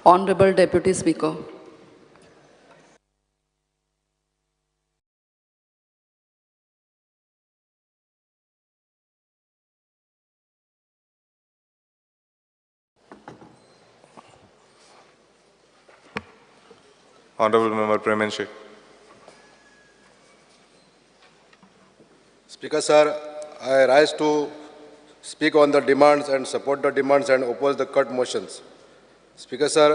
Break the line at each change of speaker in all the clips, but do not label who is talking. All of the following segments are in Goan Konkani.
Honorable Deputy Speaker.
Honorable Member Preman Shet.
Speaker sir, I rise to speak on the demands and support the demands and oppose the cut motions. Speaker sir,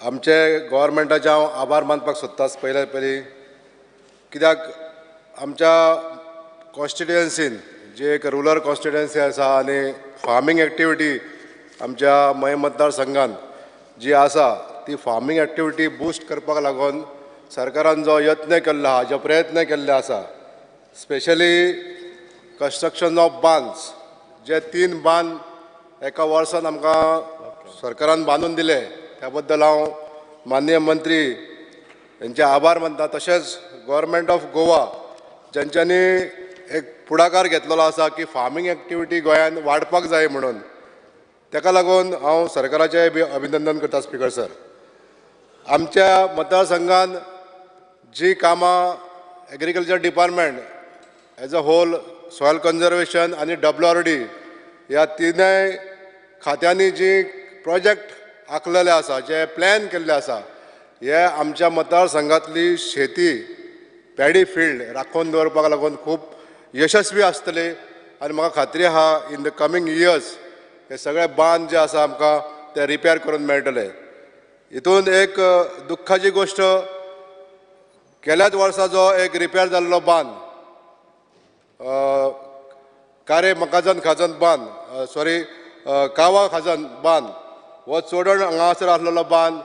आमचे गव्हर्मेंटाचे हांव आभार मानपाक सोदता पयल्या पयलीं, कित्याक आमच्या कॉन्स्टिट्युएन्सीन जी एक रुरल कॉन्स्टिट्युएन्सी आसा आनी फार्मींग एक्टिविटी आमच्या मये मतदारसंघान जी आसा ती फार्मींग एक्टिविटी बूस्ट करपाक लागून सरकारान जो यत्न केल्लो आसा, जो प्रयत्न केल्ले आसा, स्पेशली कन्स्ट्रक्शन ऑफ बांद्स, जे 3 बांद एका वर्सान आमकां सरकारान बांदून दिले त्या बद्दल हांव माननीय मंत्री हेंचे आभार मानता. तशेंच गव्हर्मेंट ऑफ गोवा ज्यांच्यांनी एक फुडाकार घेतलेलो आसा की फार्मींग एक्टिविटी गोंयांत वाडपाक जाय म्हणून, ताका लागून हांव सरकाराचें बी अभिनंदन करता. स्पीकर सर, आमच्या मतदारसंघान जी कामां agriculture department as a whole, soil conservation आनी WRD ह्या तिनूय खात्यांनी जी प्रोजेक्ट आखलेले आसा, जे प्लॅन केल्ले आसा, हे आमच्या मतदारसंघातली शेती पॅडी फिल्ड राखून दवरपाक लागून खूब यशस्वी आसतली आनी म्हाका खात्री आहा इन the coming years हे सगळे बांद जे आसा आमकां ते रिपेर करून मेळटले. हितून एक दुख्खाची गोश्ट, गेल्याच वर्सा जो एक रिपेर जाल्लो बांद, कारे मकाजन खाजन बांद, सॉरी कावा खाजन बांद, हो चोडण हांगासर आसलेलो बांद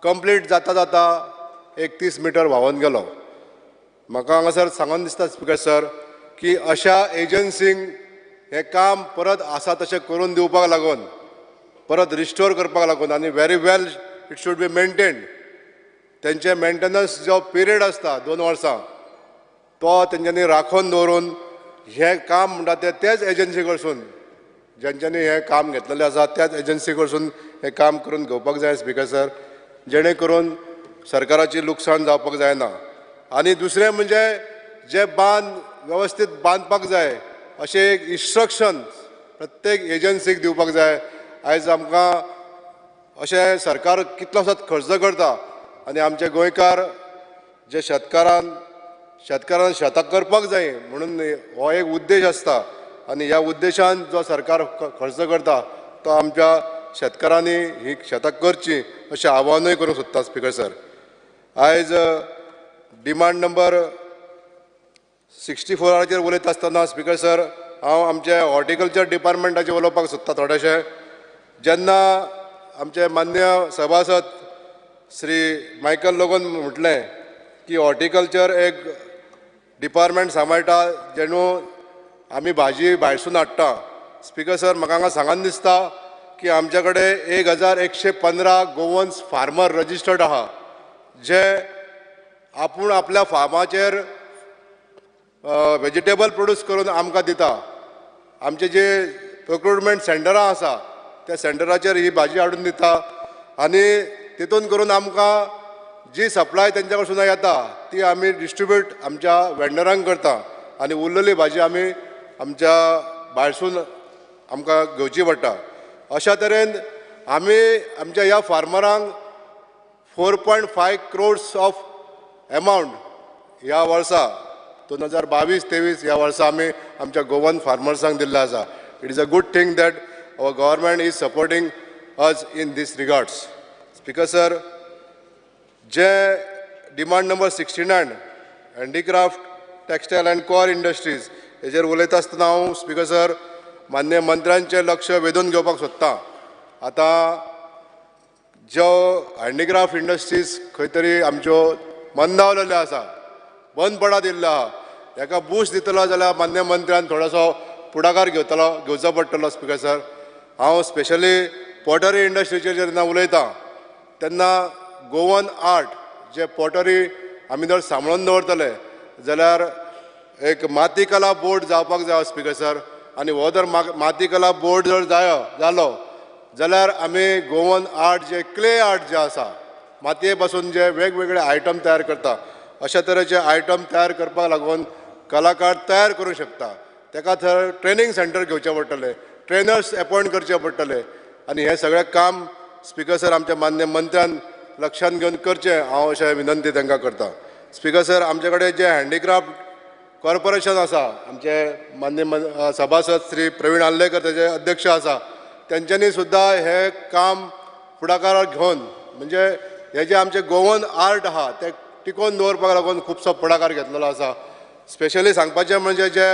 कंप्लीट जाता जाता 31 मिटर व्हांवन गेलो. म्हाका हांगासर सांगून दिसता स्पीकर सर की अशा एजन्सींक हें काम परत आसा तशें करून दिवपाक लागून, परत रिस्टोर करपाक लागून आनी very well it should be maintained. तेंचे मेंटेनन्स जो पिरियड आसता 2 वर्सां तो तेंच्यांनी राखून दवरून हें काम म्हणटा तें त्याच एजन्सी कडसून, ज्यांच्यांनी हें काम घेतलेलें आसा त्याच एजन्सी कडसून हें काम करून घेवपाक जाय स्पीकर सर, जेणे करून सरकाराची लुकसाण जावपाक जायना. आनी दुसरें म्हणजे जे बांद वेवस्थीत बांदपाक जाय अशें एक इन्स्ट्रक्शन प्रत्येक एजन्सीक दिवपाक जाय. आयज आमकां अशें सरकार कितलोसोच खर्च करता आनी आमचे गोंयकार जे शेतकारान शेतां करपाक जाय म्हणून हो एक उद्देश आसता आनी ह्या उद्देशान जो सरकार खर्च करता तो आमच्या शेतकारांनी ही शेतां करची अशें आव्हानूय करूंक सोदता स्पीकर सर. आयज डिमांड नंबर 64 उलयता आसतना स्पीकर सर हांव आमचे हॉर्टिकल्चर डिपार्टमेंटाचेर उलोवपाक सोदता थोडेशें. जेन्ना आमचे मान्य सभासद श्री मायकल लोगोन म्हटलें की हॉर्टिकल्चर एक डिपार्टमेंट सांबाळटा जेणू आमी भाजी भायरसून हाडटा, स्पीकर सर म्हाका हांगा सांगन दिसता की आमच्या कडेन 1115 गोवन्स फार्मर रजिस्टर्ड आहा जे आपूण आपल्या फार्माचेर वेजिटेबल प्रोड्यूस करून आमकां दिता. आमचे जे प्रोक्युरमेंट सेंटरां आसा त्या सेंटराचेर ही भाजी हाडून दिता आनी तितून करून आमकां जी सप्लाय तेंच्या कडसून येता ती आमी डिस्ट्रिब्यूट आमच्या वेंडरांक करता आनी उरलेली भाजी आमी आमच्या भायरसून आमकां घेवची पडटा. अशा तरेन आमी आमच्या ह्या फार्मरांक 4.5 क्रोड्स ऑफ एमावंट ह्या वर्सा 2022-23 ह्या वर्सा आमी आमच्या गोवन फार्मर्सांक दिल्लें आसा. It is a good thing that our government is supporting us in this regards. Speaker sir, J demand number 69 handicraft textile and coir industries हेजेर उलयता आसतना हांव स्पीकर सर मान्य मंत्र्यांचें लक्ष वेधून घेवपाक सोदता. आतां ज्यो हँडीक्राफ्ट इंडस्ट्रीज खंय तरी आमच्यो मंदावलेल्यो आसा, बंद पडत दिल्लो आहा, हेका बूस्ट दितलो जाल्यार मान्य मंत्र्यान थोडोसो फुडाकार घेवचो पडटलो. स्पीकर सर, हांव स्पेशली पॉटरी इंडस्ट्रीचेर जेन्ना उलयतां तेन्ना गोवन आर्ट जे पॉटरी आमी जर सांबाळून दवरतले जाल्यार एक माती कला बोर्ड जावपाक जाय स्पीकर सर. आनी हो जर माती कला बोर्ड जर जालो जाल्यार आमी गोवन आर्ट जे क्ले आर्ट जे आसा मातये पासून जे वेगवेगळे आयटम तयार करता अशा तरेचे आयटम तयार करपाक लागून कलाकार तयार करूं शकता. ताका थंय ट्रेनींग सेंटर घेवचें पडटलें, ट्रेनर्स एपॉयंट करचे पडटले आनी हें सगळें काम स्पीकर सर आमच्या मान्य मंत्र्यान लक्षांत घेवन करचें हांव अशें विनंती तांकां करता. स्पीकर सर आमचे कडेन जें हँडीक्राफ्ट कॉर्पोरेशन आसा, आमचे मान्य सभासद श्री प्रवीण आर्लेकर ताजे अध्यक्ष आसा, तेंच्यांनी सुद्दां हें काम फुडाकार घेवन म्हणजे हे जे आमचे गोवन आर्ट आहा ते टिकोवन दवरपाक लागून खुबसो फुडाकार घेतलेलो आसा. स्पेशली सांगपाचें म्हणजे जे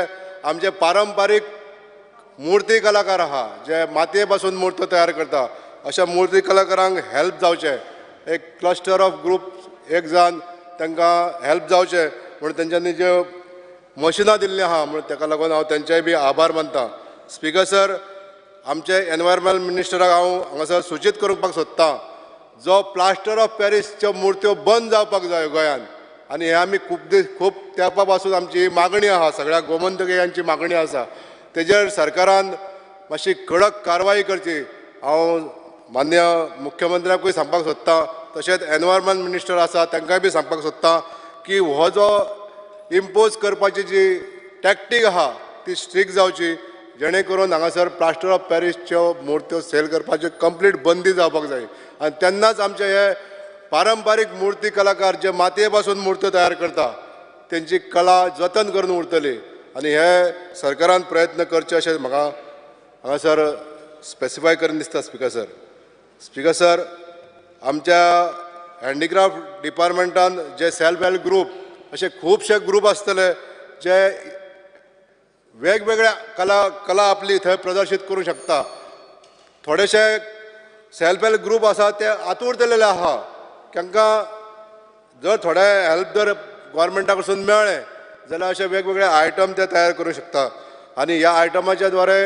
आमचे पारंपारीक मुर्ती कलाकार आहा जे मातये पासून मूर्त तयार करता अशा मुर्ती कलाकारांक हेल्प जावचें, एक क्लस्टर ऑफ ग्रूप एक जावन तांकां हेल्प जावचें म्हूण तेंच्यांनी ज्यो मशिनां दिल्लीं आहा म्हूण ताका लागून हांव तेंचेय बी आभार मानता. स्पीकर सर आमचे एनवायरमेंट मिनिस्टराक हांव हांगासर सूचीत करपाक सोदतां, जो प्लास्टर ऑफ पॅरिसच्यो मुर्त्यो बंद जावपाक जाय गोंयांत आनी हे आमी खूब दीस खूब तेंपा पासून आमची मागणी आहा, सगळ्या गोमंतकीयांची मागणी आसा, तेजेर सरकारान मातशी कडक कारवाय करची. हांव मान्य मुख्यमंत्र्याकूय सांगपाक सोदतां, तशेंच एनवायरमेंट मिनिस्टर आसा तांकांय बी सांगपाक सोदतां की हो जो इम्पोज करपाची जी टॅक्टीक आहा ती स्ट्रीक जावची, जेणे करून हांगासर प्लास्टर ऑफ पॅरिसच्यो मुर्त्यो सेल करपाच्यो कंप्लीट बंदी जावपाक जाय आनी तेन्नाच आमचे हे पारंपारीक मुर्ती कलाकार जे मातये पासून मुर्त्यो तयार करता तेंची कला जतन करून उरतली आनी हे सरकारान प्रयत्न करचे अशें म्हाका हांगासर स्पेसिफाय करून दिसता. स्पीकर सर, स्पीकर सर आमच्या हँडीक्राफ्ट डिपार्टमेंटान जे सेल्फ हेल्प ग्रूप अशे खुबशे ग्रूप आसतले जे वेगवेगळ्या कला आपली थंय प्रदर्शीत करूं शकता. थोडेशे सेल्फ हेल्प ग्रूप आसा ते आतुरतलेले आहा, तांकां जर थोडे हेल्प जर गव्हर्मेंटा कडसून मेळ्ळें जाल्यार अशे वेगवेगळे आयटम ते तयार करूं शकता आनी ह्या आयटमाच्या द्वारे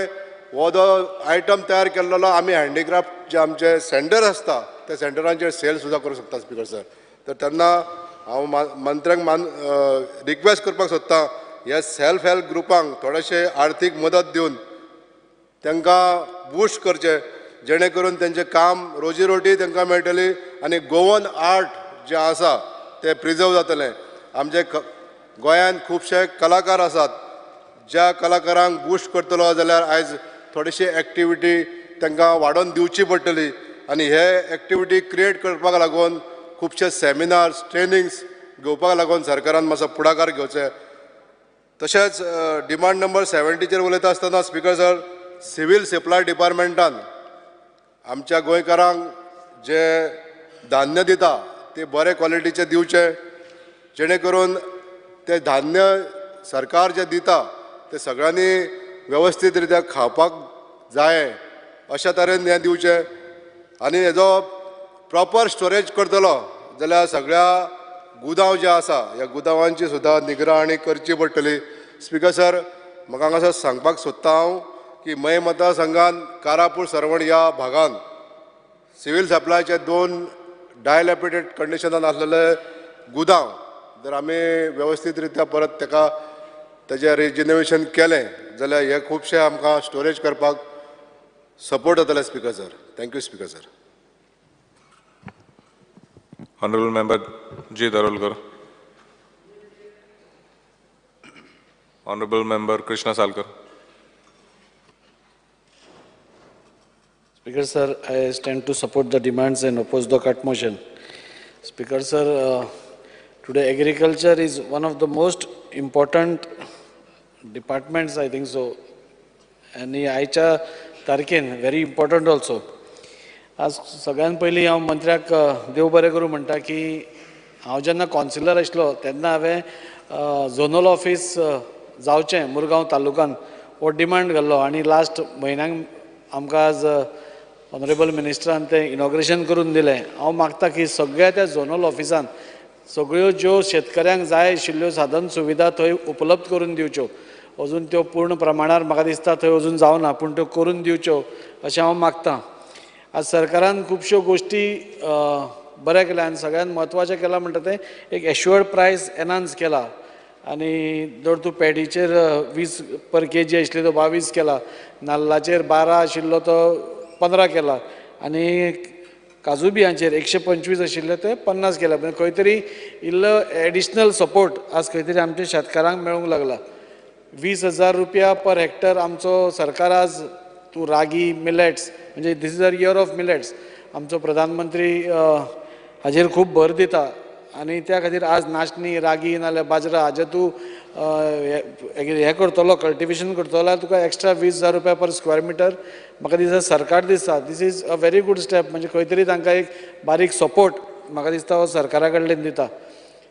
हो जो आयटम तयार केल्लो आमी हँडीक्राफ्ट जे आमचे सेंटर आसता त्या सेंटरांचेर सेल सुद्दां करूं शकता. स्पीकर सर तर तेन्ना हांव मंत्र्यांक रिक्वेस्ट करपाक सोदतां ह्या सेल्फ हेल्प ग्रुपांक थोडेशे आर्थीक मदत दिवन तांकां बूस्ट करचें, जेणे करून तेंचें काम रोजी रोटी तांकां मेळटली आनी गोवन आर्ट जें आसा तें प्रिजर्व जातलें. आमचे गोंयांत खुबशे कलाकार आसात, ज्या कलाकारांक बूस्ट करतलो जाल्यार आयज थोडीशी एक्टिविटी तांकां वाडोवन दिवची पडटली आनी हे एक्टिविटी क्रिएट करपाक लागून खुबशे सेमिनार्स ट्रेनिंग्स घेवपाक लागून सरकारान मातसो फुडाकार घेवचें. तशेंच डिमांड नंबर 70चेर उलयता आसतना स्पीकर सर सिव्हील सप्लाय डिपार्टमेंटान आमच्या गोंयकारांक जे धान्य दिता ते बरे क्वॉलिटीचे दिवचे, जेणे करून ते धान्य सरकार जे दिता ते सगळ्यांनी वेवस्थीत रित्या खावपाक जाय अशा तरेन हें दिवचें आनी हेजो प्रॉपर स्टोरेज करतलो जाल्यार सगळ्या गुदांव जे आसा ह्या गुदांवांची सुद्दां निगराणी करची पडटली. स्पीकर सर म्हाका हांगासर सांगपाक सोदता हांव की मये मतदारसंघान कारापूर सरवण ह्या भागान सिव्हील सप्लायचे 2 डायलॅपिडेट कंडिशनान आसलेले गुदांव जर आमी वेवस्थीत रित्या परत ताका तेजें रिजिनोवेशन केलें जाल्यार हे खुबशे आमकां स्टोरेज करपाक सपोर्ट जातले. Speaker sir, thank you speaker sir.
Honorable Member G. Darolkar. Honorable Member Krishna Salkar.
Speaker sir, I stand to support the demands and oppose the cut motion. Speaker sir, today agriculture is one of the most important departments, I think so. And आयच्या तारखेन very important also. आज सगळ्यान पयलीं हांव मंत्र्याक देव बरें करूं म्हणटा की हांव जेन्ना कॉन्सिलर आशिल्लो तेन्ना हांवें झोनल ऑफीस जावचें मुरगांव तालुकान हो डिमांड घाल्लो आनी लास्ट म्हयन्याक आमकां आज ऑनरेबल मिनिस्टरान तें इनॉग्रेशन करून दिलें. हांव मागता की सगळ्या त्या झोनल ऑफिसान सगळ्यो ज्यो शेतकऱ्यांक जाय आशिल्ल्यो साधन सुविधा थंय उपलब्ध करून दिवच्यो. अजून त्यो पूर्ण प्रमाणार म्हाका दिसता थंय अजून जावना, पूण त्यो करून दिवच्यो अशें हांव मागता. आज सरकारान खुबश्यो गोश्टी बऱ्या केल्या आनी सगळ्यांत म्हत्वाचें केलां म्हणटा तें एक एश्युअर्ड प्रायस एनान्स केला आनी जर तूं पॅडीचेर 20 पर केजी आशिल्ली तो 22 केला, नाल्लाचेर 12 आशिल्लो तो 15 केला आनी काजू बियांचेर 125 आशिल्ले ते 50 केला. म्हणजे खंय तरी इल्लो एडिशनल सपोर्ट आज खंय तरी आमच्या शेतकारांक मेळूंक लागला. 20,000 रुपया पर हेक्टर आमचो सरकार आज तूं रागी मिलेट्स म्हणजे this is a year of millets, आमचो प्रधानमंत्री हाजेर खूब भर दिता आनी त्या खातीर आज नाचणी रागी नाल्यार बाजरा हाजेर तूं हें करतलो कल्टिवेशन करतलो जाल्यार तुका एक्स्ट्रा 20,000 रुपया पर स्क्वेअर मिटर म्हाका दिसता सरकार दिसता. This is a very good step, म्हणजे खंय तरी तांकां एक बारीक सपोर्ट म्हाका दिसता हो सरकारा कडल्यान दिता.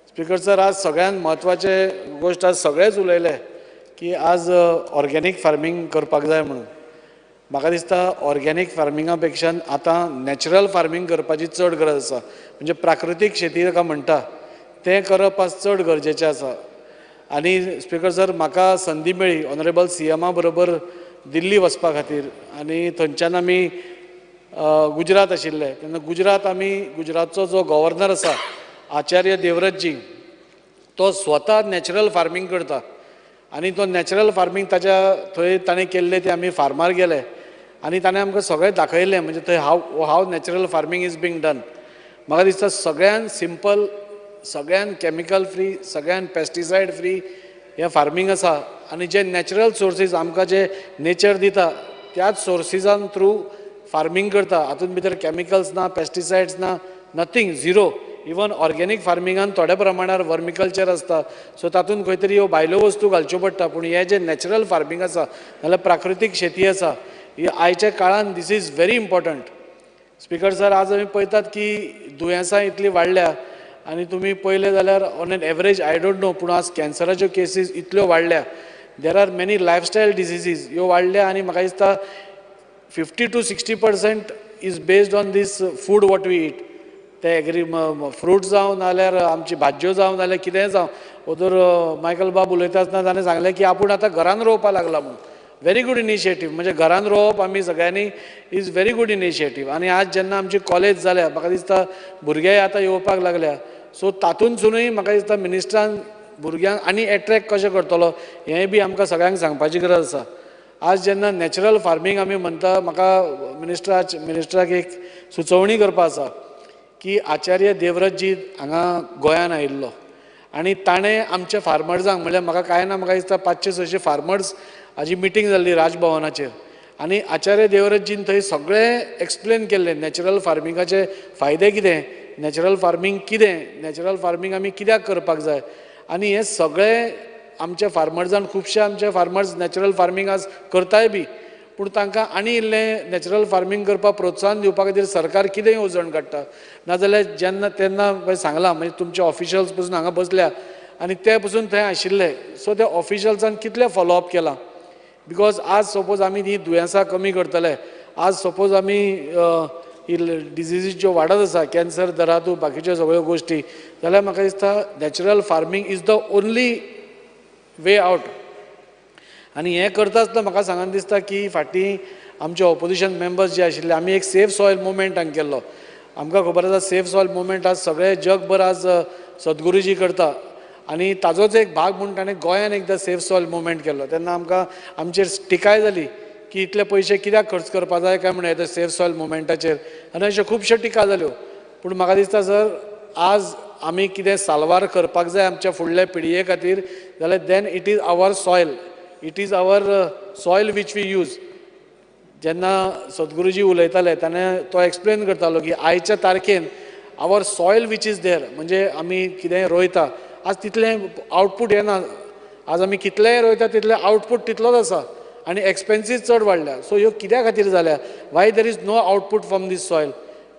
स्पीकर सर, आज सगळ्यांत म्हत्वाचें गोश्ट आज सगळेच उलयले की आज ऑर्गेनीक फार्मींग करपाक जाय म्हणून. म्हाका दिसता ऑर्गेनीक फार्मिंगा पेक्षा आतां नॅचरल फार्मींग करपाची चड गरज आसा. म्हणजे प्राकृतीक शेती ताका म्हणटा तें करप आज चड गरजेचें आसा. आनी स्पीकर सर, म्हाका संदी मेळ्ळी ऑनरेबल सीएमा बरोबर दिल्ली वचपा खातीर आनी थंयच्यान आमी गुजरात आशिल्ले तेन्ना गुजरात आमी गुजरातचो जो गव्हर्नर आसा आचार्य देवव्रतजी तो स्वता नॅचरल फार्मींग करता आनी तो नॅचरल फार्मींग ताच्या थंय ताणें केल्लें तें आमी फार्मार गेले आनी ताणें आमकां सगळें दाखयलें म्हणजे थंय how natural farming is being done. म्हाका दिसता सगळ्यान सिंपल, सगळ्यान कॅमिकल फ्री, सगळ्यान पेस्टिसायड फ्री हें फार्मींग आसा आनी जे नॅचरल सोर्सीस आमकां जे नेचर दिता त्याच सोर्सिसान थ्रू फार्मींग करता. हातूंत भितर कॅमिकल्स ना, पेस्टिसायड्स ना, नथींग, झिरो. इवन ऑर्गेनीक फार्मिंगान थोड्या प्रमाणार वर्मिकल्चर आसता, सो तातूंत खंय तरी ह्यो भायल्यो वस्तू घालच्यो पडटा. पूण हें जें नॅचरल फार्मींग आसा नाल्यार प्राकृतीक शेती आसा ही आयच्या काळान this is very important. Speaker sir, आज आमी पळयतात की दुयेंसां इतलीं वाडल्या आनी तुमी पळयलें जाल्यार on an average I don't know पूण आज कॅन्सराच्यो केसीस इतल्यो वाडल्या. There are many lifestyle diseases ह्यो वाडल्या आनी म्हाका दिसता 50 to 60% is based on this food what we eat. ते एग्री फ्रूट जावं नाल्यार आमची भाजयो जावं नाल्यार कितेंय जावं. ओदोर मायकल बाब उलयता आसतना ताणें सांगलें की आपूण आतां घरान रोवपाक लागला म्हणून. व्हेरी गूड इनिशिएटीव, म्हणजे घरान रोवप आमी सगळ्यांनी is very good initiative. आनी आज जेन्ना आमची कॉलेज जाल्या म्हाका दिसता भुरगेय आतां येवपाक लागल्या, सो तातूंतसुनूय म्हाका दिसता मिनिस्ट्रान भुरग्यांक आनी एट्रेक्ट कशें करतलो हेंय बी आमकां सगळ्यांक सांगपाची गरज आसा. आज जेन्ना नॅचरल फार्मींग आमी म्हणटा म्हाका मिनिस्ट्राक एक सुचोवणी करपा आसा की आचार्य देवव्रतजी हांगा गोंयान आयिल्लो आनी ताणें आमच्या फार्मर्सांक म्हणल्यार म्हाका कांय ना म्हाका दिसता 500-600 फार्मर्स हाजी मिटींग जाल्ली राजभवनाचेर आनी आचार्य देवव्रतजीन थंय सगळें एक्सप्लेन केल्लें नॅचरल फार्मिंगाचे फायदे कितें, नॅचरल फार्मींग कितें, नॅचरल फार्मींग आमी कित्याक करपाक जाय. आनी हें सगळें आमच्या फार्मर्सान खुबशे आमचे फार्मर्स नॅचरल फार्मींग आज करताय बी, पूण तांकां आनी इल्लें नॅचरल फार्मींग करपाक प्रोत्साहन दिवपा खातीर सरकार कितें येवजण काडटा. नाजाल्यार जेन्ना तेन्ना पळय सांगलां म्हणजे तुमचे ऑफिशल्स पसून हांगा बसल्या आनी ते पसून थंय आशिल्ले, सो त्या ऑफिशल्सान कितलें फॉलोअप केलां. Because आज सपोज आमी ही दुयेंसां कमी करतले, आज सपोज आमी ही डिजिजीस ज्यो वाडत आसा कॅन्सर धरा तूं बाकीच्यो सगळ्यो गोश्टी, जाल्यार म्हाका दिसता natural farming is the only way out. आनी हें करता आसतना म्हाका सांगन दिसता की फाटीं आमचे ऑपोजिशन मेंबर्स जे आशिल्ले आमी एक सेफ सॉयल मुवमेंट हांगा केल्लो. आमकां खबर आसा सेफ सॉयल मुवमेंट आज सगळे जगभर आज सद्गुरुजी करता आनी ताजोच एक भाग म्हूण ताणें गोंयान एकदां सेफ सॉयल मुवमेंट केल्लो. तेन्ना आमकां आमचेर टिकाय जाली की इतले पयशे कित्याक खर्च करपा जाय काय म्हणून येता सेफ सॉयल मुवमेंटाचेर आनी अश्यो खुबश्यो टिका जाल्यो. पूण म्हाका दिसता सर आज आमी कितें साल्वार करपाक जाय आमच्या फुडल्या पिळगे खातीर जाल्यार then it is our soil, it is our soil which we use. जेन्ना सद्गुरुजी उलयताले ताणें तो एक्सप्लेन करतालो की आयच्या तारखेन our soil which is there म्हणजे आमी कितेंय रोयता आज तितलें आवटपूट येना, आज आमी कितलेंय रोयता तितलें आवटपूट तितलोच आसा आनी एक्सपेन्सीस चड वाडल्या. सो ह्यो कित्या खातीर जाल्या, why there is no output from this soil,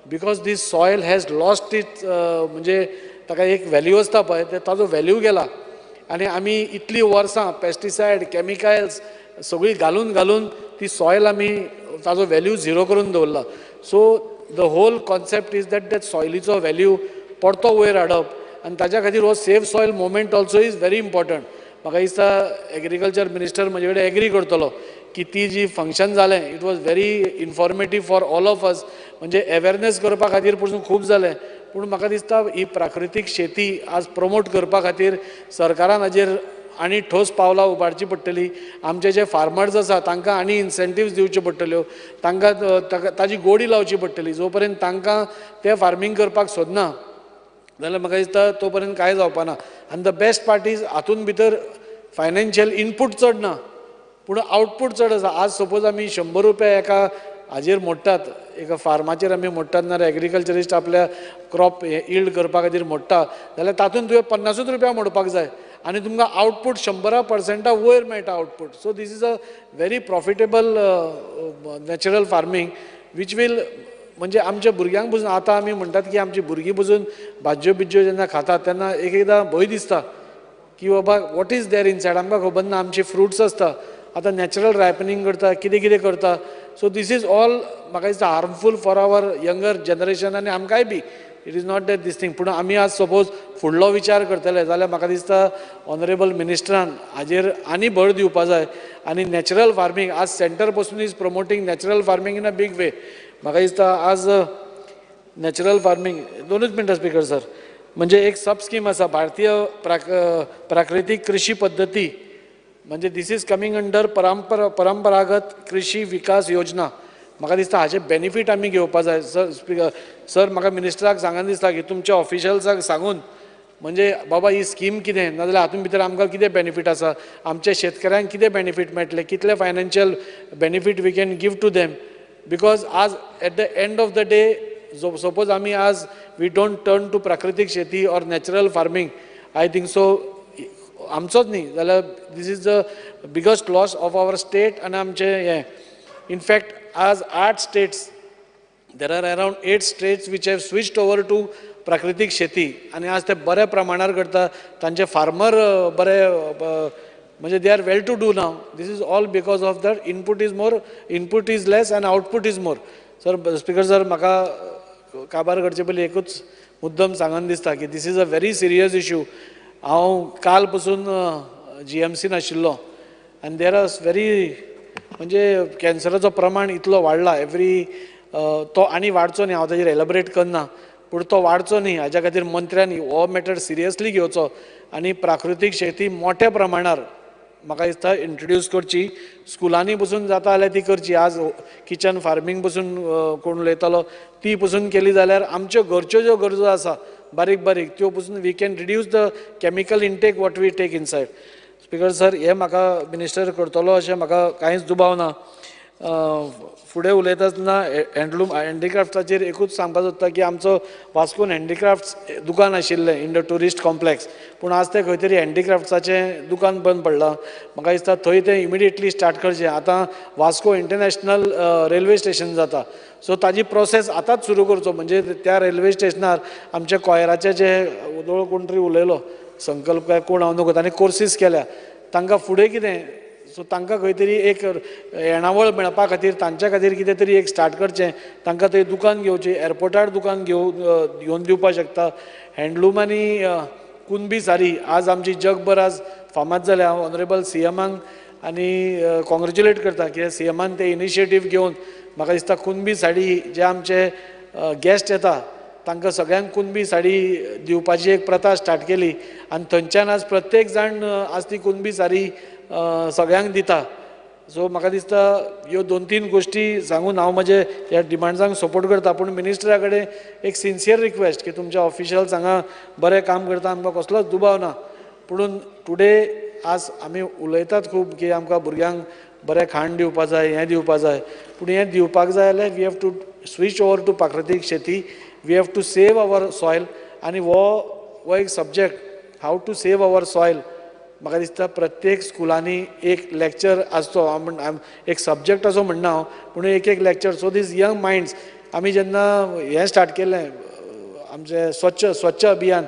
because this soil has lost it म्हणजे ताका एक व्हॅल्यू आसता पळय ताजो व्हॅल्यू गेला. आनी आमी इतलीं वर्सां पेस्टिसायड कॅमिकल्स सगळीं घालून घालून ती सॉयल आमी ताजो व्हॅल्यू झिरो करून दवरला. So the whole concept is that that सॉयलीचो value परतो वयर हाडप आनी ताज्या खातीर हो save soil movement also is very important. म्हाका दिसता एग्रीकल्चर मिनिस्टर म्हजे कडेन एग्री करतलो की ती जी फंक्शन जालें it was very informative for all of us, म्हणजे एवेरनेस करपा खातीर पसून खूब जालें. पूण म्हाका दिसता ही प्राकृतीक शेती आज प्रमोट करपा खातीर सरकारान हाजेर आनी ठोस पावलां उबारची पडटली. आमचे जे फार्मर्स आसा तांकां आनी इन्सेंटिव्स दिवच्यो पडटल्यो, तांकां ताजी गोडी लावची पडटली. जो पर्यंत तांकां ते फार्मींग करपाक सोदना जाल्यार म्हाका दिसता तो पर्यंत कांय जावपा ना. आनी the best part is हातूंत भितर फायनान्शियल इनपूट चड ना पूण आवटपूट चड आसा. आज सपोज आमी 100 रुपया एका हाजेर मोडटात, एका फार्माचेर आमी मोडटात, नाजाल्यार एग्रीकल्चरिस्ट आपल्या क्रॉप यील्ड करपा खातीर मोडटा जाल्यार तातूंत तुवें 50 रुपया मोडपाक जाय आनी तुमकां आवटपूट 100% वयर मेळटा output. So this is a very profitable natural farming which will म्हणजे आमच्या भुरग्यांक पसून आतां आमी म्हणटात की आमची भुरगीं पसून भाजयो बिजयो जेन्ना खातात तेन्ना एक एकदां भंय दिसता की बाबा what is there inside, आमकां खबर ना. आमची फ्रुट्स आसता आतां नॅचरल रायपनींग करता, कितें कितें करता. सो this is all म्हाका दिसता harmful for our younger generation आनी आमकांय बी. It is not that this thing. पूण आमी आज सपोज फुडलो विचार करतले जाल्यार म्हाका दिसता ऑनरेबल मिनिस्टरान हाजेर आनी भर दिवपा जाय. आनी नॅचरल फार्मींग आज सेंटर पसून is promoting natural farming in a big way. म्हाका दिसता आज नॅचरल फार्मींग 2 मिनटां स्पीकर सर, म्हणजे एक सब स्कीम आसा भारतीय प्राकृतीक कृषी पद्दती, म्हणजे this is coming under परंपरागत कृषी विकास योजना. म्हाका दिसता हाचे बेनिफीट आमी घेवपा जाय. सर स्पीकर सर म्हाका मिनिस्टराक सांगन दिसता की तुमच्या ऑफिशियल्साक सांगून म्हणजे बाबा ही स्कीम कितें, नाजाल्यार हातूंत भितर आमकां कितें बेनिफीट आसा, आमच्या शेतकऱ्यांक कितें बेनिफीट मेळटलें, कितले financial benefit we can give to them. Because आज at the end of the day suppose आमी आज we don't turn to प्राकृतीक शेती or natural farming, I think so आमचोच न्ही जाल्यार this is the biggest loss of our state. आनी आमचें हें इनफॅक्ट आज 8 states, there are around 8 states which have switched over to प्राकृतीक शेती आनी आज ते बऱ्या प्रमाणार करता, तांचे फार्मर बरे म्हणजे they are well to do now. This is all because of that input is more, input is less and output is more. Sir speaker sir म्हाका काबार करचे पयलीं एकूच मुद्दम सांगन दिसता की this is a very serious issue. हांव काल पसून GMCन आशिल्लो आनी there are very म्हणजे कॅन्सराचो प्रमाण इतलो वाडला एवरी तो आनी वाडचो न्ही, हांव ताजेर एलेबरेट करना, पूण तो वाडचो न्ही हाज्या खातीर मंत्र्यान हो मॅटर सिरियसली घेवचो आनी प्राकृतीक शेती मोठ्या प्रमाणार म्हाका दिसता इंट्रोड्यूस करची. स्कुलांनी पसून जाता जाल्यार ती करची. आज किचन फार्मींग पसून कोण उलयतालो ती पसून केली जाल्यार आमच्यो घरच्यो ज्यो गरजो आसा बारीक बारीक त्यो पसून we can reduce the chemical intake what we take inside. Speaker sir हें म्हाका मिनिस्टर करतलो अशें म्हाका कांयच दुबाव ना. फुडें उलयता आसतना हँडलूम हँडीक्राफ्टाचेर एकूच सांगपाक सोदता की आमचो वास्कोन हँडीक्राफ्ट्स दुकान आशिल्लें इन the tourist complex, पूण आज तें खंय तरी हँडीक्राफ्ट्साचें दुकान बंद पडलां. म्हाका दिसता थंय तें इमिडिएटली स्टार्ट करचें. आतां वास्को इंटरनॅशनल रेल्वे स्टेशन जाता, सो ताजी प्रोसेस आतांच सुरू करचो. म्हणजे त्या रेल्वे स्टेशनार आमच्या कॉयराचे जे उदोळ कोण तरी उलयलो संकल्प काय कोण हांव नको, ताणें कोर्सीस केल्या तांकां फुडें कितें, सो तांकां खंय तरी एक येणावळ मेळपा खातीर तांच्या खातीर कितें तरी एक स्टार्ट करचें, तांकां थंय दुकान घेवचें, एअरपोर्टार दुकान घेवन दिवपाक शकता. हँडलूम आनी कुणबी सारी आज आमची जगभर आज फामाद जाल्या. हांव ऑनरेबल CMांक आनी कॉंग्रेच्युलेट करता कित्याक CMान ते इनिशिएटीव घेवन म्हाका दिसता कुणबी साडी जे आमचे गेस्ट येता तांकां सगळ्यांक कुणबी साडी दिवपाची एक प्रथा स्टार्ट केली आनी थंयच्यान आज प्रत्येक जाण आज ती कुणबी साडी सगळ्यांक दिता. सो म्हाका दिसता ह्यो 2-3 गोश्टी सांगून हांव म्हजे ह्या डिमांड्सांक सपोर्ट करता. पूण मिनिस्टरा कडेन एक सिन्सियर रिक्वेस्ट की तुमच्या ऑफिशियल्स हांगा बरें काम करता, आमकां कसलोच दुबाव ना, पूण टुडे आज आमी उलयतात खूब की आमकां भुरग्यांक बरें खाण दिवपा जाय, हें दिवपा जाय, पूण हें दिवपाक जाय जाल्यार we have to switch over to प्राकृतीक शेती, we have to save our soil. आनी हो एक subject how to save our soil म्हाका दिसता प्रत्येक स्कुलांनी एक लेक्चर आसचो. हांव एक सब्जॅक्ट असो म्हणना हांव, पूण एक एक lecture. So these young minds आमी जेन्ना हें स्टार्ट केलें आमचें स्वच्छ अभियान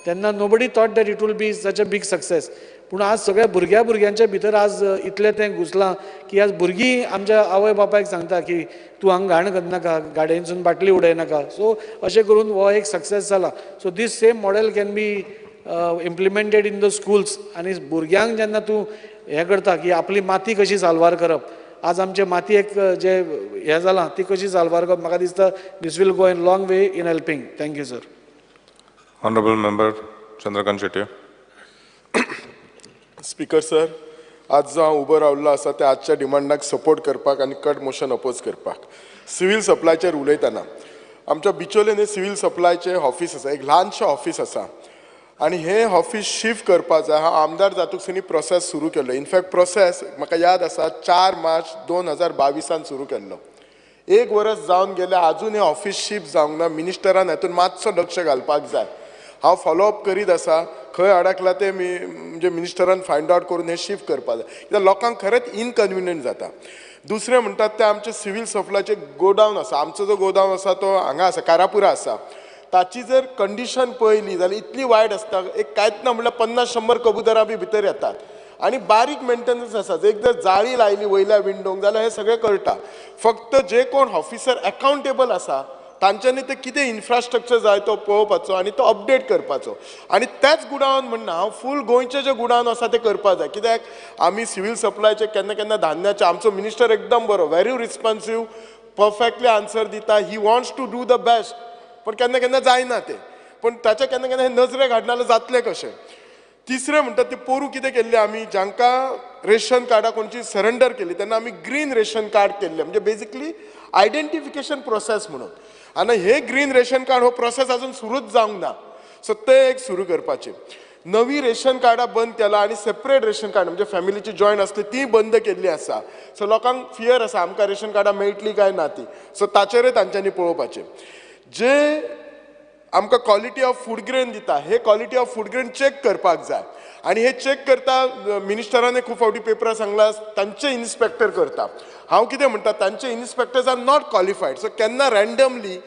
तेन्ना nobody thought that it will be such a big success. पूण आज सगळ्या भुरग्या भुरग्यांच्या भितर आज इतलें तें घुसलां की आज भुरगीं आमच्या आवय बापायक सांगता की तूं हांगा घाण करनाका, गाडयेनसून बाटली उडयनाका. सो अशें करून हो एक सक्सेस जाला. So this same model can be implemented in the schools. आनी भुरग्यांक जेन्ना तूं हें करता की आपली माती कशी साल्वार करप, आज आमचे मातयेक जे हें जालां ती कशी साल्वार करप, म्हाका दिसता this will go in long way in helping. Thank you sir.
Honourable member Chandrakant Shetye.
Speaker sir, आज जो हांव उबो रावल्लो आसा ते आजच्या डिमांडाक सपोर्ट करपाक आनी कट मोशन अपोज करपाक. सिवील सप्लायचेर उलयतना आमच्या बिचोले न्ही सिवील सप्लायचें ऑफीस आसा, एक ल्हानशें ऑफीस आसा आनी हें ऑफीस शिफ्ट करपा जाय. हांव आमदार जातकच प्रोसेस सुरू केल्लो. इनफॅक्ट प्रोसेस म्हाका याद आसा 4 मार्च 2022 सुरू केल्लो. 1 वर्स जावन गेलें, आजून हें ऑफीस शिफ्ट जावंक ना. मिनिस्टरान हातून मातसो लक्ष घालपाक जाय. हांव फॉलोअप करीत आसा, खंय अडकला तें म्हणजे मिनिस्टरान फायंड आवट करून हें शिफ्ट करपाक जाय, कित्याक लोकांक खरेंच इनकन्विनियंट जाता. दुसरें म्हणटात तें आमचें सिवील सप्लायचें गोडावन आसा. आमचो जो गोडावन आसा तो हांगा आसा, कारापुरा आसा. ताची जर कंडिशन पळयली जाल्यार इतली वायट आसता, एक कांयच ना म्हणल्यार 50-100 कबुतरां बी भितर येतात आनी बारीक मेंटेनन्स आसा. एक जर जाळी लायली वयल्या विंडोंक जाल्यार हें सगळें कळटा. फक्त जे कोण ऑफिसर अकाउंटेबल आसा तांच्यांनी ते कितें इन्फ्रास्ट्रक्चर जाय तो पळोवपाचो आनी तो अपडेट करपाचो. आनी त्याच गुडावन म्हणना, हांव फूल गोंयचें जें गुडावन आसा तें करपाक जाय, कित्याक आमी सिवील सप्लायचें केन्ना केन्ना धान्याचें आमचो मिनिस्टर एकदम बरो, व्हेरी रिस्पोन्सीव, परफेक्टली आन्सर दिता. He wants to do the best, पण केन्ना केन्ना जायना तें. पण ताच्या केन्ना केन्ना हे नजरेक हाडना जाल्यार जातलें कशें. तिसरें म्हणटात ते पोरू कितें केल्लें आमी, जांकां रेशन कार्डां कोणची सरेंडर केली तेन्ना आमी ग्रीन रेशन कार्ड केल्लें, म्हणजे बेजिकली आयडेंटिफिकेशन प्रोसेस म्हणून. आनी हे ग्रीन रेशन कार्ड हो प्रोसेस अजून सुरूच जावंक ना, सो ते एक सुरू करपाचें. नवी रेशन कार्डां बंद केलां आनी सेपरेट रेशन कार्ड म्हणजे फॅमिलीची जॉयन आसली ती बंद केल्ली आसा. सो लोकांक फियर आसा आमकां रेशन कार्डां मेळटली काय ना ती, सो ताचेरय तांच्यांनी पळोवपाचें. जे आमकां क्वॉलिटी ऑफ फूड ग्रेन दिता, हे quality of food grain check करपाक जाय. आनी हे चॅक करता मिनिस्टरान खूब फावटी पेपरार सांगला तांचे इन्स्पेक्टर करता. हांव कितें म्हणटा, तांचे inspectors are not qualified. So केन्ना रँडमली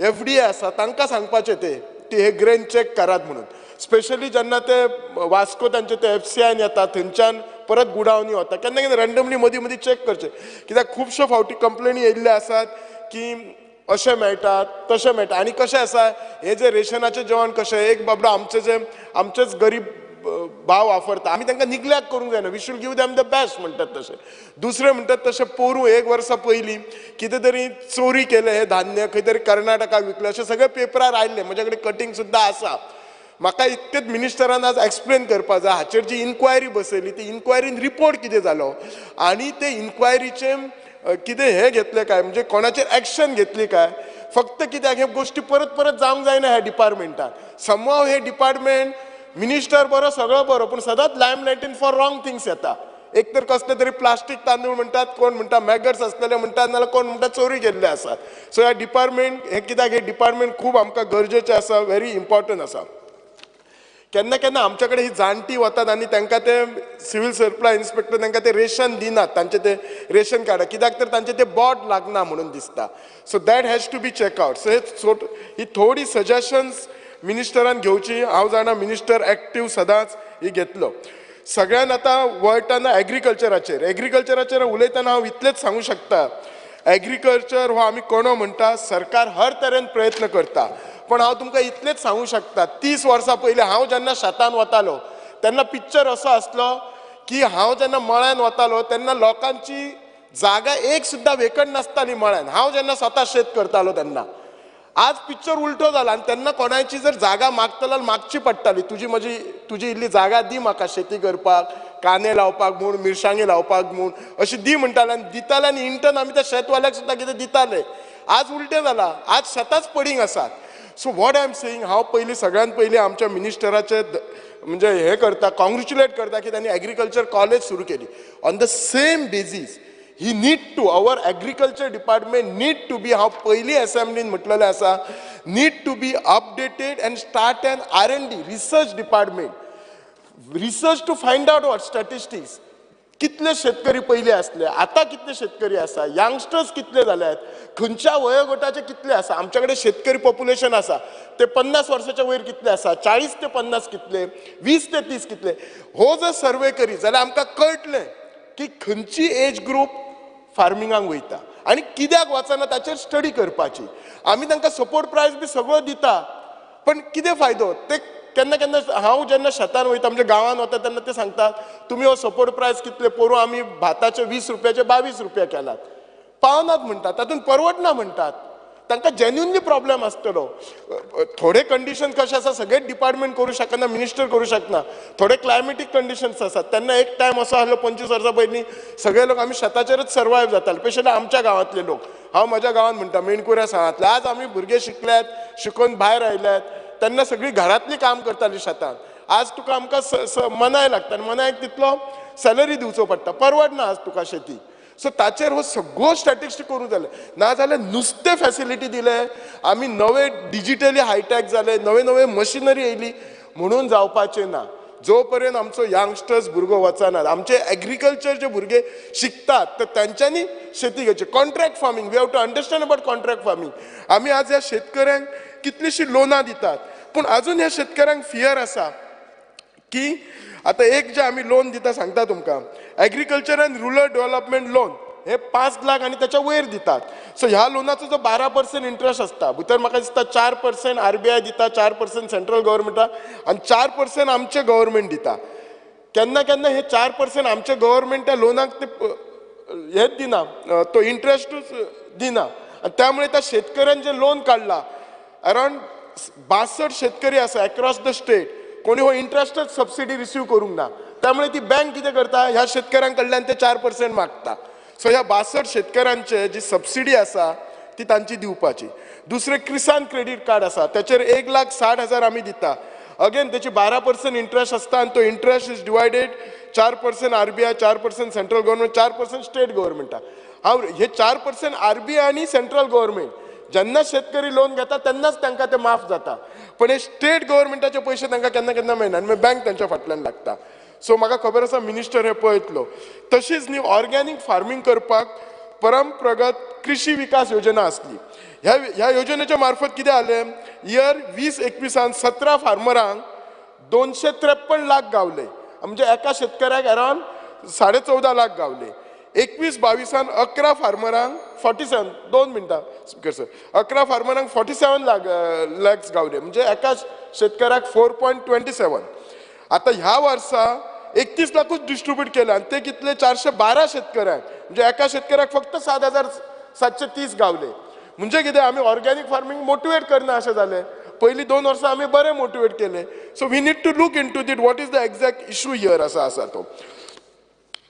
FDA आसा तांकां सांगपाचें ते की हे ग्रेन चॅक करात म्हणून. स्पेशली जेन्ना ते वास्को तांचे ते FCIन येता, थंयच्यान परत गुडावनी वता, केन्ना केन्ना रँडमली मदीं मदीं चॅक करचें, कित्याक खुबश्यो फावटी कंप्लेनी येयल्ल्यो आसात की अशें मेळटा तशें मेळटा. आनी कशें आसा, हे जे रेशनाचें जेवण कशें, एक बाबडो आमचे जे आमचेच गरीब भाव वापरता, आमी तांकां निग्लेक्ट करूंक जायना. We should give them the best म्हणटात तशें. दुसरें म्हणटात तशें पोरूं 1 वर्सा पयलीं कितें तरी चोरी केलें, हें धान्य खंय तरी कर्नाटकाक विकलें, अशें सगळें पेपरार आयिल्लें. म्हजे कडेन कटींग सुद्दां आसा. म्हाका इतकेंच मिनिस्टरान आज एक्सप्लेन करपाक जाय, हाचेर जी इन्क्वायरी बसयली ती इन्क्वायरीन रिपोर्ट कितें जालो आनी ते इन्क्वायरीचें कितें हें घेतलें काय, म्हणजे कोणाचेर एक्शन घेतली काय. फक्त कित्याक हे गोश्टी परत परत जावंक जायना ह्या डिपार्टमेंटान. समहाव हे डिपार्टमेंट मिनिस्टर बरो, सगळो बरो, पूण सदांच लायमलायटीन फॉर रॉंग थिंग्स येता. एक तर कसले तरी प्लास्टीक तांदूळ म्हणटात, कोण म्हणटा मॅगर्स आसलेले म्हणटात, नाजाल्यार कोण म्हणटा चोरी केल्ले आसात. सो ह्या डिपार्टमेंट हें कित्याक, हें डिपार्टमेंट खूब आमकां गरजेचें आसा, व्हेरी इम्पॉर्टंट आसा. केन्ना केन्ना आमच्या कडेन ही जाणटी वतात आनी तांकां ते सिवील सप्लाय इन्स्पेक्टर तांकां ते रेशन दिनात, तांचे ते रेशन कार्ड, कित्याक तर तांचे ते बोट लागना म्हणून दिसता. So that has to be check out. So ही थोडी सजेशन्स मिनिस्टरान घेवची. हांव जाणा मिनिस्टर एक्टीव सदांच ही घेतलो. सगळ्यान आतां वळटाना एग्रीकल्चराचेर, एग्रीकल्चराचेर उलयतना हांव इतलेंच सांगूं शकता, एग्रीकल्चर हो आमी कोणो म्हणटा, सरकार हर तरेन प्रयत्न करता, पण हांव तुमकां इतलेंच सांगूं शकता, 30 वर्सां पयलीं हांव जेन्ना शेतान वतालो तेन्ना पिक्चर असो आसलो की हांव जेन्ना मळ्यान वतालो तेन्ना लोकांची जागा एक सुद्दां वेकंट नासताली मळ्यान. हांव जेन्ना स्वता शेत करतालो तेन्ना. आज पिक्चर उलटो जाला आनी तेन्ना कोणाची जर जागा मागतलो जाल्यार मागची पडटाली, तुजी म्हजी तुजी इल्ली जागा दी म्हाका शेती करपाक, कांदे लावपाक म्हूण, मिरसांगी लावपाक म्हूण, अशी दी म्हणटाले आनी दिताले आनी इंटर्न आमी त्या शेतवाल्याक सुद्दां कितें दिताले. आज उलटें जाला, आज शेतांच पडींग आसात. So what I am saying, हांव पयलीं सगळ्यांत पयलीं आमच्या मिनिस्टराचे म्हणजे हें करता, कॉंग्रेच्युलेट करता की तांणी एग्रीकल्चर कॉलेज सुरू केली. On the same basis he need to, our agriculture department need to be, हांव पयलीं एसेंब्लीन म्हटलेलें आसा, need to be updated and start an R&D research department, research to find out what statistics, कितले शेतकरी पयलीं आसले, आतां कितले शेतकरी आसा, यंगस्टर्स कितले जाल्यात, खंयच्या वयोगटाचे कितले आसा. आमच्या कडेन शेतकरी पॉप्युलेशन आसा ते 50 वर्साच्या वयर कितले आसा, 40 ते 50 कितले, 20 ते 30 कितले. हो जर सर्वे करीत जाल्यार आमकां कळटलें की खंयची एज ग्रूप फार्मिंगाक वयता आनी कित्याक वचना ताचेर स्टडी करपाची. आमी तांकां सपोर्ट प्रायस बी सगळो दिता, पण कितें फायदो ते केन्ना केन्ना हांव जेन्ना शेतान वयता, आमच्या गांवान वता तेन्ना ते सांगतात तुमी हो सपोर्ट प्रायस कितले, पोरूं आमी भाताचे 20 रुपयाचे 22 रुपया केलात, पावनात म्हणटात, तातूंत परवडना म्हणटात. तांकां जेन्युनली प्रॉब्लेम आसतलो. थोडे कंडिशन कशें आसा सगळेच डिपार्टमेंट करूं शकना, मिनिस्टर करूं शकना. थोडे क्लायमेटीक कंडिशन्स आसात. तेन्ना एक टायम असो आसलो 25 वर्सां पयलीं सगळे लोक आमी शेताचेरच सर्वायव जाताले, स्पेशली आमच्या गांवांतले लोक. हांव म्हज्या गांवांत म्हणटा मेणकुऱ्या साळांतले. आज आमी भुरगे शिकल्यात, शिकोवन भायर आयल्यात, तेन्ना सगळीं घरांतलीं काम करतालीं शेतांत. आज तुका आमकां मनाय लागता आनी मनायक तितलो सॅलरी दिवचो पडटा, परवडना आज तुका शेती. सो ताचेर हो सगळो स्टॅटिस्टीक करूं जालें. नाजाल्यार नुस्तें फॅसिलिटी दिले आमी, नवे डिजिटली हायटॅक जाले, नवे नवे मशिनरी येयली म्हणून जावपाचें ना. जो पर्यंत आमचो यंगस्टर्स भुरगो वचना, आमचे एग्रीकल्चर जे भुरगे शिकतात तर तांच्यांनी शेती घेवची. Contract farming, we have to understand about contract farming. आमी आज ह्या शेतकऱ्यांक कितलीशीं लोनां दितात, पूण आजून ह्या शेतकऱ्यांक फियर आसा की आतां एक जे आमी लोन दिता सांगता तुमकां, agriculture and rural development loan हे 5 लाख आनी त्याच्या वयर दितात. सो ह्या लोनाचो जो 12% इंट्रस्ट आसता, भितर म्हाका दिसता 4% RBI दिता, 4% सेंट्रल गव्हर्मेंटा आनी 4% आमचें गव्हर्मेंट दिता. केन्ना केन्ना हे 4% आमचें गव्हर्मेंट त्या लोनाक ते हेच दिना, तो इंट्रस्टूच दिना. आनी त्यामुळे त्या शेतकऱ्यान जे लोन काडला, अरावंड 62 शेतकरी आसा एक्रॉस the state, कोणी हो इंट्रस्टच सबसिडी रिसीव करूंक ना. त्यामुळे ती बँक कितें करता, ह्या शेतकऱ्यां कडल्यान ते 4% मागता. सो ह्या 62 शेतकऱ्यांचे जी सबसिडी आसा ती तांची दिवपाची. दुसरें किसान क्रेडीट कार्ड आसा, त्याचेर 1,60,000 आमी दिता. अगेन त्याची 12% इंट्रस्ट आसता आनी तो interest is divided 4% RBI, 4% central government, 4% state गव्हर्मेंटा. हांव हे 4% RBI आनी सेंट्रल गव्हर्मेंट जेन्ना शेतकरी लोन घेता तेन्नाच तांकां ते माफ जाता, पण हे स्टेट गव्हर्मेंटाचे पयशे तांकां केन्ना केन्ना मेळना आनी मागीर बँक तांच्या फाटल्यान लागता. सो म्हाका खबर आसा मिनिस्टर हे पळयतलो. तशीच न्ही ऑर्गेनीक फार्मींग करपाक परंपरागत कृषी विकास योजना आसली. ह्या योजनेच्या मार्फत कितें जालें, इयर 2021 17 फार्मरांक 253 लाख गावले, म्हणजे एका शेतकऱ्याक अरावंड 14.5 लाख गावले. 21-22 11 फार्मरांक 47, 2 मिनटां स्पिकर सर, 11 फार्मरांक 47 लॅक्स गावले, म्हणजे एका शेतकऱ्याक 4.27. आतां ह्या वर्सा 31 लाखूच डिस्ट्रीब्यूट केले आनी ते कितले 412 शेतकऱ्यांक, म्हणजे एका शेतकऱ्याक फक्त 7,730 गावले. म्हणजे कितें, आमी ऑर्गेनीक फार्मींग मोटिवेट करना अशें जालें. पयलीं 2 वर्सां आमी बरें मोटिवेट केलें. So we need to look into that, what is the exact issue here आसा आसा तो.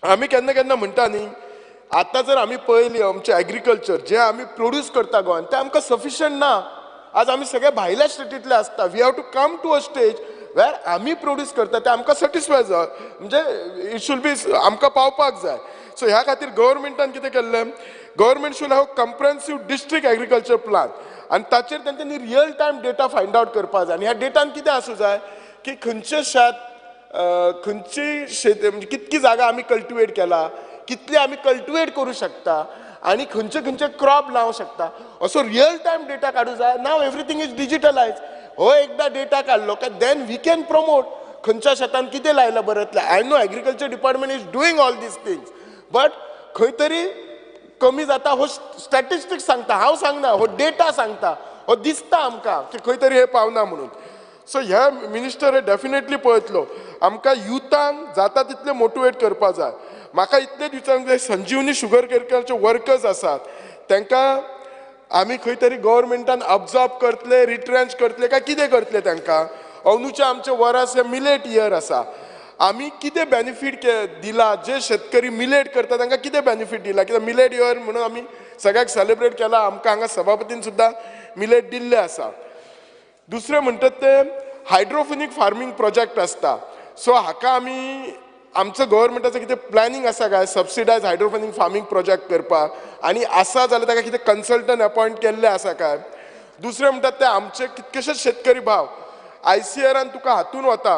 आमी केन्ना केन्ना म्हणटा न्ही, आतां जर आमी पळयली आमचें एग्रीकल्चर जें आमी प्रोड्यूस करता गोंयांत तें आमकां सफिशियंट ना. आज आमी सगळे भायल्या स्टेटींतले आसता. We have to come to a stage where आमी प्रोड्यूस करता तें आमकां सॅटिस्फाय जाय, म्हणजे it should be आमकां पावपाक जाय. सो ह्या खातीर गव्हर्मेंटान कितें केल्लें, government should have comprehensive district agriculture plan आनी ताचेर तेंच्यांनी real time data find out करपाक जाय. आनी ह्या डेटान कितें आसूं जाय की खंयचें शेत, खंयची शेत म्हणजे कितकी जागा आमी कल्टिवेट केला, कितली आमी कल्टिवेट करूं शकता आनी खंयचे खंयचे क्रॉप लावंक शकता, असो रियल टायम डेटा काडूं जाय. नाव एवरीथींग is digitalise. हो एकदां डेटा काडलो काय then we can promote खंयच्या शेतान कितें लायलां बरें जातलें. I know agriculture department is doing all these things, but खंय तरी कमी जाता. हो स्टॅटिस्टिक्स सांगता, हांव सांगना, हो डेटा सांगता, हो दिसता आमकां की खंय तरी हें पावना म्हणून. सो ह्या मिनिस्टर हे डेफिनेटली पळयतलो. आमकां युथांक जाता तितलें मोटिवेट करपाक जाय. म्हाका इतलें विचारूंक जाय, संजीवनी शुगर केरचे वर्कर्स आसात तांकां आमी खंय तरी गव्हर्मेंटान अब्जॉर्ब करतले, रिट्रेंच करतले काय कितें करतले तांकां. अंदूचें आमचें वरस हें मिलेट इयर आसा, आमी कितें बेनिफीट दिला, जे शेतकरी मिलेट करता तांकां कितें बेनिफीट दिला, कित्याक मिलेट इयर म्हणून आमी सगळ्याक सेलिब्रेट केला. आमकां हांगा सभापतीन सुद्दां मिलेट दिल्लें आसा. दुसरें म्हणटात तें हायड्रोफोनीक फार्मींग प्रोजेक्ट आसता. सो हाका आमी आमचो गव्हर्मेंटाचो कितें प्लॅनिंग आसा काय सबसिडायज हायड्रोफोनीक फार्मींग प्रोजेक्ट करपाक, आनी आसा जाल्यार ताका कितें कन्सल्टंट अपॉयंट केल्ले आसा काय. दुसरें म्हणटात ते आमचे कितकेशेच शेतकरी भाव ICR तुका हातून वता,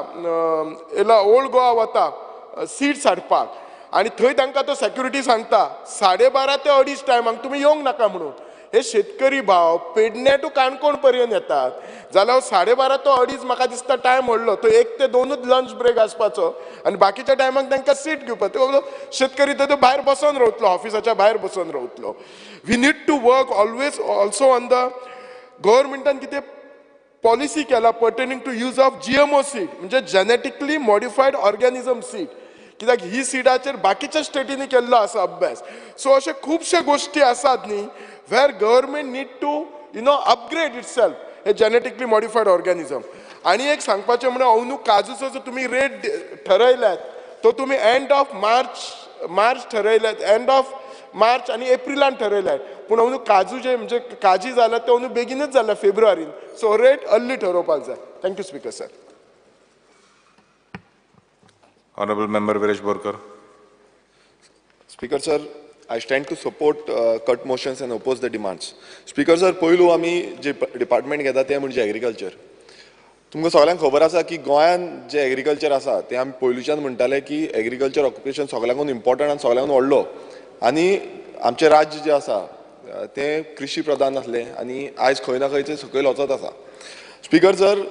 येला ओल्ड गोवा वता सीड्स हाडपाक आनी थंय तांकां तो सेक्युरिटी सांगता 12:30 ते 2:30 टायमाक तुमी येवंक नाका म्हणून. हे शेतकरी भाव पेडणे टू काणकोण पर्यंत येतात जाल्यार 12:30 तो 2:30 म्हाका दिसता टायम व्हडलो, तो 1 ते 2 लंच ब्रेक आसपाचो आनी बाकीच्या टायमाक तांकां सीट घेवपाक. शेतकरी तो भायर बसोन रावतलो, ऑफिसाच्या भायर बसोन रावतलो. We need to work always also on the गव्हर्मेंटान कितें पॉलिसी केला pertaining to use of GMO seed, म्हणजे जेनेटिकली मॉडिफायड ऑर्गॅनिजम सीड, कित्याक ही सिडाचेर बाकीच्या स्टेटींनी केल्लो आसा अभ्यास. सो अशे खुबशे गोश्टी आसात न्ही where government need to you know upgrade itself hey genetically modified organism. आनी एक सांगपाचें म्हणल्यार अंदू काजूचो जो तुमी रेट ठरयल्यात तो तुमी एंड ऑफ मार्च ठरयल्यात, एंड ऑफ मार्च आनी एप्रिलान ठरयल्यात, पूण अंदू काजू जे म्हणजे काजी जाल्यात ते अंदू बेगीनच जाल्या फेब्रुवारीन, सो रेट अर्ली ठरोवपाक जाय. Thank you speaker sir.
Honorable Member Viresh Borkar.
Speaker sir, I stand to support cut motions and oppose the demands. Speaker sir, पयलू आमी जे डिपार्टमेंट घेता तें म्हणजे एग्रीकल्चर. तुमकां सगळ्यांक खबर आसा की गोंयान जें एग्रीकल्चर आसा तें आमी पयलूच्यान म्हणटाले की एग्रीकल्चर ऑक्युपेशन सगळ्यांकून इम्पॉर्टंट आनी सगळ्यांकून व्हडलो, आनी आमचें राज्य जें आसा तें कृशी प्रधान आसलें आनी आयज खंय ना खंय तें सकयल वचत आसा. स्पीकर सर,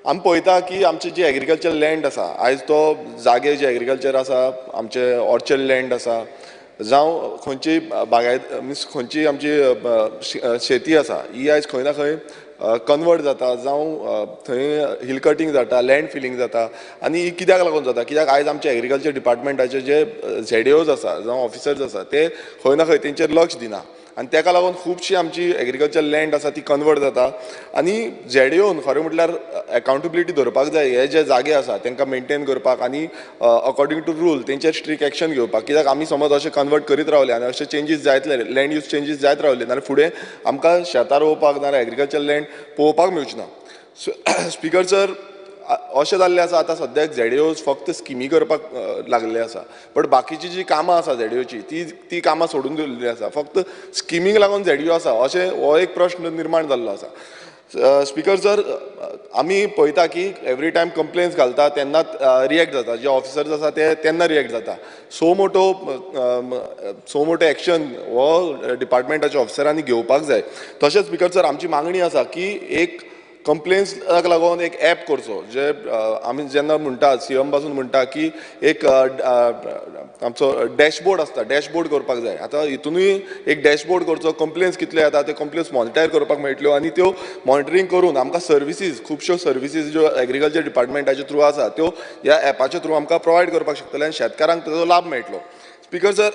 आमी पळयता की आमचें जें एग्रीकल्चर लँड आसा आयज तो जागे जे एग्रीकल्चर आसा, आमचें ऑर्चर्ड लँड आसा जावं खंयची बागायत मिन्स खंयची आमची शेती आसा ही आयज खंय ना खंय कन्वर्ट जाता, जावं थंय हिल कटींग जाता, लँड फिलींग जाता. आनी ही कित्याक लागून जाता, कित्याक आयज आमचे एग्रीकल्चर डिपार्टमेंटाचे जे झेडओज आसा जावं ऑफिसर्स आसा ते खंय ना खंय तेंचेर लक्ष दिना आनी तेका लागून खुबशी आमची एग्रीकल्चर लँड आसा ती कन्वर्ट जाता. आनी झेडओन खरें म्हटल्यार एकाउंटेबिलिटी धरपाक जाय, हे जे जागे आसा तांकां मेनटेन करपाक आनी अकॉर्डिंग टू रूल तेंचेर स्ट्रिक्ट एक्शन घेवपाक, कित्याक आमी समज अशें कन्वर्ट करीत रावले आनी अशे चेंजीस जायतले, लँड यूज चेंजीस जायत रावले जाल्यार फुडें आमकां शेतां रोवपाक नाजाल्यार एग्रीकल्चर लँड पळोवपाक मेळची ना. स्पीकर सर, अशें जाल्लें आसा आतां सद्याक झेडओज फक्त स्किमी करपाक लागल्ले आसा, बट बाकीची जी कामां आसा झेडओची ती कामां सोडून दिल्ली आसा, फक्त स्किमींक लागून झेडओ आसा अशें हो एक प्रश्न निर्माण जाल्लो आसा. स्पीकर सर, आमी पळयता की एवरी टायम कंप्लेन्स घालता तेन्नाच रिएक्ट जाता, जे ऑफिसर्स आसा ते तेन्ना रिएक्ट जाता. सो मोटो एक्शन हो डिपार्टमेंटाच्या ऑफिसरांनी घेवपाक जाय. तशेंच स्पीकर सर, आमची मागणी आसा की एक कंप्लेन्साक लागून एक एप करचो, जे आमी जेन्ना म्हणटा सीएम पासून म्हणटा की एक आमचो डॅशबोर्ड आसता, डॅशबोर्ड करपाक जाय. आतां हितूनय एक डॅशबोर्ड करचो, कंप्लेन्स कितले येता ते कंप्लेन्स मॉनिटर करपाक मेळटल्यो आनी त्यो मॉनिटरींग करून आमकां सर्विसीज, खुबश्यो सर्विसीज ज्यो एग्रीकल्चर डिपार्टमेंटाचे थ्रू आसा त्यो ह्या एपाच्या थ्रू आमकां प्रोवायड करपाक शकतले आनी शेतकारांक ताजो लाभ मेळटलो. स्पीकर सर,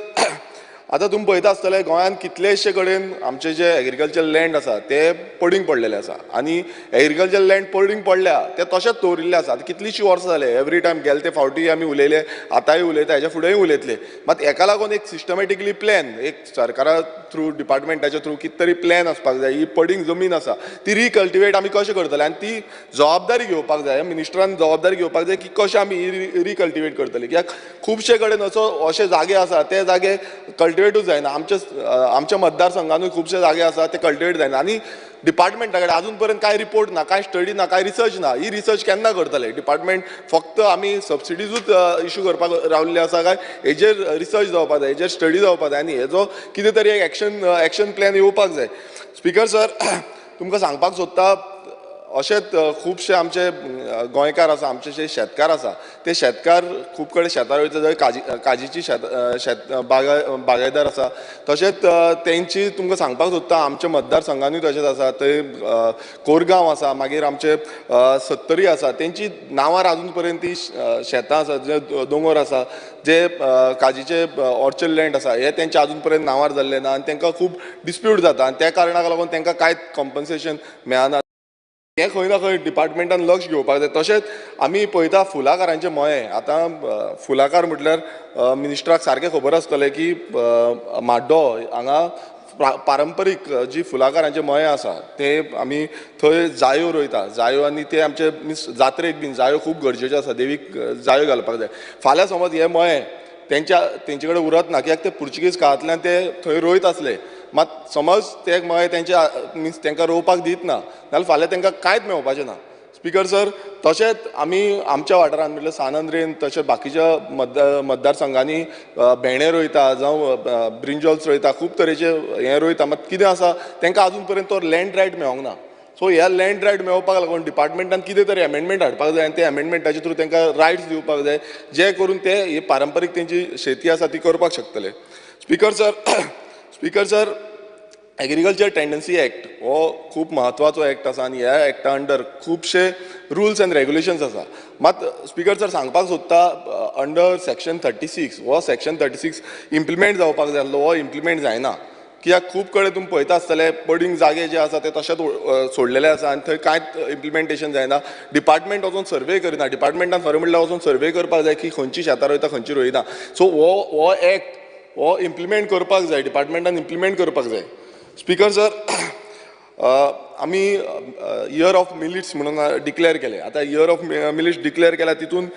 आतां तुमी पळयता आसतले गोंयांत कितलेशे कडेन आमचे जे एग्रीकल्चर लँड आसा ते पडींग पडलेले आसा आनी एग्रीकल्चर लँड पडींग पडल्या ते तशेंच दवरिल्ले आसा. आतां कितलींशीं वर्सां जाले, एवरी टायम गेले ते फावटी आमी उलयले, आतांय उलयता, हेच्या फुडेंय उलयतले, मात हेका लागून एक सिस्टमॅटिकली प्लॅन, एक सरकारा थ्रू डिपार्टमेंटाच्या थ्रू कितें तरी प्लॅन आसपाक जाय. ही पडींग जमीन आसा ती रिकल्टिवेट आमी कशें करतले आनी ती जबाबदारी घेवपाक जाय, मिनिस्टरान जबाबदारी घेवपाक जाय की कशें आमी ही रिकल्टिवेट करतले, कित्याक खुबशे कडेन असो अशे जागे आसा ते जागे कल्टिवेटूच जायना. आमच्या मतदारसंघानूय खुबशे जागे आसा ते कल्टिवेट जायना आनी डिपार्टमेंटा कडेन अजून पर्यंत कांय रिपोर्ट ना, कांय स्टडी ना, कांय रिसर्च ना. ही रिसर्च केन्ना करतले डिपार्टमेंट? फक्त आमी सबसिडीजूच इशू करपाक रावल्ले आसा काय हेजेर रिसर्च जावपाक जाय, हेजेर स्टडी जावपाक जाय आनी हेजो कितें तरी एक एक्शन प्लॅन येवपाक जाय. स्पीकर सर, तुमकां सांगपाक सोदता अशेंच खुबशे आमचे गोंयकार आसा, आमचे जे शेतकार आसा ते शेतकार खूब कडेन शेतार वयता, जंय काजीची शेत बागायदार आसा, तशेंच तेंची तुमकां सांगपाक सोदता आमच्या मतदारसंघानूय तशेंच आसा, थंय कोरगांव आसा, मागीर आमचे सत्तरी आसा, तेंची नांवार आजून पर्यंत ती शेतां आसा, जे दोंगर आसा, जे काजीचे ऑर्चर्ड लँड आसा, हे तेंचे आजून पर्यंत नांवार जाल्ले ना आनी तेंकां खूब डिस्प्यूट जाता आनी त्या कारणाक लागून तेंकां कांयच कॉम्पन्सेशन मेळना. हें खंय ना खंय डिपार्टमेंटान लक्ष घेवपाक जाय. तशेंच आमी पळयता फुलाकारांचे मळे, आतां फुलाकार म्हटल्यार मिनिस्टराक सारकें खबर आसतलें की म्हाड्डो हांगा पारंपरीक जी फुलाकारांचे मळे आसा ते आमी थंय जायो रोयता, जायो आनी ते आमचे मिन्स जात्रेक बीन जायो खूब गरजेच्यो आसा, देवीक जायो घालपाक जाय. फाल्यां समज हे मळे तेंचे कडेन उरत ना, कित्याक ते पुर्तुगीज काळांतल्यान ते थंय रोयत आसले, मात समज ते मळे तेंच्या मिन्स तेंकां रोवपाक दीत ना जाल्यार फाल्यां तेंकां कांयच मेळपाचें ना. स्पीकर सर, तशेंच आमी आमच्या वाठारांत म्हटल्यार सान आंद्रेन तशें बाकीच्या मतदारसंघांनी भेंडे रोयता जावं ब्रिंजॉल्स रोयता, खूब तरेचे हें रोयता, मात कितें आसा तेंकां आजून पर्यंत तो लँड रायट मेळोंक ना. सो ह्या लँड रायट मेळोवपाक लागून डिपार्टमेंटान कितें तरी एमेंडमेंट हाडपाक जाय आनी ते एमेंडमेंटाचे थ्रू तेंकां रायट्स दिवपाक जाय, जे करून ते ही पारंपरीक तेंची शेती आसा ती करपाक शकतले. Speaker sir, agriculture tenancy act हो खूब म्हत्वाचो एक्ट आसा आनी ह्या एक्टा अंडर खुबशे रुल्स एंड रेगुलेशन्स आसा. मात स्पीकर सर सांगपाक सोदता अंडर सेक्शन 36 हो सेक्शन 36 इम्प्लिमेंट जावपाक जाय आसलो, हो इम्प्लिमेंट जायना. कित्याक खूब कडेन तुमी पळयता आसतले पडींग जागे जे आसा ते तशेंच सोडलेले आसा आनी थंय कांयच इम्प्लिमेंटेशन जायना. डिपार्टमेंट वचून सर्वे करिना. डिपार्टमेंटान खरें म्हणल्यार वचून सर्वे करपाक जाय की खंयची शेतां रोयता खंयची रोयना. सो हो एक्ट हो इम्प्लिमेंट करपाक जाय, डिपार्टमेंटान इम्प्लिमेंट करपाक जाय. स्पीकर सर, आमी इयर ऑफ मिलिट्स म्हणून डिक्लेअर केलें. आतां इयर ऑफ मिलिट्स डिक्लेअर केल्या तितून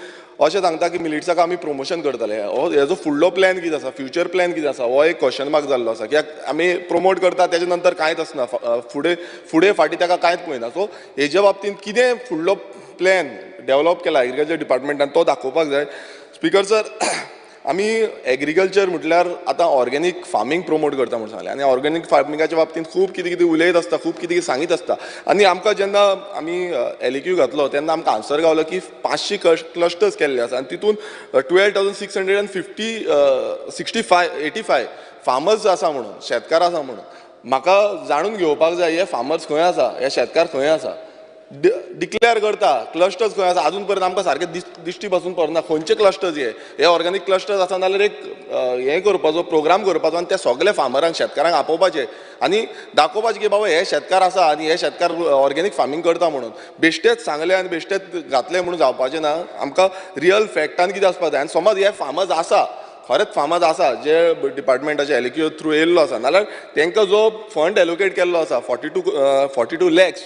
अशें सांगता की मिलिट्साक आमी प्रमोशन करतले. हो हेजो फुडलो प्लॅन कितें आसा, फ्युचर प्लॅन कितें आसा, हो एक क्वेश्चन मार्क जाल्लो आसा. कित्याक आमी प्रमोट करता तेजे नंतर कांयच आसना, फुडें फुडें फाटीं ताका कांयच पळयना. सो हेज्या बाबतींत कितें फुडलो प्लॅन डेवलप केला एग्रीकल्चर डिपार्टमेंटान तो दाखोवपाक जाय. स्पीकर सर, आमी एग्रीकल्चर म्हटल्यार आतां ऑर्गेनीक फार्मींग प्रमोट करता म्हूण सांगलें आनी ऑर्गेनीक फार्मिंगाच्या बाबतींत खूब कितें कितें उलयत आसता, खूब कितें कितें सांगीत आसता. आनी आमकां जेन्ना आमी LAQ घातलो तेन्ना आमकां आन्सर गावलो की 500 क्लस्टर्स केल्ले आसा आनी तितून 12,685 फार्मर्स आसा म्हणून, शेतकार आसा म्हणून. म्हाका जाणून घेवपाक जाय हे फार्मर्स खंय आसा, हे शेतकार खंय आसा. डिक्लेअर करता क्लस्टर्स खंय आसा, आजून पर्यंत आमकां सारकें दिश्टी पासून पडना खंयचे क्लस्टर्स हे, हे ऑर्गेनीक क्लस्टर्स आसा नाल्यार एक हें करपाचो प्रोग्राम करपाचो आनी त्या सगल्या फार्मरांक शेतकारांक आपोवपाचें आनी दाखोवपाचें की बाबा हे शेतकार आसा आनी हे शेतकार ऑर्गेनीक फार्मींग करता म्हणून. बेश्टेच सांगलें आनी बेश्टेच घातलें म्हणून जावपाचें ना, आमकां रियल फॅक्टान कितें आसपाक जाय. आनी समज हे फार्मर्स आसा, खरेंच फार्मर्स आसा जे डिपार्टमेंटाचे LAQ through येयल्लो आसा, नाल्यार तांकां जो फंड एलोकेट केल्लो आसा 42 लॅक्स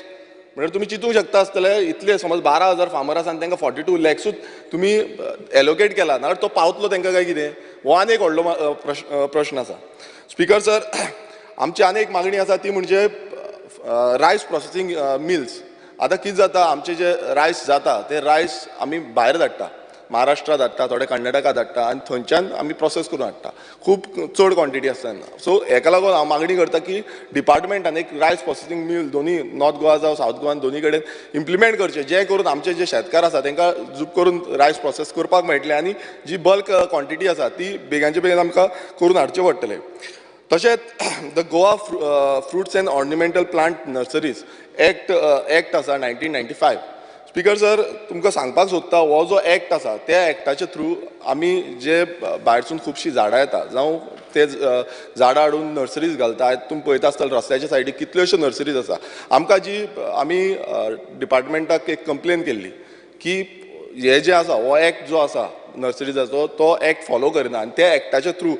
म्हणल्यार तुमी चिंतूंक शकता आसतले इतले समज 12,000 फार्मर आसा आनी तांकां 42 लॅक्सूच तुमी एलोकेट केला नाल्यार तो पावतलो तांकां काय कितें, हो आनी एक व्हडलो प्रश्न आसा. स्पीकर सर, आमची आनी एक मागणी आसा ती म्हणजे रायस प्रोसेसींग मिल्स. आतां कितें जाता, आमचे जे रायस जाता ते रायस आमी भायर धाडटा, महाराष्ट्रा धाडटा, थोडे कर्नाटका धाडटा आनी थंयच्यान आमी प्रोसेस करून हाडटा, खूब चड क्वॉन्टिटी आसता तेन्ना. सो हेका लागून हांव मागणी करता की डिपार्टमेंटान एक रायस प्रोसेसींग मिल दोनी नॉर्थ गोवा जावं सावथ गोवान दोनी कडेन इम्प्लिमेंट करचें, जें करून आमचे जे शेतकार आसा तांकां झूप करून रायस प्रोसेस करपाक मेळटलें आनी जी बल्क क्वॉन्टिटी आसा ती बेगानचे बेगीन आमकां करून हाडचें पडटलें. तशेंच the Goa fruits and ornamental plant nurseries act आसा 1995. स्पीकर सर, तुमकां सांगपाक सोदता हो जो एक्ट आसा त्या एक्टाच्या थ्रू आमी जे भायरसून खुबशीं झाडां येता जावं ते झाडां हाडून नर्सरीज घालता. तुमी पळयता आसतले रस्त्याच्या सायडीक कितल्योश्यो नर्सरीज आसा. आमकां जी आमी डिपार्टमेंटाक एक कंप्लेन केल्ली की हे जे आसा हो एक्ट जो आसा नर्सरीजाचो तो एक्ट फॉलो करिना आनी त्या एक्टाच्या थ्रू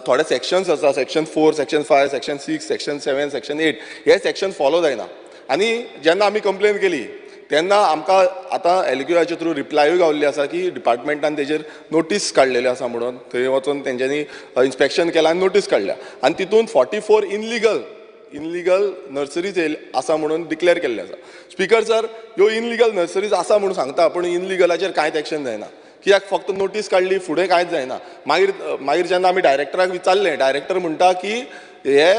थोडे सेक्शन्स आसा, section 4, section 5, section 6, section 7, section 8 हे सेक्शन फॉलो जायना. आनी जेन्ना आमी कंप्लेन केली तेन्ना आमकां आतां LAQच्या थ्रू रिप्लायूय गावल्ली आसा की डिपार्टमेंटान तेजेर नोटीस काडलेली आसा म्हणून थंय वचून तेंच्यांनी इन्स्पेक्शन केलां आनी नोटीस काडल्या आनी तितून 44 इनलिगल नर्सरीज आसा म्हणून डिक्लेअर केल्लें आसा. स्पीकर सर, ह्यो इनलिगल नर्सरीज आसा म्हणून सांगता पूण इनलिगलाचेर कांयच एक्शन जायना, कित्याक फक्त नोटीस काडली फुडें कांयच जायना. मागीर मागीर जेन्ना आमी डायरेक्टराक विचारलें, डायरेक्टर म्हणटा की हे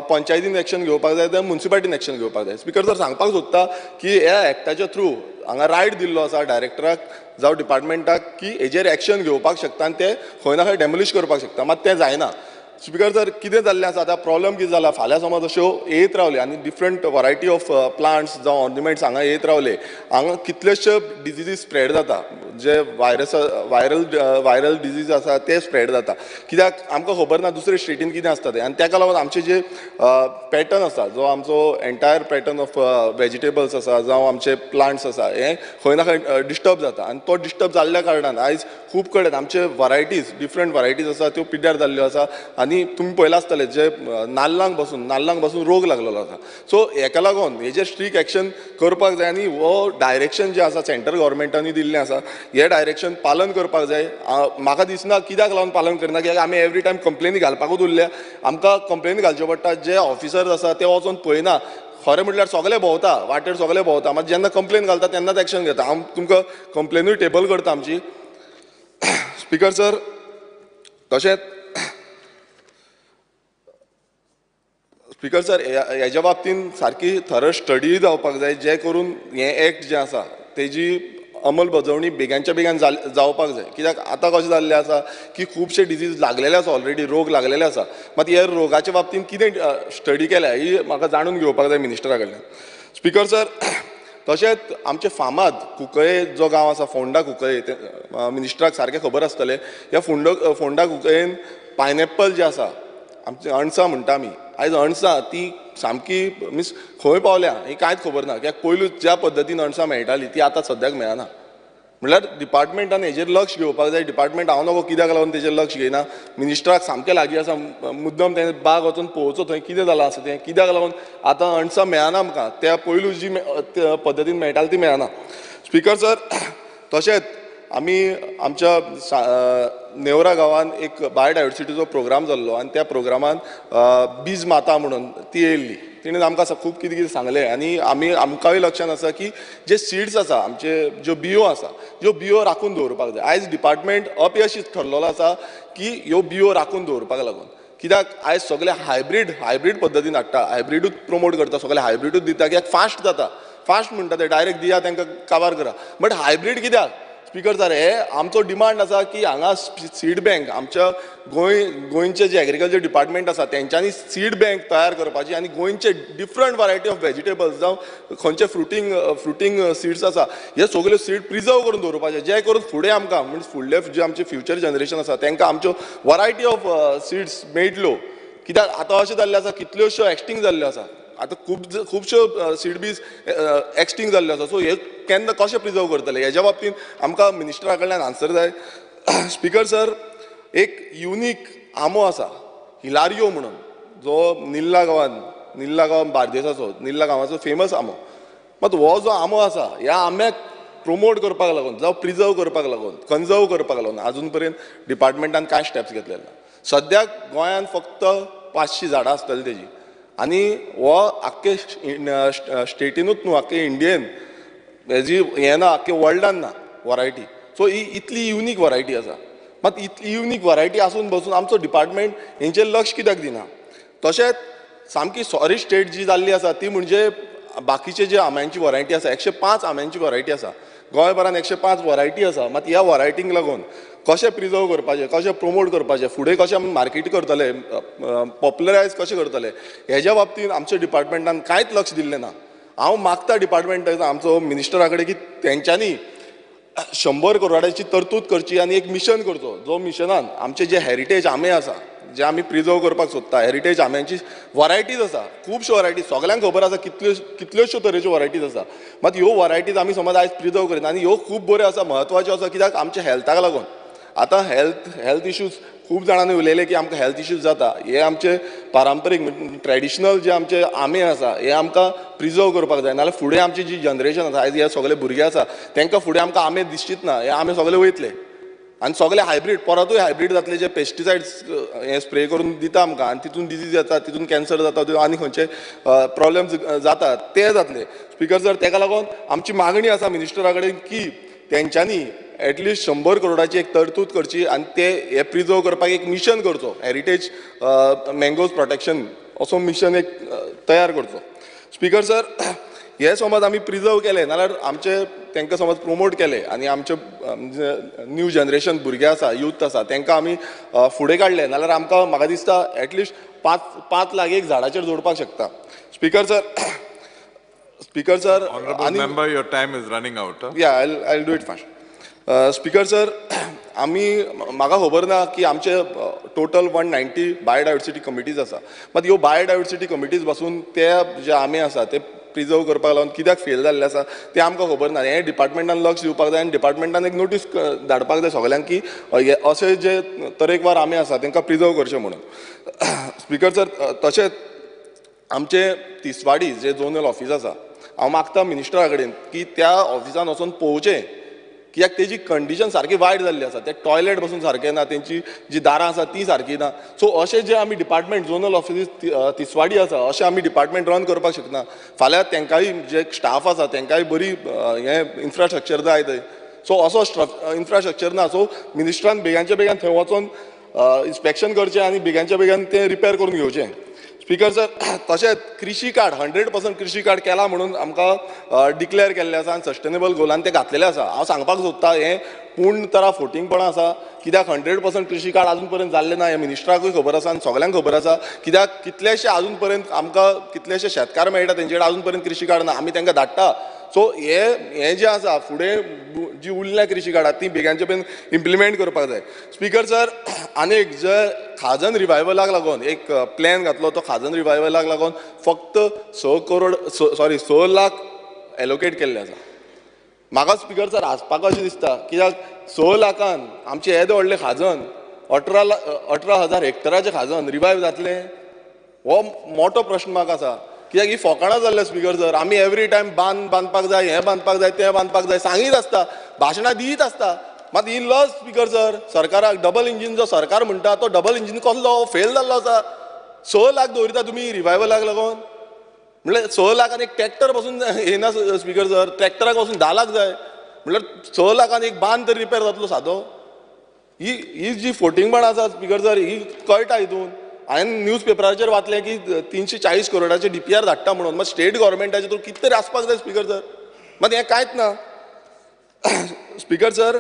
पंचायतीन एक्शन घेवपाक जाय जाल्यार मुन्सिपालिटीन एक्शन घेवपाक जाय. स्पीकर सर, सांगपाक सोदता की ह्या एक्टाच्या थ्रू हांगा रायट दिल्लो आसा डायरेक्टराक जावं डिपार्टमेंटाक की हेजेर एक्शन घेवपाक शकता आनी ते खंय ना खंय डेमोलिश करपाक शकता, मात तें जायना. स्पीकर सर, कितें जाल्लें आसा आतां प्रॉब्लम कितें जाला, फाल्यां समज अश्यो येत रावले आनी डिफरंट वरायटी ऑफ प्लांट्स जावं ऑर्निमेंट्स हांगा येत रावले, हांगा कितलेशे डिजीजीस स्प्रेड जाता, जे व्हायरल डिजीज आसा ते स्प्रेड जाता, कित्याक आमकां खबर ना दुसरे स्टेटीन कितें आसता तें. आनी ताका लागून आमचे जे पॅटर्न आसा, जो आमचो एंटायर पॅटर्न ऑफ वेजिटेबल्स आसा जावं आमचे प्लांट्स आसा, हे खंय ना खंय डिस्टर्ब जाता आनी तो डिस्टर्ब जाल्ल्या कारणान आयज खूब कडेन आमचे वरायटीज, डिफरंट वरायटीज आसा त्यो पिड्ड्यार जाल्ल्यो आसा. आनी तुमी पळयलां आसतलें जे नाल्लांक बसून रोग लागलेलो आसा. सो हेका लागून हेजेर स्ट्रीक एक्शन करपाक जाय आनी हो डायरेक्शन जें आसा सेंट्रल गव्हर्मेंटांनी दिल्लें आसा हें डायरेक्शन पालन करपाक जाय. म्हाका दिसना कित्याक लागून पालन करना, कित्याक आमी एवरी टायम कंप्लेनी घालपाकूच उरल्या, आमकां कंप्लेनी घालच्यो पडटा. जे ऑफिसर्स आसा ते वचोन पळयना, खरें म्हटल्यार सगळे भोंवता वाटेर, सगळे भोंवता, मात जेन्ना कंप्लेन घालता तेन्नाच एक्शन घेता. हांव तुमकां कंप्लेनूय टेबल करता आमची. स्पीकर सर, तशेंच स्पीकर सर हेज्या बाबतीन सारकी थरो स्टडी जावपाक जाय, जे करून हें एक्ट जें आसा तेजी अंमलबजावणी बेगानच्या बेगान जावपाक जाय. कित्याक आतां कशें जाल्लें आसा की खुबशे डिजीज लागलेले आसा, ऑलरेडी रोग लागलेले आसा, मात ह्या रोगाच्या बाबतीन कितें स्टडी केल्या ही म्हाका जाणून घेवपाक जाय मिनिस्टरा कडल्यान. स्पीकर सर, तशेंच आमचे फामाद कुंकळे जो गांव आसा, फोंडा कुंकळे, ते मिनिस्टराक सारकें खबर आसतलें, ह्या फोंडा कुंकळेन पायनएप्पल जें आसा आमची अणसां म्हणटा आमी, आयज अणसां ती सामकी मिन्स खंय पावल्या ही कांयच खबर ना, कित्याक पयलू ज्या पद्दतीन अणसां मेळटाली ती आतां सद्याक मेळना. म्हणल्यार डिपार्टमेंटान हेजेर लक्ष घेवपाक जाय. डिपार्टमेंट हांव नको कित्याक लागून तेजेर लक्ष घेयना. मिनिस्टराक सामकें लागीं आसा, मुद्दम तेणें बाग वचून पळोवचो थंय कितें जालां आसा तें, कित्याक लागून आतां अणसां मेळना आमकां, त्या पयलू जी पद्दतीन मेळटाली ती मेळना. स्पीकर सर, तशेंच आमी आमच्या नेवरा गांवांत एक बायोडायवर्सिटीचो प्रोग्राम जाल्लो आनी त्या प्रोग्रामान बीज माता म्हणून ती येयल्ली, तिणें आमकां खूब कितें कितें सांगलें आनी आमी आमकांय लक्षांत आसा की जे सिड्स आसा, आमचे ज्यो बियो आसा, ज्यो बियो राखून दवरपाक जाय. आयज डिपार्टमेंट अपयशी ठरलेलो आसा की ह्यो बियो राखून दवरपाक लागून, कित्याक आयज सगळे हायब्रीड पद्दतीन हाडटा, हायब्रिडूच प्रमोट करता, सगळे हायब्रिडूच दिता, कित्याक फास्ट जाता, फास्ट म्हणटा ते डायरेक्ट दिया तांकां काबार करा. बट हायब्रीड कित्याक स्पीकर सर, हे आमचो डिमांड आसा की हांगा सीड बँक आमच्या गोंयचे जे एग्रीकल्चर डिपार्टमेंट आसा तेंच्यांनी सीड बँक तयार करपाची आनी गोंयचे डिफरंट वरायटी ऑफ वेजिटेबल्स जावं खंयचे फ्रुटींग सिड्स आसा हे सगळे सीड प्रिजर्व करून दवरपाचे, जे करून फुडें आमकां म्हणजे फुडले जे आमचे फ्युचर जनरेशन आसा तांकां आमच्यो वरायटी ऑफ सिड्स मेळटल्यो. कित्याक आतां अशें जाल्लें आसा, कितल्योश्यो एक्सटिंग जाल्ल्यो आसा, आतां खुबश्यो सीड बीज एक्सटिंग जाल्ल्यो आसा. सो हे केन्ना कशें प्रिजर्व करतले हेज्या बाबतींत आमकां मिनिस्टरा कडल्यान आन्सर जाय. स्पीकर सर, एक युनीक आंबो आसा हिलारियो म्हणून, जो निल्ला गांवान बार्देसाचो, निल्ला गांवाचो फेमस आंबो. मात हो जो आंबो आसा ह्या आंब्याक प्रमोट करपाक लागून जावं प्रिजर्व करपाक लागून कन्जर्व करपाक लागून आजून पर्यंत डिपार्टमेंटान कांय स्टेप्स घेतलेले ना. सद्याक गोंयांत फक्त 500 झाडां आसतली तेजी आनी हो आख्खे स्टेटीनूच न्हू, आख्खे इंडियेन हेजी हें ना, आख्खे वर्ल्डान ना वरायटी. सो ही इतली युनीक वरायटी आसा, मात इतली युनीक वरायटी आसून बसून आमचो डिपार्टमेंट हेंचेर लक्ष कित्याक दिना. तशेंच सामकी सॉरी स्टेट जी जाल्ली आसा ती म्हणजे बाकीचे जे आंब्यांची वरायटी आसा, 105 आंब्यांची वरायटी आसा गोंयभरान, 105 वरायटी आसा. मात ह्या वरायटींक लागून कशें प्रिजर्व करपाचें, कशें प्रमोट करपाचें, फुडें कशें आमी मार्केट करतले, पॉप्युलरायज कशें करतले हेज्या बाबतींत आमच्या डिपार्टमेंटान कांयच लक्ष दिल्लें ना. हांव मागता डिपार्टमेंटाक आमचो मिनिस्टरा कडेन की तेंच्यांनी 100 करोडाची तरतूद करची आनी एक मिशन करचो, जो मिशनान आमचे जे हेरिटेज आंबे आसा जे आमी प्रिजर्व करपाक सोदता, हेरिटेज आंब्यांची वरायटीज आसा, खुबश्यो वरायटीज, सगल्यांक खबर आसा कितल्योश्यो तरेच्यो वरायटीज आसा. मात ह्यो वरायटीज आमी समज आयज प्रिजर्व करिना आनी ह्यो खूब बऱ्यो आसा, म्हत्वाच्यो आसा, कित्याक आमच्या हेल्थाक लागून. आतां हेल्थ इश्यूज खूब जाणांनी उलयले की आमकां हेल्थ इश्यूज जाता, हे आमचे पारंपरीक ट्रेडिशनल जे आमचे आंबे आसा हे आमकां प्रिजर्व करपाक जाय, नाजाल्यार फुडें आमची जी जनरेशन आसा, आयज हे सगळे भुरगे आसा तांकां फुडें आमकां आंबे दिसचीच ना, हे आंबे सगळे वयतले आनी सगळे हायब्रीड, परतूय हायब्रीड जातले, जे पेस्टिसायड्स हे स्प्रे करून दिता आमकां आनी तितून डिजीज जाता, तितून कॅन्सर जाता, आनी खंयचे प्रॉब्लम्स जाता ते जातले. स्पीकर सर, ताका लागून आमची मागणी आसा मिनिस्टरा कडेन की तेंच्यांनी एटलिस्ट 100 करोडाची एक तरतूद करची आनी ते हे प्रिजर्व करपाक एक मिशन करचो, हेरिटेज मँगोज प्रोटेक्शन असो मिशन एक तयार करचो. स्पीकर सर, हे समज आमी प्रिजर्व केले नाल्यार आमचे तांकां समज प्रमोट केले आनी आमचे न्यू जनरेशन भुरगे आसा, यूथ आसा, तांकां आमी फुडें काडले नाल्यार आमकां म्हाका दिसता एटलिस्ट 5 लाख एक झाडाचेर जोडपाक शकता. Speaker sir, speaker sir,
honourable member, your time is running out.
Yeah, I will do it fast. Speaker sir, आमी म्हाका खबर ना की आमचे टोटल 190 बायोडायवर्सिटी कमिटीज आसा, मात ह्यो बायोडायवर्सिटी कमिटीज पासून ते जे आमे आसा ते प्रिजर्व करपाक लागून कित्याक फेल जाल्ले आसा तें आमकां खबर ना. हें डिपार्टमेंटान लक्ष दिवपाक जाय आनी डिपार्टमेंटान एक नोटीस धाडपाक जाय सगल्यांक की अशे जे तरेकवार आमे आसा तांकां प्रिजर्व करचे म्हणून. स्पीकर सर, तशेंच आमचे तिसवाडी जे झोनल ऑफीस आसा, हांव मागता मिनिस्टरा कडेन की त्या ऑफिसान वचून पळोवचें, कित्याक तेजी कंडिशन सारकी वायट जाल्ली आसा, ते टॉयलेट बसून सारकें ना, तेंची जी दारां आसा ती सारकी ना. सो अशें जे आमी डिपार्टमेंट झोनल ऑफिसीस तिसवाडी आसा अशें आमी डिपार्टमेंट रन करपाक शकना. फाल्यां तांकांय जे स्टाफ आसा तांकांय बरी हें इन्फ्रास्ट्रक्चर जाय थंय, सो असो इन्फ्रास्ट्रक्चर ना. सो मिनिस्टरान बेगानच्या बेगान थंय वचोन इन्स्पेक्शन करचें आनी बेगानच्या बेगान तें रिपेर करून घेवचें. स्पीकर सर, तशेंच कृषी कार्ड 100% कृषी कार्ड केला म्हणून आमकां डिक्लेअर केल्लें आसा आनी सस्टेनेबल गोलान तें घातलेलें आसा. हांव सांगपाक सोदता हें पूर्ण तरा फोटिंगपणां आसा, कित्याक 100% कृषी कार्ड अजून पर्यंत जाल्लें ना, हें मिनिस्टराकूय खबर आसा आनी सगल्यांक खबर आसा. कित्याक कितलेशे अजून पर्यंत आमकां कितलेशे शेतकार मेळटा तेंचे कडेन अजून पर्यंत कृषी कार्ड ना, आमी तांकां धाडटा. सो हे जे आसा फुडें जी उरल्या कृषी कार्डां ती बेगांचे बेगीन इम्प्लिमेंट करपाक जाय. स्पीकर सर, आनी एक जे खाजन रिवायवलाक लागून एक प्लॅन घातलो, तो खाजन रिवायवलाक लागून फक्त 6 लाख एलोकेट केल्ले आसा. म्हाका स्पीकर सर हांसपाक अशें दिसता, कित्याक 6 लाखान आमचें येदें व्हडलें खाजन 18,000 हेक्टराचें खाजन रिवायव जातलें, हो मोठो प्रश्न म्हाका आसा. कित्याक ही फोकाणां जाल्ल्या स्पीकर सर. आमी एवरी टायम बांद बांदपाक जाय, हें बांदपाक जाय, तें बांदपाक जाय सांगीत आसता, भाशणां दीत आसता, मात ही लज स्पीकर सर सरकाराक. डबल इंजीन जो सरकार म्हणटा तो डबल इंजीन कसलो फेल जाल्लो आसा. 6 लाख दवरिता तुमी रिवायवलाक लागून, म्हणल्यार 6 लाखान एक ट्रॅक्टर पासून येना स्पीकर सर, ट्रॅक्टराक पासून 10 लाख जाय, म्हणल्यार 6 लाखान एक बांद तरी रिपेर जातलो सादो. ही जी फोटिंगपण आसा स्पीकर सर ही कळटा हितून. हांवें न्यूज पेपराचेर वाचलें की 340 करोडाचे DPR धाडटा म्हणून, मात स्टेट गव्हर्मेंटाचे थ्रू कितें तरी आसपाक जाय स्पीकर सर, मात हें कांयच ना स्पीकर सर.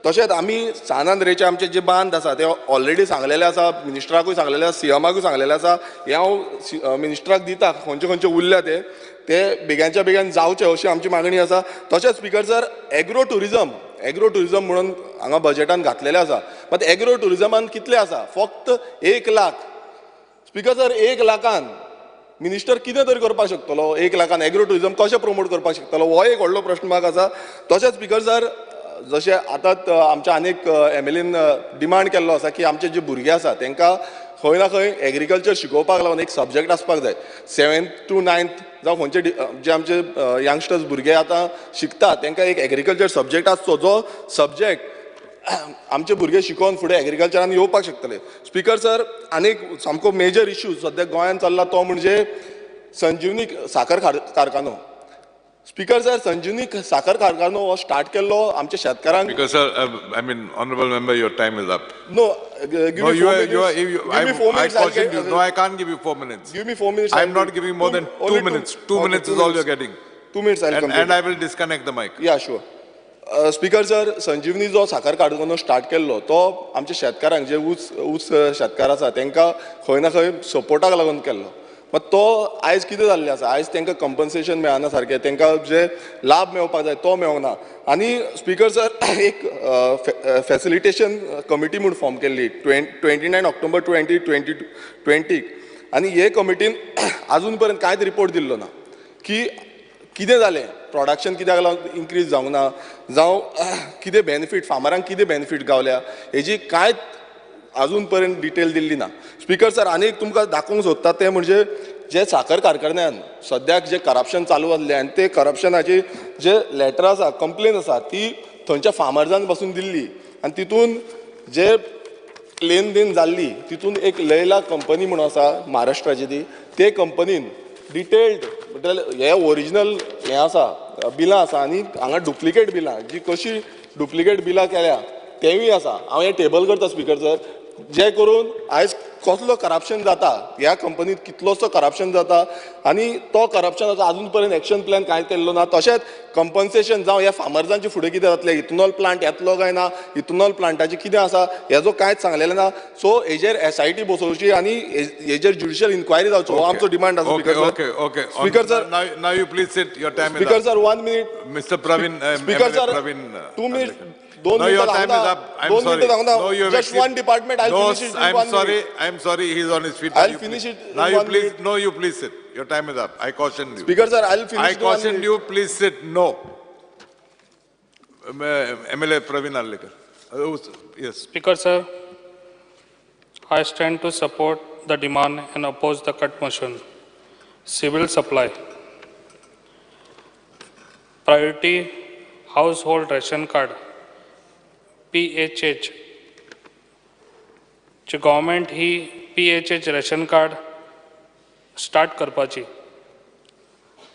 तशेंच आमी सान आंद्रेचे आमचे जे बांद आसा ते ऑलरेडी सांगलेले आसा, मिनिस्टराकूय सांगलेले आसा, सीएमाकूय सांगलेले आसा. हें हांव मिनिस्टराक दिता, खंयचे खंयचे उरल्या ते बेगांच्या बेगान जावचे अशी आमची मागणी आसा. तशेंच speaker sir, agro tourism म्हणून हांगा बजेटान घातलेलें आसा, मात एग्रो ट्युरिजमान कितले आसा, फक्त 1 लाख. स्पीकर सर, 1 लाखान मिनिस्टर कितें तरी करपाक शकतलो, 1 लाखान एग्रो ट्युरिजम कशें प्रमोट करपाक शकतलो, हो एक व्हडलो प्रश्न म्हाका आसा. तशेंच स्पीकर सर, जशें आतां आमच्या आनीक MLAन डिमांड केल्लो आसा की आमचे जे भुरगे आसा तांकां खंय ना खंय एग्रीकल्चर शिकोवपाक लागून एक सब्जॅक्ट आसपाक जाय. 7th to 9th जावं खंयचे जे आमचे यंगस्टर्स भुरगे आतां शिकता तांकां एक एग्रीकल्चर सब्जॅक्ट आसचो, जो सब्जॅक्ट आमचे भुरगे शिकोवन फुडें एग्रीकल्चरान येवपाक शकतले. स्पीकर सर, आनीक सामको मेजर इश्यू सद्या गोंयांत चल्ला तो म्हणजे संजीवनी साखर कारखानो. स्पीकर सर, संजीवनी साखर कारखानो हो स्टार्ट केल्लो आमच्या शेतकारांक.
Speaker sir, I mean honourable member, your time is up.
No, give me 4 minutes. 4 minutes.
I cautioned you. No, I can't give you 4 minutes.
Give me 4 minutes.
I am not giving more than 2 minutes. 2 minutes is all you are getting.
2 minutes I will complete.
And I will disconnect the mic.
Yeah, sure. Speaker sir, Sanjeevani जो साखर कारखानो स्टार्ट केल्लो तो आमच्या शेतकारांक, जे ऊस शेतकार आसा तांकां खंय ना खंय सपोर्टाक लागून केल्लो. मात तो आयज कितें जाल्लें आसा, आयज तांकां कंपन्सेशन मेळना सारकें, तांकां जे लाभ मेळपाक जाय तो मेळोंक ना. आनी स्पीकर सर, एक फॅसिलिटेशन कमिटी म्हूण फॉर्म केल्ली 29 ऑक्टोबर 2020, आनी हे कमिटीन आजून पर्यंत कांयच रिपोर्ट दिल्लो ना की कितें जालें, प्रोडक्शन कित्याक लागून इन्क्रीज जावंक ना, जावं कितें बेनिफीट फार्मरांक कितें बेनिफीट गावल्या हेजी कांयच अजून पर्यंत डिटेल दिल्ली ना. स्पीकर सर, आनी एक तुमकां दाखोवंक सोदता तें म्हणजे जे साखर कारखान्यान सद्याक जे करप्शन चालू आसलें आनी ते करप्शनाची जे लेटर आसा, कंप्लेन आसा, ती थंयच्या फार्मर्सान पासून दिल्ली आनी तितून जे लेन then जाल्ली तितून एक लैला कंपनी म्हणून आसा महाराष्ट्राची, ती ते कंपनीन डिटेल्ड म्हटल्यार हे ओरिजिनल हें आसा, बिलां आसा आनी हांगा डुप्लिकेट बिलां जी कशी डुप्लिकेट बिलां केल्या तेंवूय आसा. हांव हें टेबल करता स्पीकर सर, जे करून आयज कसलो करप्शन जाता ह्या कंपनीत, कितलोसो करप्शन जाता आनी तो करप्शनाचो आजून पर्यंत एक्शन प्लॅन कांय केल्लो ना. तशेंच कंपन्सेशन जावं ह्या फार्मर्सांचे फुडें कितें जातलें, इथेनॉल प्लांट येतलो काय ना, इथेनॉल प्लांटाचें कितें आसा हेजो कांयच सांगलेलें ना. सो हेजेर SIT बसोवची आनी हेजेर ज्युडिशियल इन्क्वायरी जावचो, हो आमचो डिमांड आसा. Speaker sir, speaker sir,
now you please sit, your time is up.
Speaker sir, 1 minute.
Mister Pravin,
speaker sir, 2 minutes. No,
your time is up. I'm sorry.
No, you have just one department. I'll finish it.
I'm sorry. I'm sorry. He's on his feet.
I'll finish it.
Now you please. No, you please sit. Your time is up. I cautioned you.
Speaker sir, I'll finish.
I cautioned you. Please sit. No. MLA Pravin Arlekar. Yes.
Speaker sir, I stand to support the demand and oppose the cut motion. Civil supply. Priority household ration card. PHH government he PHH ration card start करपाची,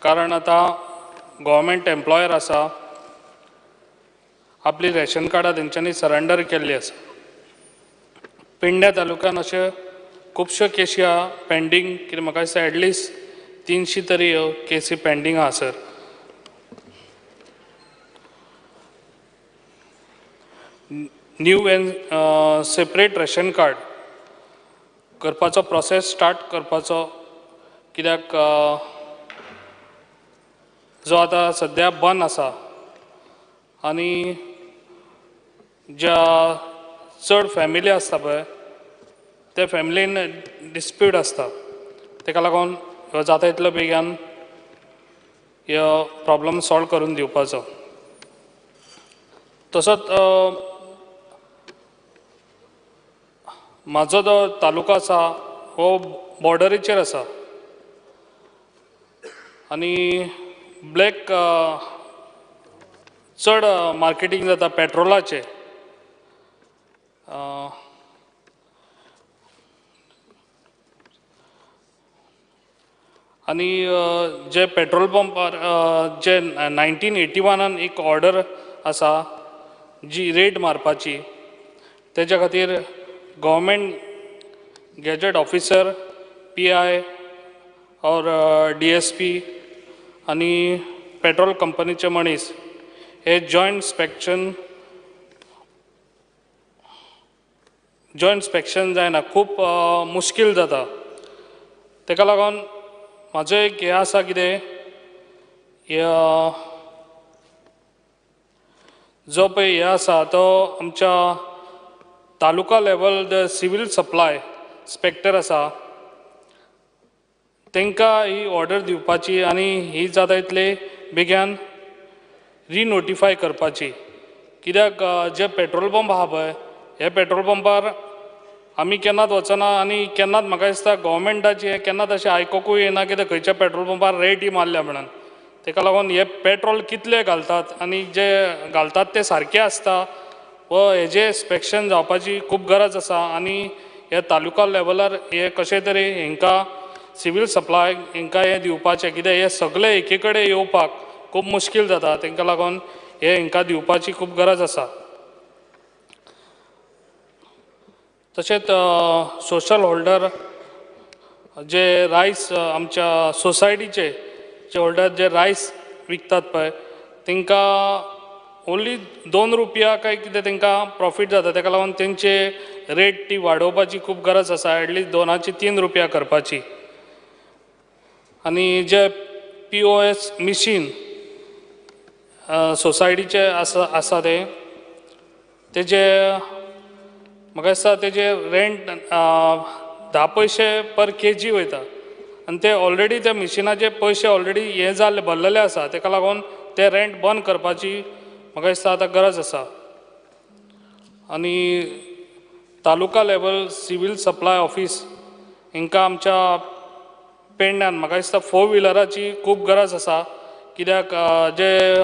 कारण आतां गव्हर्मेंट एम्प्लॉयर आसा, आपली रेशन कार्डां तेंच्यांनी सरेंडर केल्ली आसा. पेडण्या तालुक्यान अशे खुबश्यो केशी आहा पेंडींग, कितें म्हाका दिसता एटलिस्ट 300 तरी ह्यो केसी पेंडींग आहा sir. New and separate ration card करपाचो प्रोसेस स्टार्ट करपाचो, कित्याक जो आतां सद्या बंद आसा आनी ज्या चड फॅमिली आसता पळय त्या फॅमिलीन डिस्प्यूट आसता, ताका लागून ह्यो जाता इतलो बेगान ह्यो प्रॉब्लम सॉल्व करून दिवपाचो. तसोच म्हाजो जो तालुका आसा हो बॉर्डरीचेर आसा आनी ब्लॅक चड मार्केटींग जाता पेट्रोलाचें. आनी जे पेट्रोल पंपार जे 1981 एक ऑर्डर आसा जी रेट मारपाची, तेज्या खातीर गव्हर्मेंट गॅजेट ऑफिसर, PI और DSP आनी पेट्रोल कंपनीचे मनीस हे जॉयंट इन्स्पेक्शन जायना, खूब मुश्कील जाता. ताका लागून म्हाजें एक हें आसा कितें, जो पळय हें आसा तो आमच्या taluka level the civil supply inspector आसा तांकां ही ऑर्डर दिवपाची आनी ही जाता इतले बेगीन रिनोटिफाय करपाची. कित्याक जे पेट्रोल पंप आहा पळय हे पेट्रोल पंपार आमी केन्नाच वचना आनी केन्नाच म्हाका दिसता गव्हर्मेंटाची हें केन्नाच अशें आयकुकूय येना कित्याक खंयच्या पेट्रोल पंपार रेटी मारल्या म्हणून. ताका लागून हे पेट्रोल कितले घालतात आनी जे घालतात ते सारके आसता व हेजें इन्स्पेक्शन जावपाची खूब गरज आसा. आनी हे तालुका लेवलार हे कशें तरी हेंकां सिवील सप्लाय हेंकां हें दिवपाचें, कित्याक हे सगळे एके कडेन येवपाक खूब मुश्कील जाता, तांकां लागून हे हेंकां दिवपाची खूब गरज आसा. तशेंच सोशल होल्डर जे रायस आमच्या सोसायटीचे जे होल्डर जे रायस विकतात पळय तांकां ओन्ली 2 रुपया काय कितें तांकां प्रॉफीट जाता, ताका लागून तेंचे रेट ती वाडोवपाची खूब गरज आसा, एटलीस्ट 2 3 रुपया करपाची. आनी जे POS machine सोसायटीचे आसा आसा ते तेजे म्हाका दिसता तेजे रेंट 10 पयशे पर केजी वयता आनी ते ऑलरेडी त्या मिशिनाचे पयशे ऑलरेडी हे जाल्ले भरलेले आसा, ताका लागून ते रेंट बंद करपाची म्हाका दिसता आतां गरज आसा. आनी taluka level civil supply office हांकां आमच्या पेडण्यान म्हाका दिसता 4 व्हिलराची खूब गरज आसा, कित्याक जे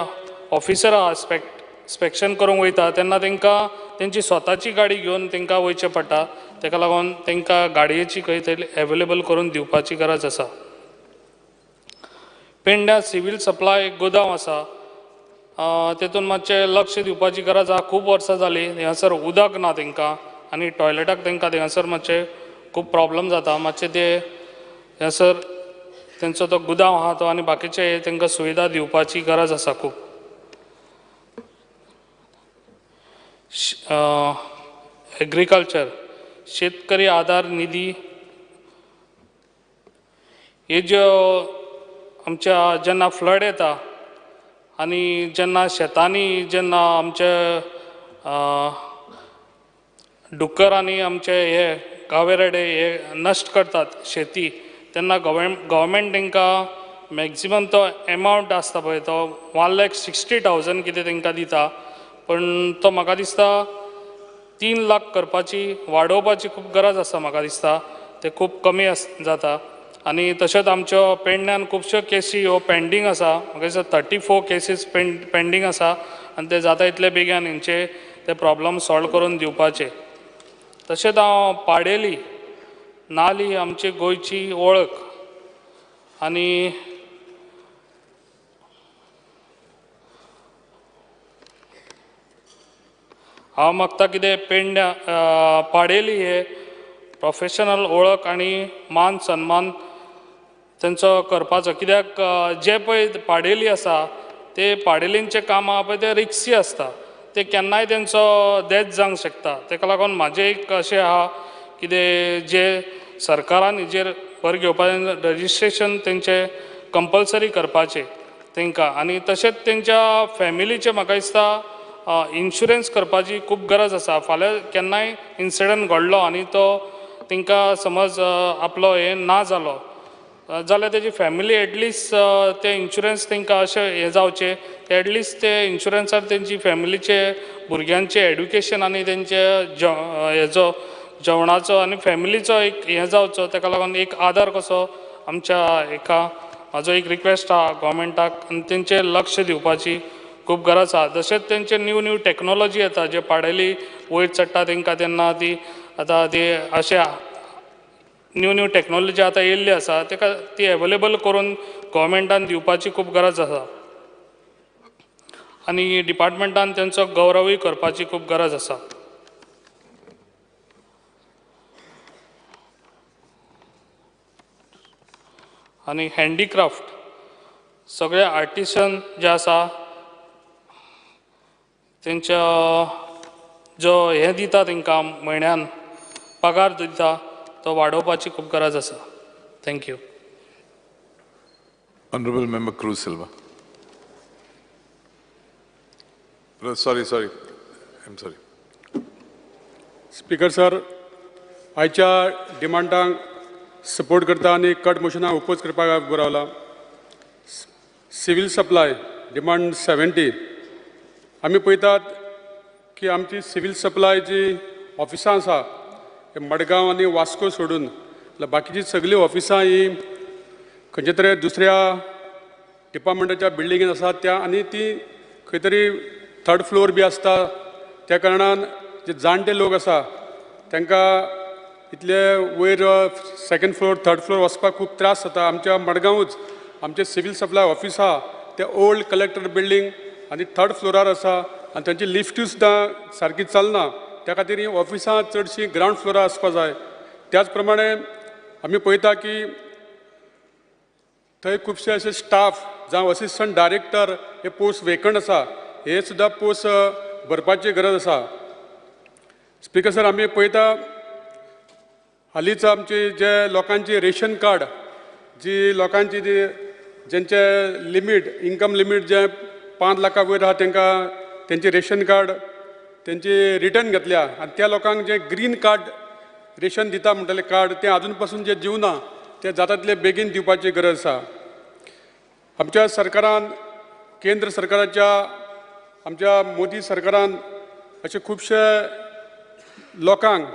ऑफिसर आहा इन्स्पेक्शन करूंक वयता तेन्ना तांकां तेंची स्वताची गाडी घेवन तांकां वयचें पडटा, ताका लागून तांकां गाडयेची खंय तरी एवेलेबल करून दिवपाची गरज आसा. पेडण्यां सिवील सप्लाय गोदांव आसा तेतून मातशें लक्ष दिवपाची गरज आसा. खूब वर्सां जालीं थंयसर उदक ना तांकां आनी टॉयलेटाक तांकां थंयसर मातशें खूब प्रॉब्लम जाता, मातशें ते थंयसर तेंचो तो गुदांव आहा तो आनी बाकीचे तांकां सुविधा दिवपाची गरज आसा खूब. एग्रीकल्चर शेतकरी आधार निधी हे ज्यो आमच्या जेन्ना फ्लड येता आनी जेन्ना शेतांनी जेन्ना आमचे डुकर आनी आमचे हे गावेरेडे हे नश्ट करतात शेती, तेन्ना गव्हर्मेंट तांकां मॅक्जिमम तो एमावंट आसता पळय तो 1,60,000 कितें तांकां दिता, पण तो म्हाका दिसता 3 लाख करपाची वाडोवपाची खूब गरज आसा, म्हाका दिसता ते खूब कमी जाता. आनी तशेंच आमच्यो पेडण्यान खुबश्यो केसी ह्यो पेंडींग आसा, म्हाका दिसता 34 केसीस पेंडींग आसा आनी ते जाता इतले बेगीन हेंचे ते प्रॉब्लम सॉल्व करून दिवपाचे. तशेंच हांव पाडेली नाली आमची गोंयची वळख आनी हांव मागता कितें पेडण्या पाडेली हे प्रोफेशनल वळख आनी मान सन्मान तेंचो करपाचो, कित्याक जे पळय पाडेली आसा ते पाडेलींचें काम आहा पळय ते रिक्सी आसता, ते केन्नाय तेंचो डेथ जावंक शकता. तेका लागून म्हाजें एक अशें आहा कितें जे सरकारान हेजेर भर घेवपाचें, रजिस्ट्रेशन तेंचें कंपलसरी करपाचें तेंकां आनी तशेंच तेंच्या फॅमिलीचें म्हाका दिसता इन्शुरन्स करपाची खूब गरज आसा. फाल्यां केन्नाय इन्सिडंट घडलो आनी तो तेंकां समज आपलो हें ना जालो जाल्यार तेजी फॅमिली एटलिस्ट ते इन्शुरन्स तेंकां अशें हें जावचें एटलिस्ट ते इन्शुरन्सार तेंची फॅमिलीचे भुरग्यांचें एड्युकेशन आनी तेंचे हेजो जेवणाचो आनी फॅमिलीचो एक हें जावचो. तेका लागून एक आदार कसो आमच्या हेका म्हाजो एक रिक्वेस्ट आहा गोवोरमेंटाक आनी तेंचेर लक्ष दिवपाची खूब गरज आहा. तशेंच तेंचे न्यू न्यू टॅक्नोलॉजी येता जे पाडेली वयर चडटा तेंकां तेन्ना ती आतां ती अशें न्यू न्यू टॅक्नोलॉजी आतां येयल्ली आसा तेका ती एवेलेबल करून गोवोरमेंटान दिवपाची खूब गरज आसा आनी डिपार्टमेंटान तेंचो गौरवूय करपाची खूब गरज आसा. आनी हँडीक्राफ्ट सगळे आर्टिसन जे आसा तेंच्या जो हें दिता तेंकां म्हयन्यान पगार दिता तो वाडोवपाची खूब गरज आसा. Thank you.
Honourable member Cruz Silva. Sorry sorry, I am sorry.
Speaker sir, आयच्या डिमांडांक सपोर्ट करता आनी कट मोशनाक ओपोज करपाक उबो रावला. सिवील सप्लाय डिमांड 70, आमी पळयतात की आमची सिवील सप्लाय जी ऑफिसां आसा मडगांव आनी वास्को सोडून बाकीची सगळीं ऑफिसां ही खंयच्या तरी दुसऱ्या डिपार्टमेंटाच्या बिल्डिंगेन आसा त्या आनी ती खंय तरी थर्ड फ्लोर बी आसता. त्या कारणान जे जाणटे लोक आसा तांकां इतले वयर सेकंड फ्लोर थर्ड फ्लोर वचपाक खूब त्रास जाता. आमच्या मडगांवूच आमचें सिवील सप्लाय ऑफिस आहा तें ओल्ड कलेक्टर बिल्डींग आनी थर्ड फ्लोरार आसा आनी तांची लिफ्टूय सुद्दां सारकी चलना. त्या खातीर ही ऑफिसां चडशीं ग्रावंड फ्लोरार आसपा जाय. त्याच प्रमाणे आमी पळयता की थंय खुबशे अशे स्टाफ जावं असिस्टंट डायरेक्टर हे पोस्ट वेकंट आसा, हे सुद्दां पोस्ट भरपाची गरज आसा. स्पिकर सर, आमी पळयता हालींच आमची जे लोकांची रेशन कार्ड जी लोकांची जी जेंचे लिमीट इन्कम लिमीट जे 5 लाखा वयर आहा तांकां तेंचे रेशन कार्ड तेंची रिटर्न घेतल्या आनी त्या लोकांक जे ग्रीन कार्ड रेशन दिता म्हणटलें कार्ड तें आजून पासून जें दिवना तें जाता तितले बेगीन दिवपाची गरज आसा. आमच्या सरकारान केंद्र सरकाराच्या आमच्या मोदी सरकारान अशे खुबशे लोकांक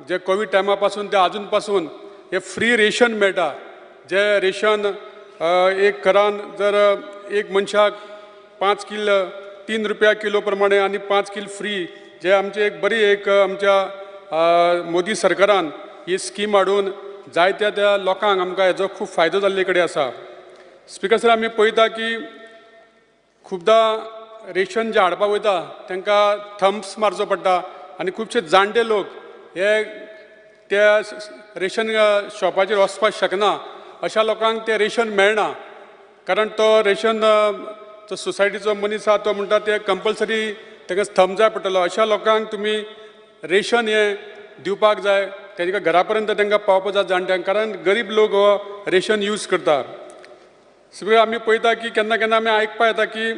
जे कोवीड टायमा पासून ते आजून पासून हे फ्री रेशन मेळटा. जे रेशन एक घरान जर एक मनशाक 5 किल 3 रुपया किलो प्रमाणे आनी 5 किल फ्री जे आमचे एक बरी एक आमच्या मोदी सरकारान ही स्कीम हाडून जायत्या त्या लोकांक आमकां हेजो खूब फायदो जाल्ले कडेन आसा. स्पिकर सर, आमी पळयता की खुबदां रेशन जे हाडपाक वयता तांकां थम्स मारचो पडटा आनी खुबशे जाणटे लोक हे त्या रेशन शॉपाचेर वचपाक शकना, अशा लोकांक तें रेशन मेळना. कारण तो रेशन जो सोसायटीचो मनीस आहा तो म्हणटा ते कंपलसरी ताका थंब जाय पडटलो. अशा लोकांक तुमी रेशन हें दिवपाक जाय, तांकां घरा पर्यंत तांकां पावपाक जाय जाणट्यांक, कारण गरीब लोक हो रेशन यूज करता. सगळें आमी पळयता की केन्ना केन्ना आमी आयकपाक येता की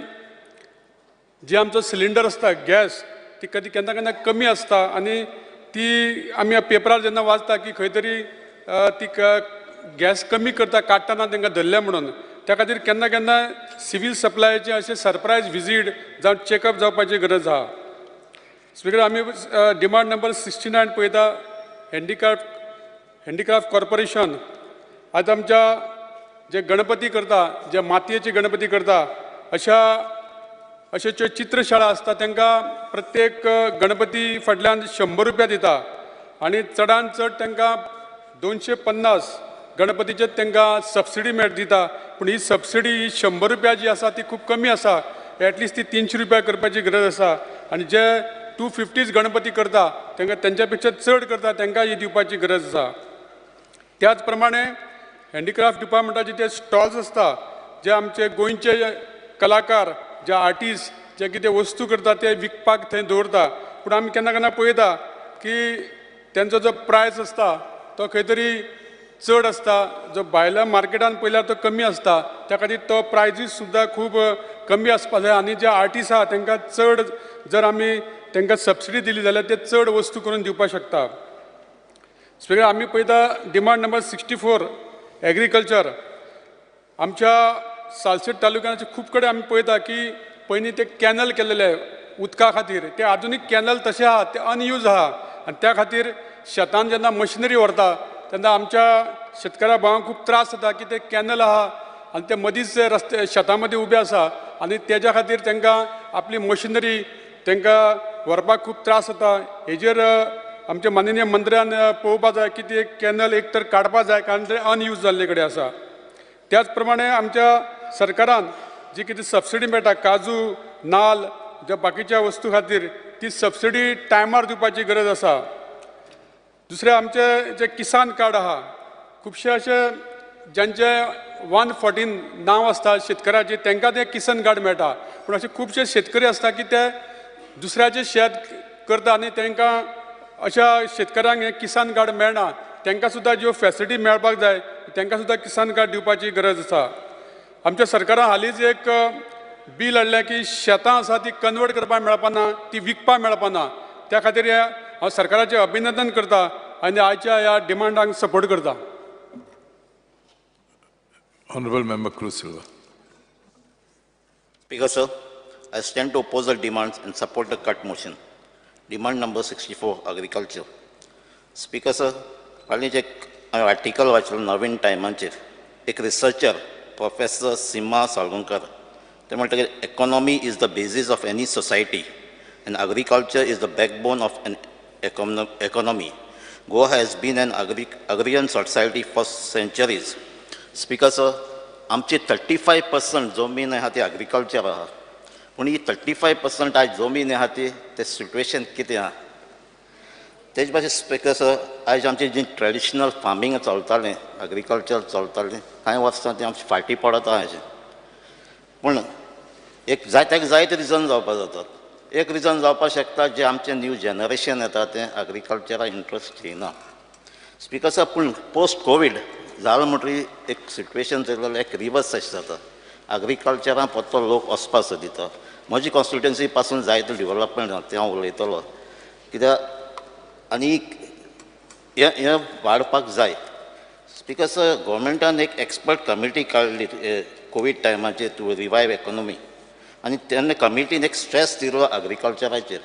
जी आमचो सिलिंडर आसता गॅस ती कधी केन्ना केन्ना कमी आसता आनी ती आमी पेपरार जेन्ना वाचता की खंय तरी ती गॅस कमी करता काडटना तांकां धरल्या म्हणून. त्या खातीर केन्ना केन्ना सिवील सप्लायचे अशें सरप्रायज विजीट जावं चॅकअप जावपाची गरज आहा. स्पिकर, आमी डिमांड नंबर 69 पळयता हँडीक्राफ्ट कॉर्पोरेशन. आतां आमच्या जे गणपती करता, जे मातयेचे गणपती करता अशा अश्यो ज्यो चित्रशाळा आसता तांकां प्रत्येक गणपती फाटल्यान 100 रुपया दिता आनी चडान चड तांकां 250 गणपतीचेर तांकां सबसिडी मेळ दिता. पूण ही सबसिडी ही 100 रुपया जी आसा ती खूब कमी आसा, एटलिस्ट ती 300 रुपया करपाची गरज आसा. आनी जे 250 गणपती करता तांकां तेंच्या पेक्षा चड करता तांकां ही दिवपाची गरज आसा. त्याच प्रमाणे हँडीक्राफ्ट डिपार्टमेंटाचे जे स्टॉल्स आसता जे आमचे गोंयचे कलाकार जे आर्टिस्ट जे कितें वस्तू करता ते विकपाक थंय दवरता, पूण आमी केन्ना केन्ना पळयता की तेंचो जो प्रायस आसता तो खंय तरी चड आसता, जो भायल्या मार्केटान पळयल्यार तो कमी आसता. त्या खातीर तो प्रायजीस सुद्दां खूब कमी आसपा जाय आनी जे आर्टिस्ट आहा तांकां चड जर आमी तांकां सबसिडी दिली जाल्यार ते चड वस्तू करून दिवपाक शकता. स्पीकर, आमी पळयता डिमांड नंबर 64 एग्रीकल्चर. आमच्या सालसेट तालुक्याचे खूब कडेन आमी पळयता की पयलीं ते कॅनल केल्लेले उदका खातीर, ते आधुनीक कॅनल तशे आहा, ते अनयूज आहा आनी त्या खातीर शेतान जेन्ना मशिनरी व्हरता तेन्ना आमच्या शेतकारा भावांक खूब त्रास जाता की ते कॅनल आहा आनी ते मदींच रस्ते शेतां मदीं उबे आसा आनी तेज्या खातीर तांकां आपली मशिनरी तांकां व्हरपाक खूब त्रास जाता. हेजेर आमच्या माननीय मंत्र्यान पळोवपाक जाय की ते कॅनल एक तर काडपाक जाय, कारण ते अनयूज जाल्ले कडेन आसा. त्याच प्रमाणे आमच्या सरकारान जी कितें सबसिडी मेळटा काजू, नाल्ल ज्या बाकीच्या वस्तू खातीर ती सबसिडी टायमार दिवपाची गरज आसा. दुसरें आमचे जे किसान कार्ड आहा, खुबशे अशे ज्यांचे 114 नांव आसता शेतकऱ्याचे तांकां ते किसान कार्ड मेळटा, पूण अशे खुबशे शेतकरी आसता की ते दुसऱ्याचे शेत करता आनी तांकां अशा शेतकऱ्यांक हें किसान कार्ड मेळना. तांकां सुद्दां ज्यो फॅसिलिटी मेळपाक जाय तांकां सुद्दां किसान कार्ड दिवपाची गरज आसा. आमच्या सरकारान हालींच एक बील हाडलें की शेतां आसा ती कन्वर्ट करपाक मेळपाना, ती विकपाक मेळपाना. त्या खातीर हांव सरकाराचें अभिनंदन करता आनी आयच्या ह्या डिमांडांक सपोर्ट करता.
Honorable Member Cruz Silva.
Speaker sir, I stand to oppose the demands and support the cut motion. Demand number 64, agriculture. Speaker sir, हालींच एक आर्टिकल वाचलो नवीन टायमाचेर, एक रिसर्चर प्रोफेसर सीमा साळगांवकर ते म्हणटा की economy is the basis of any society and agriculture is the backbone of an economy. Goa has been an agrarian society for centuries. Speaker sir, आमची 35% जमीन आहा ती एग्रीकल्चर आहा, पूण ही 35% आयज जमीन आहा ती ते सिट्युएशन कितें आहा तेज भाशेन स्पीकर सर, आयज आमचें जी ट्रेडिशनल फार्मींग चलतालें, एग्रीकल्चर चलतालें, कांय वर्सां तें आमचें फाटीं पडत आहा अशें. पूण एक जाय ताका जायते रिजन जावपाक जातात. एक रिजन जावपाक शकता जें आमचें न्यू जनरेशन येता तें एग्रीकल्चराक इंट्रस्ट घेयना. स्पीकर सर, पूण पोस्ट कोवीड जालो म्हणटकीर एक सिट्युएशन चलयलें जाल्यार एक रिवर्स अशें जाता. एग्रीकल्चरान परतो लोक वचपाक सोदिता. म्हजी कॉन्स्टिट्युएन्सी पासून जायते डेवलपमेंट जाता तें हांव उलयतलो, कित्याक आनी हें वाडपाक जाय. स्पीकर सर, गोवोरमेंटान एक एक्सपर्ट कमिटी काडली कोवीड टायमाचेर टू रिवायव इकॉनॉमी, आनी तेन्ना कमिटीन एक स्ट्रेस दिलो एग्रीकल्चराचेर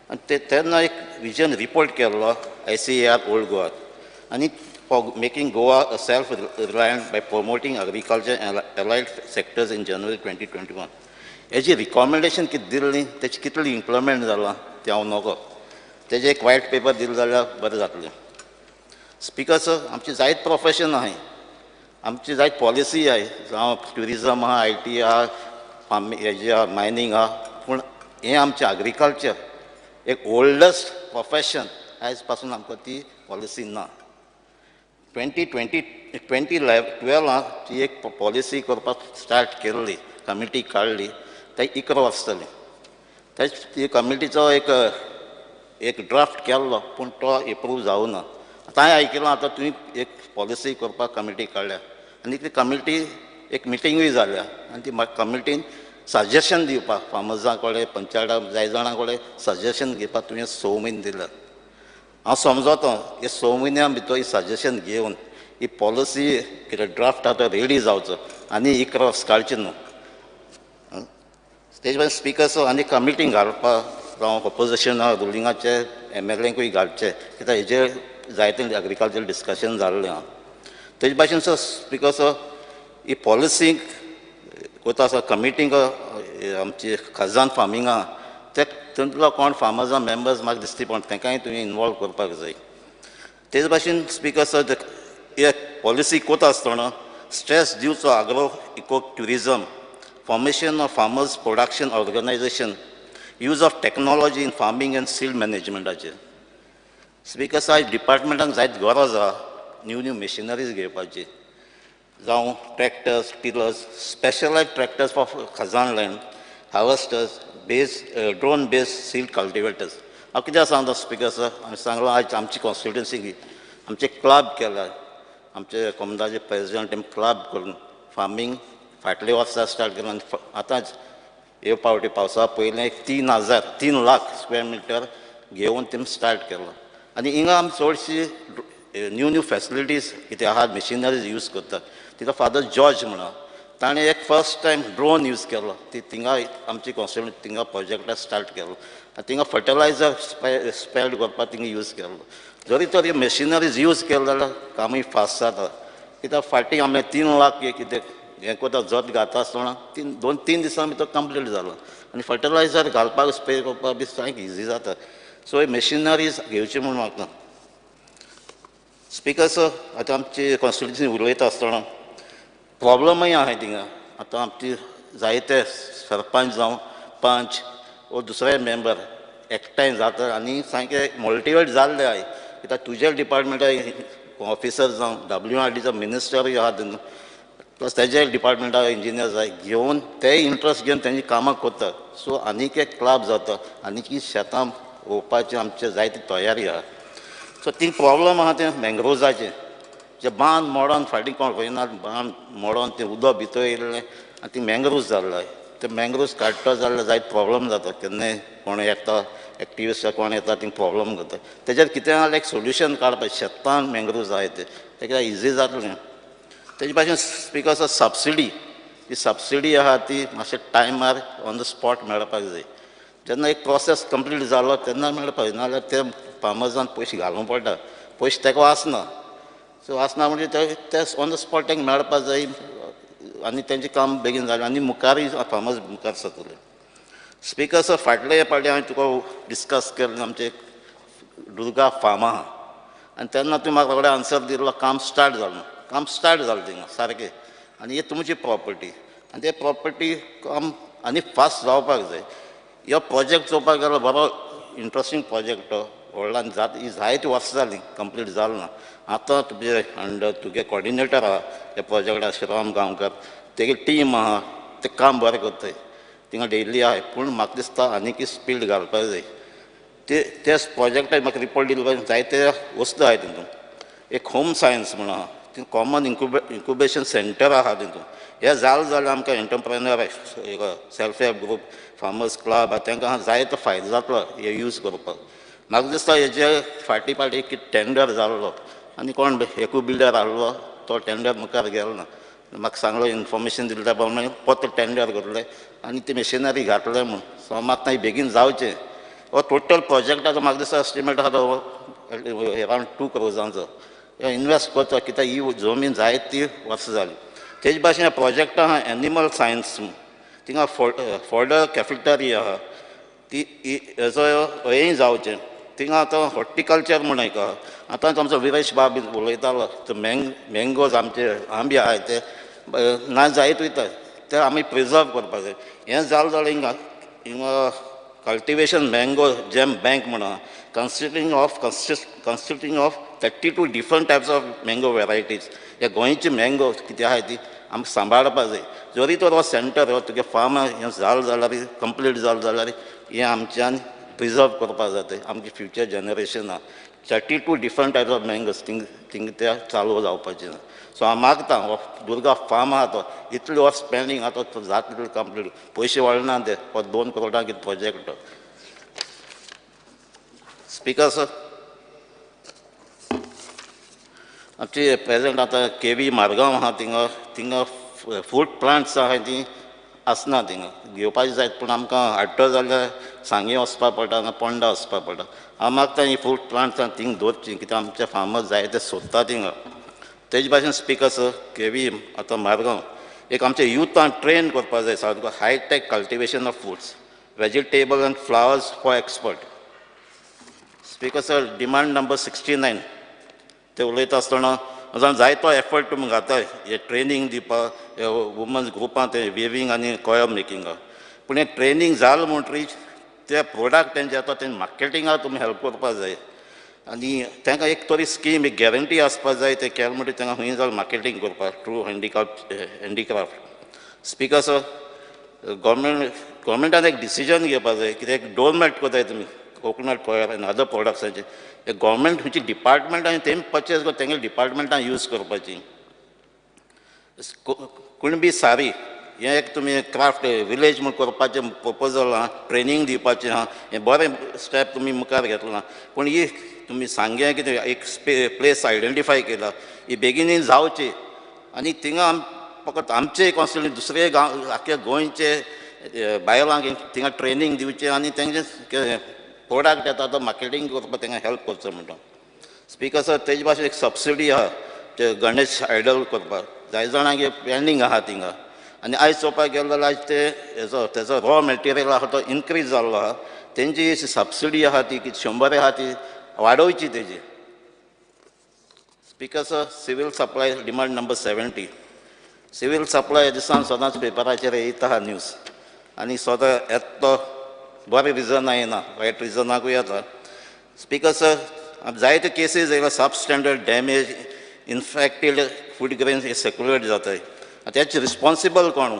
आनी ते तेन्ना एक विजन रिपोर्ट केल्लो ICAR old Goa आनी for making Goa self reliant by promoting agriculture and allied sectors in January 2021. हेजी रिकॉमेंडेशन कितें दिल्ली तेची कितली इम्प्लिमेंट जालां तें हांव नकळो. तेजें एक वायट पेपर दिलें जाल्यार बरें जातलें. स्पीकर सर, आमची जायत प्रोफेशन आहाय, आमची जायत पॉलिसी आहाय, जावं ट्युरिजम आहा, IT आहा, फार्मींग हेजें आहा, मायनींग आहा, पूण हें आमचें एग्रीकल्चर एक ओल्डस्ट प्रोफेशन, आयज पासून आमकां ती पॉलिसी ना. 2012 ती एक पॉलिसी करपाक स्टार्ट केल्ली, कमिटी काडली, ते 11 वर्सां जालीं. तेच ती कमिटीचो एक एक ड्राफ्ट केल्लो, पूण तो एप्रूव जावना. आतां हांवें आयकलां आतां तुवें एक पॉलिसी करपाक कमिटी काडल्या आनी ती कमिटी एक मिटिंगूय जाल्या आनी ती कमिटीन सजेशन दिवपाक फार्मर्सां कडेन, पंचायता जाय जाणां कडेन सजेशन घेवपाक तुवें 6 म्हयने दिल्यात. हांव समजता हे 6 म्हयन्या भितर ही सजेशन घेवन ही पॉलिसी कितें ड्राफ्ट आतां रेडी जावचो आनी 11 वर्सां काडचें न्हू. तेजे भायर स्पीकर सर, आनी कमिटींग घालपाक जावं ऑपोजिशन रुलिंगाचे MLA घालचे, कित्याक हेजेर जायते एग्रीकल्चर डिस्कशन जाल्लें आहा. तेजे भाशेन सर, स्पीकर सर, ही पॉलिसीक वता आसा कमिटींक आमची खजान फार्मींग आहा ते तातूंतलो कोण फार्मर्सां मेंबर्स म्हाका दिसती पण तांकांय तुवें इनवॉल्व करपाक जाय. तेज भाशेन स्पीकर सर, हे पॉलिसी कोता आसतना स्ट्रेस दिवचो agro eco tourism, formation of farmers production organisation, use of technology in farming and seed मॅनेजमेंटाचेर. Speaker sir, आयज डिपार्टमेंटाक जायत गरज आहा न्यू न्यू मशिनरीज घेवपाची, जावं tractors, tillers, specialised tractors for khazan land, harvesters, base drone base seed cultivators. हांव कित्याक सांगता स्पीकर सर, हांवें सांगलां आयज आमची कॉन्स्टिट्युएन्सी आमचे क्लब केला, आमचे कोमदाचे प्रेजिडंट तेमी क्लब करून फार्मींग फाटले वर्सा स्टार्ट केलां आनी आतांच हे पावटी पावसा पयलें एक 3 लाख स्क्वेअर मिटर घेवन तेमी स्टार्ट केलो. आनी हिंगा आमी चडशी न्यू न्यू फॅसिलिटीज कितें आहात मशिनरीज यूज करतात. तिका फादर जॉर्ज म्हणा ताणें एक फर्स्ट टायम ड्रोन यूज केलो, ती थिंगा आमची कॉन्स्टिट्युएन्सी थिंगा प्रोजेक्टाक स्टार्ट केलो आनी थिंगा फर्टिलायझर स्प्रेड करपाक थिंगा यूज केलो. जरी तर मशिनरीज यूज केले जाल्यार कामूय फास्ट जाता. कित्याक फाटीं आमी 3 लाख कितें हें करता जत घाता आसतना 2-3 दिसां भितर कंप्लीट जालो आनी फर्टिलायझर घालपाक स्प्रे करपाक बी सामकें इजी जाता. सो मशिनरीज घेवची म्हूण मागता. स्पीकर सर, आतां आमची कॉन्स्टिट्युएन्सी उलयता आसतना प्रॉब्लमूय आहाय थिंगा. आतां आमची जायते सरपंच जावं पंच वो दुसरे मेंबर एकठांय जाता आनी सामके मोटिवेट जाल्ले आहाय. कित्याक तुजे डिपार्टमेंटा ऑफिसर जावं WRDचो मिनिस्टरूय आहा तेन्ना प्लस तेजे डिपार्टमेंटा इंजिनियर जाय घेवन ते इंट्रस्ट घेवन तेंची कामां करतात. सो आनीक एक क्लब जाता आनीक शेतां रोवपाची आमचे जायती तयारी आहा. सो ती प्रॉब्लम आहा तें मँग्रोव्जाचें, जे बांद मोडोन फाटीं कोण रोयना, बांद मोडोन तें उदक भितर येयल्लें आनी ती मँग्रोव्ज जाल्ले. ते मँग्रोव्ज काडटा जाल्यार जायते प्रॉब्लम जाता, केन्नाय कोण येता एक्टिविस्ट कोण येता थिंग प्रॉब्लम जाता. तेजेर कितें जाल्यार एक सोल्युशन काडपाक शेतान मँग्रोव्ज आहाय ते कित्याक इजी जातलें. तेजे भाशेन स्पीकर सर सबसिडी, ती सबसिडी आहा ती मातशे टायमार ऑन the spot मेळपाक जाय. जेन्ना एक प्रोसेस कंप्लीट जालो तेन्ना मेळपाक जाय, नाजाल्यार ते फार्मर्सान पयशे घालूंक पडटा, पयशे तेका आसना. सो आसना म्हणजे ते ऑन the spot तांकां मेळपाक जाय आनी तेंचें काम बेगीन जालें आनी मुखारूय फार्मर्स मुखार सरतले. स्पीकर सर, फाटले फावटी हांवें तुका डिस्कस केलें आमचें दुर्गा फार्म आहा आनी तेन्ना तुवें म्हाका रोखडें आन्सर दिल्लो काम स्टार्ट जालें, काम स्टार्ट जालें थिंगा सारकें आनी ही तुमची प्रॉपर्टी आनी ते प्रॉपर्टी काम आनी फास्ट जावपाक जाय. ह्यो प्रोजेक्ट चोवपाक गेल्यार बरो इंट्रस्टींग प्रोजेक्ट तो व्हडलो आनी ही जायती वर्सां जालीं कंप्लीट जालो ना. आतां तुजे अंडर तुगे कॉर्डिनेटर आहा त्या प्रोजेक्टाक श्रीराम गांवकर, तेगे टीम आहा ते काम बरें करताय थिंगा डेली आहाय. पूण म्हाका दिसता आनीक स्पीड घालपाक जाय. ते तेच प्रोजेक्टाक म्हाका रिपोर्ट दिलो जायते वस्तू आहाय तितून. एक होम सायन्स म्हूण आहा, ती कॉमन इन्क्युबेशन सेंटर आहा तितून. हें जालें जाल्यार आमकां entrepreneur self help group farmers club आहा तांकां जायतो फायदो जातलो हे यूज करपाक. म्हाका दिसता हेजे फाटीं फाटीं एक टेंडर जाल्लो आनी कोण एकू बिल्डर आहलो तो टेंडर मुखार गेलो ना. म्हाका सांगलो इन्फॉर्मेशन दिलें त्या प्रमाणे परत टेंडर करलें आनी ती मशिनरी घातलें म्हूण. सो म्हाका बेगीन जावचें. हो टोटल प्रोजेक्टाचो म्हाका दिसता एस्टिमेट आहा तो अरावंड 2 crores invest करचो, कित्याक ही जमीन जायती वर्सां जाली. तेज भाशेन प्रोजेक्ट आहा एनिमल सायन्स म्हूण, थिंगा फॉडर कॅफेटेरिया आहा ती हेजो हेंय जावचें. थिंगा आतां हॉर्टिकल्चर म्हूण एक आहा. आतां आमचो विरेश बाब उलयतालो तो मँगोज आमचे आंबे आहाय ते ना जायत वयता ते आमी प्रिजर्व करपाक जाय. हें जालें जाल्यार हिंगा हिंगा कल्टिवेशन मँगो जॅम बँक म्हूण आहा, consisting of 32 different types of mango varieties. ह्या गोंयची मँगो कितें आहाय ती आमकां सांबाळपाक जाय. जरी तर हो सेंटर हो तुगे फार्म हें जालें जाल्यार कंप्लीट जालें जाल्यार हें आमच्यान प्रिजर्व करपाक जाता आमचे फ्युचर जनरेशनाक. 32 different types of mangoes thing thing ते चालू जावपाचें ना. सो हांव मागता हो दुर्गा फार्म आहा तो इतले वर्स पेंडींग आहा तो जातलो कंप्लीट, पयशे वळना ते हो 2 crore कितें प्रोजेक्ट. स्पीकर सर, आमची प्रेजेंट आतां केवी मारगांव आहा थिंगा थिंगा फ्रूट प्लांट्स आहाय ती आसना थिंगा घेवपाची जायत, पूण आमकां हाडटो जाल्यार सांगे वचपाक पडटा ना पोंडा वचपाक पडटा. हांव मागता ही फ्रूट प्लांट्स आहा थिंग दवरची, कित्याक आमचे फार्मर्स जायते सोदता थिंगा. तेज भाशेन स्पीकर सर, केवी आतां मारगांव एक आमच्या युथान ट्रेन करपाक जाय सारको hi tech cultivation of fruits, vegetable and flowers for export. Speaker sir, demand number 69 ते उलयता आसतना जायतो एफर्ट तुमी घाताय हे ट्रेनींग दिवपाक वुमन्स ग्रुपां ते वेवींग आनी कॉयर मेकिंगाक, पूण हें ट्रेनींग जालें म्हणटरीच ते प्रोडक्ट तेंचे आतां तें मार्केटिंगाक तुमी हेल्प करपाक जाय आनी तांकां एक तरी स्कीम एक गॅरंटी आसपाक जाय ते केलें म्हणटरीच तांकां खंय जाल्यार मार्केटींग करपाक थ्रू हँडिक्राफ्ट. स्पीकर सर, गव्हर्मेंट गव्हर्मेंटान एक डिसिजन घेवपा जाय कित्याक डोरमॅट करताय तुमी कोकोनट कॉयर आनी अदर प्रोडक्ट्सांचे गव्हर्मेंट खंयची डिपार्टमेंट आनी तेमी पर्चेस करून तेंगे डिपार्टमेंटान यूज करपाची. कुणबी सारी हें एक तुमी क्राफ्ट विलेज म्हूण करपाचें प्रपोजल आहा, ट्रेनींग दिवपाचें आहा, हें बरें स्टेप तुमी मुखार घेतलां. पूण ही तुमी सांगें कितें एक प्लेस आयडेंटिफाय केला ही बेगीनूय जावची आनी थिंगा फकत आमचे कॉन्स्टिट्युएन्सी दुसरे गांव आख्या गोंयचे बायलांक थिंगा ट्रेनींग दिवचें आनी तेंचे प्रोडक्ट येता तो मार्केटींग करपाक तेंकां हेल्प करचो म्हणटा. स्पीकर सर तेजे भाशेन एक सबसिडी आहा ते गणेश आयडल करपाक जाय जाणांक पेंडींग आहा थिंगा आनी आयज चोवपाक गेलो जाल्यार आयज ते हेजो तेजो रॉ मटेरियल आहा तो इनक्रीज जाल्लो आहा. तेंची सबसिडी आहा ती 100 आहा ती वाडोवची तेजी. Speaker sir civil supply demand number 70. Civil supply दिसान सदांच पेपराचेर येता आहा न्यूज आनी सदां येता तो बरें रिजन येना वायट रिजनाकूय येता. स्पीकर सर जायते केसीस येयला सब standard damage infected food grains हे सर्क्युलेट जाताय. तेचे रिस्पोन्सिबल कोण?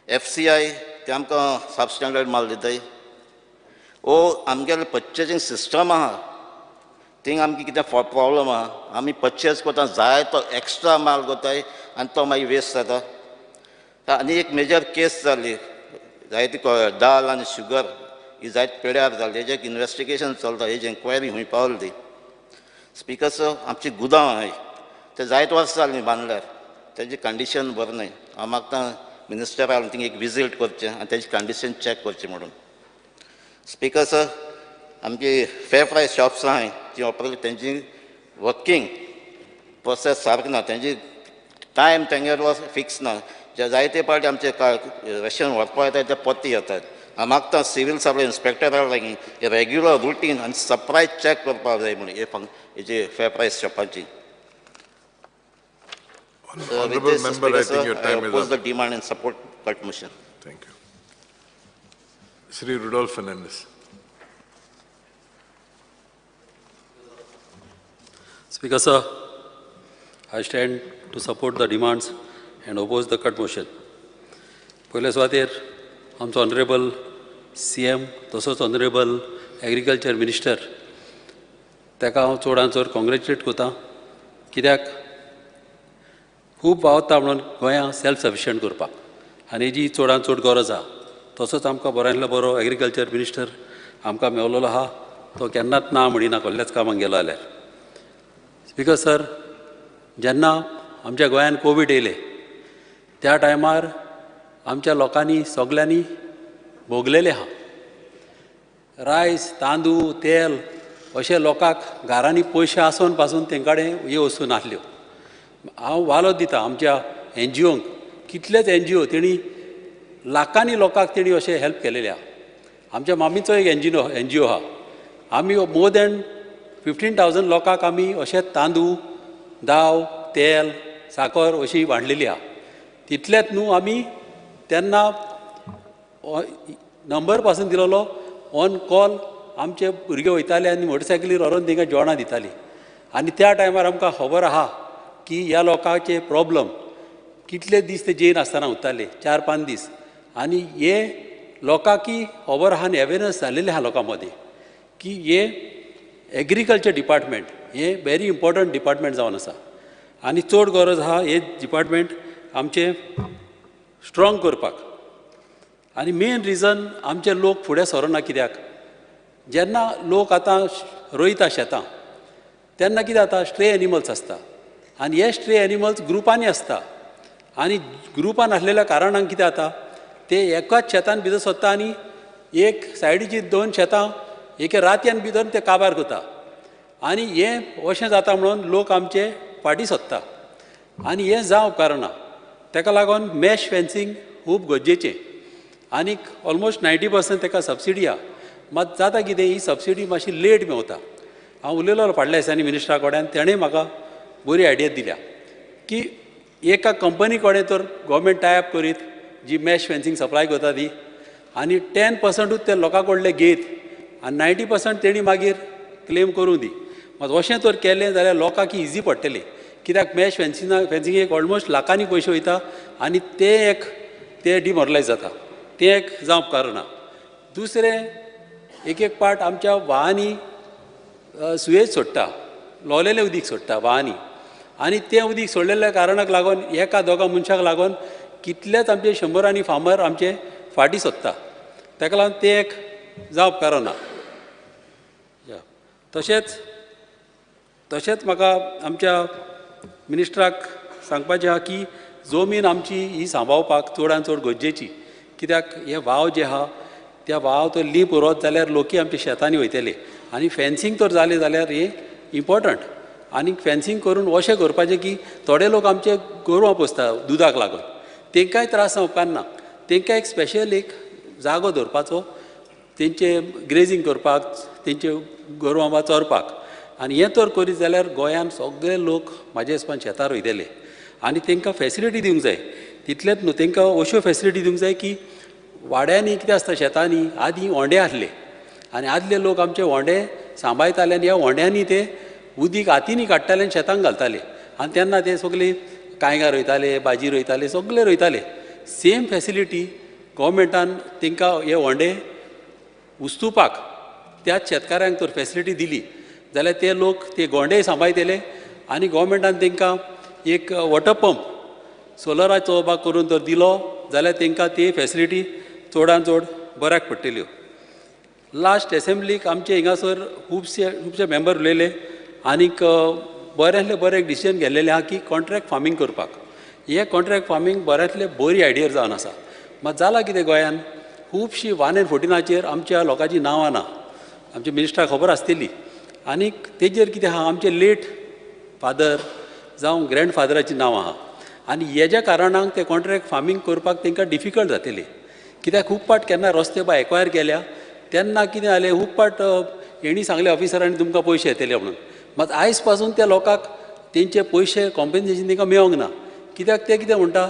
FCI ते आमकां सब स्टँडर्ड माल दिताय ओ आमगेलें पर्चेसींग सिस्टम आहा थिंग आमकां कितें प्रॉब्लम आहा. आमी पर्चेस करता जाय तो एक्स्ट्रा माल करताय आनी तो मागीर वेस्ट जाता. आनी एक मेजर केस जाली जायती दाल आनी शुगर ही जायत पेड्यार जाली हेजें एक इनवेस्टिगेशन चलता, हेजी एन्क्वायरी खूंय पावली ती. स्पीकर सर आमची गुदांव आहाय ते जायत वर्सां जालीं बांदल्यार तेजी कंडिशन बरें न्हय. हांव मागता मिनिस्टरान थिंग एक विजीट करचें आनी तेजी कंडिशन चॅक करचें म्हणून. स्पीकर सर आमची फेर प्रायस शॉप्स आहाय ती ऑपरेट तेंची वर्कींग प्रोसेस सारकें ना, तेंची टायम तेंगेलो फिक्स ना. जे जायते पावटी आमचे रेशन व्हरपा येता ते परती येतात. हांव मागता सिवील सप्लाय इन्स्पेक्टरा लागीं रेग्युलर रुटीन आनी सरप्रायज चॅक करपाक जाय म्हणून हे हेजे फेर प्रायस शॉपाची.
Honorable member, I think your time is up.
I oppose the demand and support cut motion.
Thank you. Shri Rudolph Fernandez.
Speaker sir, I stand to support the demands and oppose the cut motion. पयले सुवातेर आमचो ऑनरेबल CM तसोच ऑनरेबल एग्रीकल्चर मिनिस्टर ताका हांव चडान चड कॉंग्रेच्युलेट करता कित्याक खूब वावता म्हणून गोंया सेल्फ सफिशियंट करपाक आनी हेजी चडान चड गरज आहा. तसोच आमकां बऱ्यांतलो बरो एग्रीकल्चर मिनिस्टर आमकां मेवलेलो आहा, तो केन्नाच ना म्हणिना कसल्याच कामाक गेलो जाल्यार. स्पीकर सर जेन्ना आमच्या गोंयान कोवीड येयले त्या टायमार आमच्या लोकांनी सगल्यांनी भोगलेलें आहा. रायस तांदूळ तेल अशें लोकांक घरांनी पयशे आसून पासून तेंचे कडेन ह्यो वस्तू नासल्यो. हांव वालो दिता आमच्या एनजीओंक, कितलेच एनजीओ तेणी लाखांनी लोकांक तेणी अशें हेल्प केलेलें आहा. आमच्या मामीचो एक एनजीओ आहा, आमी मोर दॅन 15,000 लोकांक आमी अशें तांदूळ दाव तेल साकर अशी वांटलेली आहा. तितलेंच न्हू आमी तेन्ना नंबर पासून दिलेलो ऑन कॉल आमचे भुरगे वयताले आनी मोटरसायकलीर व्हरोन तांकां जेवणां दितालीं. आनी त्या टायमार आमकां खबर आहा की ह्या लोकांचे प्रॉब्लम कितले दीस ते जेयनासतना उरताले, 4-5 दीस. आनी हे लोकांकी खबर आहा आनी अवेरनस जालेलें आहा लोकां मदीं की हे एग्रीकल्चर डिपार्टमेंट हे व्हेरी इम्पॉर्टंट डिपार्टमेंट जावन आसा आनी चड गरज आहा हे डिपार्टमेंट आमचें स्ट्रॉंग करपाक. आनी मेन रिजन आमचे लोक फुडें सरना कित्याक, जेन्ना लोक आतां रोयता शेतां तेन्ना कितें जाता स्ट्रे एनिमल्स आसता आनी हे स्ट्रे एनिमल्स ग्रुपांनी आसता आनी ग्रुपान आसलेल्या कारणान कितें जाता ते एकाच शेतान भितर सोदता आनी एक सायडीची 2 शेतां एके रातयान भितर ते काबार करता आनी हें अशें जाता म्हणून लोक आमचे फाटीं सोदता आनी हें जावं उपकारना. ताका लागून मॅश फेन्सींग खूब गरजेचें आनीक ऑलमोस्ट 90% ताका सबसिडी आहा. मात जाता कितें ही सबसिडी मातशी लेट मेवता. हांव उलयलो फाटल्या दिसांनी मिनिस्टरा कडेन, तेणें म्हाका बरी आयडिया दिल्या की एका कंपनी कडेन तर गव्हर्मेंट टाय अप करीत जी मॅश फेन्सींग सप्लाय करता ती आनी 10%ूच ते लोकां कडले घेत आनी 90% तेणी मागीर क्लेम करूं दी. मात अशें तर केलें जाल्यार लोकांक इजी पडटलें कित्याक मॅश फेन्सिंगेक ऑलमोस्ट लाखांनी पयशे वयता आनी ते एक ते डिमोरलायज जाता. तें एक जावंक कारण. दुसरें एक एक पाट आमच्या वाहांनी सुयेज सोडटा, लोलेलें उदीक सोडटा वाहांनी आनी तें उदीक सोडलेल्या कारणाक लागून एका दोगा मनशाक लागून कितलेच आमचे शंबरांनी फार्मर आमचे फाटीं सोदता. ताका लागून तें एक जावप कारण ना. तशेंच तशेंच म्हाका आमच्या मिनिस्टराक सांगपाचें आहा की जमीन आमची ही सांबाळपाक चडान चड गरजेची, कित्याक हे वाव जे आहा त्या वाव तो लीप उरत जाल्यार लोकी आमच्या शेतांनी वयतले आनी फेन्सींग तर जालें जाल्यार हें इम्पोर्टंट. आनी फेन्सींग करून अशें करपाचें की थोडे लोक आमचे गोरवां पोसता दुदाक लागून, तांकांय त्रास जावपाक ना, तांकां एक स्पेशल एक जागो दवरपाचो तेंचे ग्रेजींग करपाक, तेंचे गोरवां वा चरपाक. आनी हें तर करीत जाल्यार गोंयान सगळे लोक म्हाजे हिसपान शेतार वयतले आनी तांकां फेसिलिटी दिवंक जाय. तितलेंच न्हू, तांकां अश्यो फेसिलिटी दिवंक जाय की वाड्यांनी कितें आसता शेतांनी आदीं होंडे आसले आनी आदले लोक आमचे होंडे सांबाळटाले आनी ह्या होंड्यांनी ते उदीक हातींनी काडटाले आनी शेतांक घालताले आनी तेन्ना ते सगळे कांयगां रोयताले, भाजी रोयताले, सगळे रोयताले. सेम फेसिलिटी गोवोरमेंटान तांकां हे होंडे उस्तुपाक त्याच शेतकाऱ्यांक तर फेसिलिटी दिली जाल्यार ते लोक ते गोंडेय सांबाळटले आनी गोवोरमेंटान तांकां एक वॉटर पंप सोलराचो बा करून तर दिलो जाल्यार तांकां ती फेसिलिटी चडान चड बऱ्याक पडटल्यो. लास्ट एसेंब्लीक आमचे हिंगासर खुबशे खुबशे मेंबर उलयले आनीक बऱ्यांतलें बरें एक डिसिजन घेतलेलें आहा की कॉन्ट्रॅक्ट फार्मींग करपाक. हें कॉन्ट्रॅक्ट फार्मींग बऱ्यांतलें बरी आयडिया जावन आसा. मात जालां कितें, गोंयान खुबशीं 1 and 14 आमच्या लोकांचीं नांवां ना, आमच्या मिनिस्टराक खबर आसतली. आनीक तेजेर कितें आहा, आमचे लेट फादर जावं ग्रँड फादराचीं नांवां आहा आनी हेज्या कारणाक ते कॉन्ट्रॅक्ट फार्मींग करपाक तांकां डिफिकल्ट जातली. कित्याक खूब पाट केन्ना रस्ते बा एक्वायर केल्या तेन्ना कितें जालें, खूब पाट हेणी सांगलें ऑफिसरांनी तुमकां पयशे येतले म्हणून, मात आयज पासून त्या लोकांक तेंचे पयशे कॉम्पेन्सेशन तांकां मेळोंक ना. कित्याक ते कितें म्हणटा,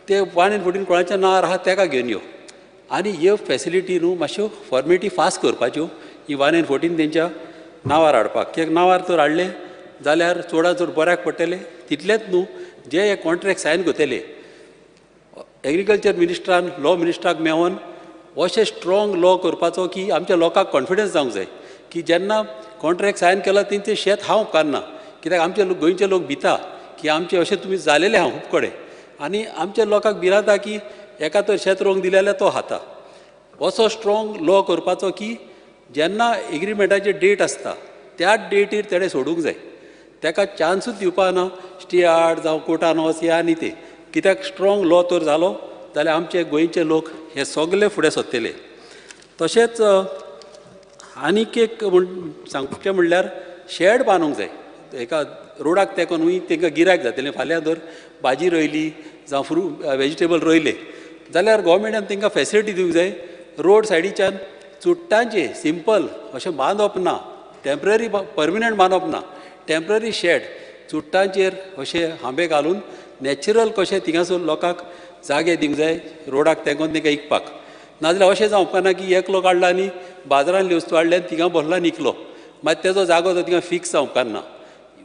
ते 1 and 14 कोणाच्या नांवार आहा तेका घेवन यो. आनी ह्यो फेसिलिटी न्हू मातश्यो फॉर्मेलिटी फास्ट करपाच्यो, ही 1 and 14 तेंच्या नांवार हाडपाक. कित्याक नांवार तर हाडले जाल्यार चडान चड बऱ्याक पडटलें. तितलेंच न्हू, जे हे कॉन्ट्रॅक्ट सायन करतले एग्रीकल्चर मिनिस्टरान लॉ मिनिस्टराक मेळोन अशें स्ट्रॉंग लॉ करपाचो की आमच्या लोकांक कॉन्फिडन्स जावंक जाय की जेन्ना कॉन्ट्रॅक्ट सायन केला तेंचें शेत हांव उपकारना. कित्याक आमचे लोक गोंयचे लोक भिता की आमचें अशें तुमी जालेलें आहा खूब कडेन आनी आमच्या लोकांक भिरांत की एका तर शेत रोवंक दिलें जाल्यार तो खाता. असो स्ट्रॉंग लॉ करपाचो की जेन्ना एग्रीमेंटाची डेट आसता त्याच डेटीर तेणें सोडूंक जाय, ताका चान्सूच दिवपा ना स्टे आड जावं कोर्टान वच हे आनी ते. कित्याक स्ट्रॉंग लॉ तर जालो जाल्यार आमचे गोंयचे लोक हे सगळे फुडें सरतले. तशेंच आनीक एक म्हण सांगचें म्हणल्यार शेड बांदूंक जाय एका रोडाक तेंकोनूय तांकां गिरायक जातलें. फाल्यां जर भाजी रोयली जावं फ्रूट वेजिटेबल रोयले जाल्यार गोवोरमेंटान तांकां फेसिलिटी दिवंक जाय. रोड सायडीच्यान चुट्टांचें सिंपल अशें बांदप ना, टेंपररी परमनंट बांदप ना, टेंपररी शेड चुट्टांचेर अशे हांबे घालून नॅचरल कशें थिंगासर लोकांक जागे दिवंक जाय रोडाक तेंकोन तांकां इकपाक. नाजाल्यार अशें जावपा ना की एकलो काडला आनी बाजारांतली वस्तू हाडली आनी थिंगा बसला आनी इकलो, मागीर तेजो जागो तो थिंगा फिक्स जावपाक ना.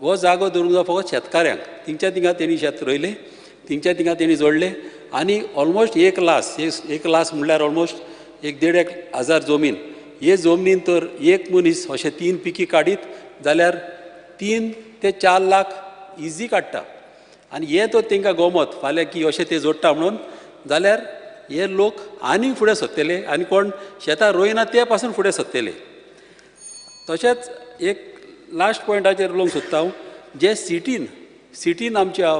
हो जागो दवरूंक जाय फकत शेतकाऱ्यांक, थिंगच्या थिंगा तेणी शेत रोयलें, थिंगच्या थिंगा तेणी जोडलें आनी ऑलमोस्ट 1 लास, 1 लास म्हणल्यार ऑलमोस्ट 1-1.5 हजार जमीन, हे जमनीन तर एक मनीस अशें 3 पिकी काडीत जाल्यार 3 ते 4 लाख इजी काडटा. आनी हें तर तांकां गोमत फाल्यां की अशें ते जोडटा म्हणून जाल्यार हे लोक आनीक फुडें सरतले आनी कोण शेतां रोयना ते पासून फुडें सरतले. तशेंच एक लास्ट पॉयंटाचेर उलोवंक सोदता हांव, जे सिटीन आमच्या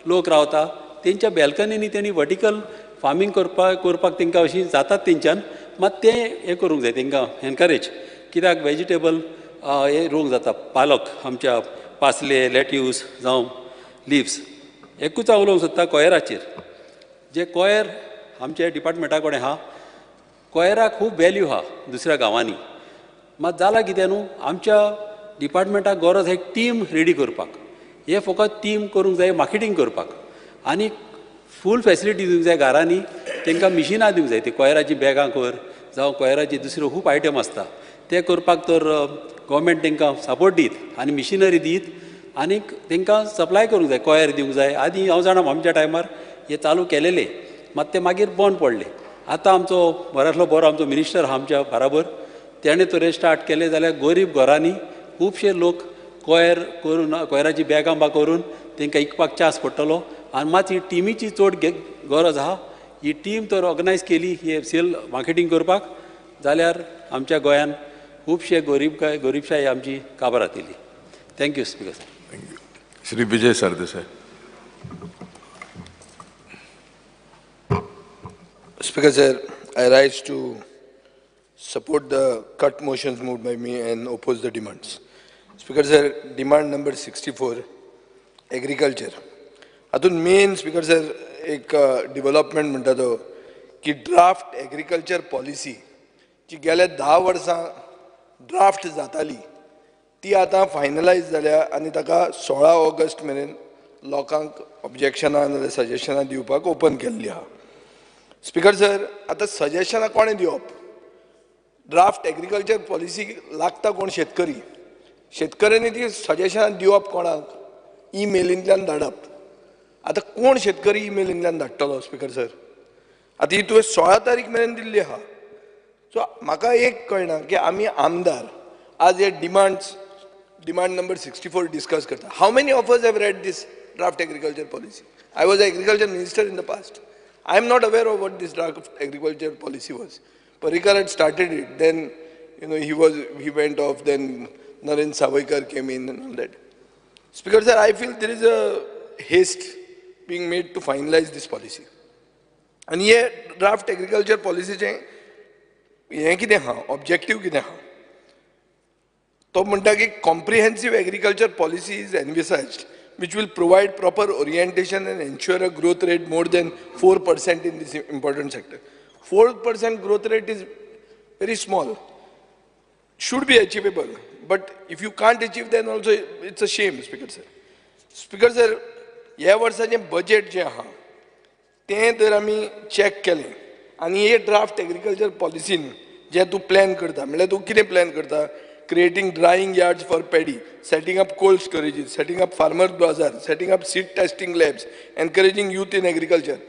लोक रावता तेंच्या बॅल्कनींनी तेणी वर्टिकल फार्मींग करपाक तांकां अशी जातात तेंच्यान, मात तें हें करूंक जाय तांकां एनकरेज. कित्याक वेजिटेबल हें रोवंक जाता, पालक आमच्या पासले, लेट्यूस जावं लिव्स. एकूच हांव उलोवंक सोदता कोयराचेर, जे कोयर आमच्या डिपार्टमेंटा कडेन आहा, कोयराक खूब वेल्यू आहा दुसऱ्या गांवांनी. मात जालां कितें न्हू, आमच्या डिपार्टमेंटाक गरज एक टीम रेडी करपाक, हे फकत टीम करूंक जाय मार्केटींग करपाक आनी फूल फेसिलिटी दिवंक जाय घरांनी, तांकां मिशिनां दिवंक जाय, ती कोयराचीं बॅगां कर जावं कोयराची दुसऱ्यो खूब आयटम आसता ते करपाक तर गोवोरमेंट तांकां सपोर्ट दीत आनी मिशिनरी दीत आनी तांकां सप्लाय करूंक जाय, कोयर दिवंक जाय. आदी हांव जाणा आमच्या टायमार हे चालू केलेले, मात ते मागीर बंद पडले. आतां आमचो बऱ्यांतलो बरो आमचो मिनिस्टर आहा आमच्या बराबर, तेणें तर स्टार्ट केलें जाल्यार गरीब घरांनी खुबशे लोक कोयर करून कोयराची बॅगां बा करून तांकां इकपाक चान्स पडटलो. आनी मात ही टिमीची चड गरज आहा. ही टीम तर ऑर्गनायज केली ही सेल मार्केटींग करपाक जाल्यार आमच्या गोंयान खुबशे गरीबशाय आमची काबार जातली. Thank you speaker sir.
Thank you. Shri Vijay Sardesai.
Speaker sir, I rise to support the cut motions moved by me and oppose the demands. Speaker sir, demand number 64, agriculture. हातूंत मेन स्पीकर सर एक डिवलपमेंट म्हणटा तो की ड्राफ्ट एग्रीकल्चर पॉलिसी जी गेल्या 10 वर्सां ड्राफ्ट जाताली ती आतां फायनलायज जाल्या आनी ताका 16 ऑगस्ट मेरेन लोकांक ऑब्जेक्शनां नाजाल्यार सजेशनां दिवपाक ओपन केल्ली आहा. स्पीकर सर, आतां सजेशनां कोणें दिवप? ड्राफ्ट एग्रीकल्चर पॉलिसी लागता कोण? शेतकरी. शेतकऱ्यांनी ती सजेशनां दिवप कोणाक? ईमेलींतल्यान धाडप. आतां कोण शेतकरी ईमेलींतल्यान धाडटलो स्पीकर सर? आतां ही तुवें 16 तारीख मेरेन दिल्ली आहा. सो म्हाका एक कळना की आमी आमदार आज हे डिमांड नंबर 64 डिस्कस करता. How many of us have read this draft agriculture policy? I was agriculture minister in the past. I am not aware of what this draft agriculture policy was. Parrikar had started it, then you know he went off, then Naren Sawaikar came in and all that. Speaker sir, I feel there is a haste being made to finalize this policy. आनी हे ड्राफ्ट एग्रीकल्चर पॉलिसीचें हें कितें आहा, ऑब्जेक्टीव कितें आहा? तो म्हणटा की comprehensive agriculture policy is envisaged which will provide proper orientation and ensure a growth rate more than 4% in this important sector. 4% growth rate is very small, should be achievable, but if you can't achieve then also it's a shame, Speaker sir. Speaker sir, ह्या वर्साचें बजेट जें आहा तें जर आमी चॅक केलें आनी हे ड्राफ्ट एग्रीकल्चर पॉलिसीन जें तूं प्लॅन करता, म्हणल्यार तूं कितें प्लॅन करता? Creating drying yards for paddy, setting up cold storages, setting up farmer bazaar, setting up seed testing labs, encouraging youth in agriculture.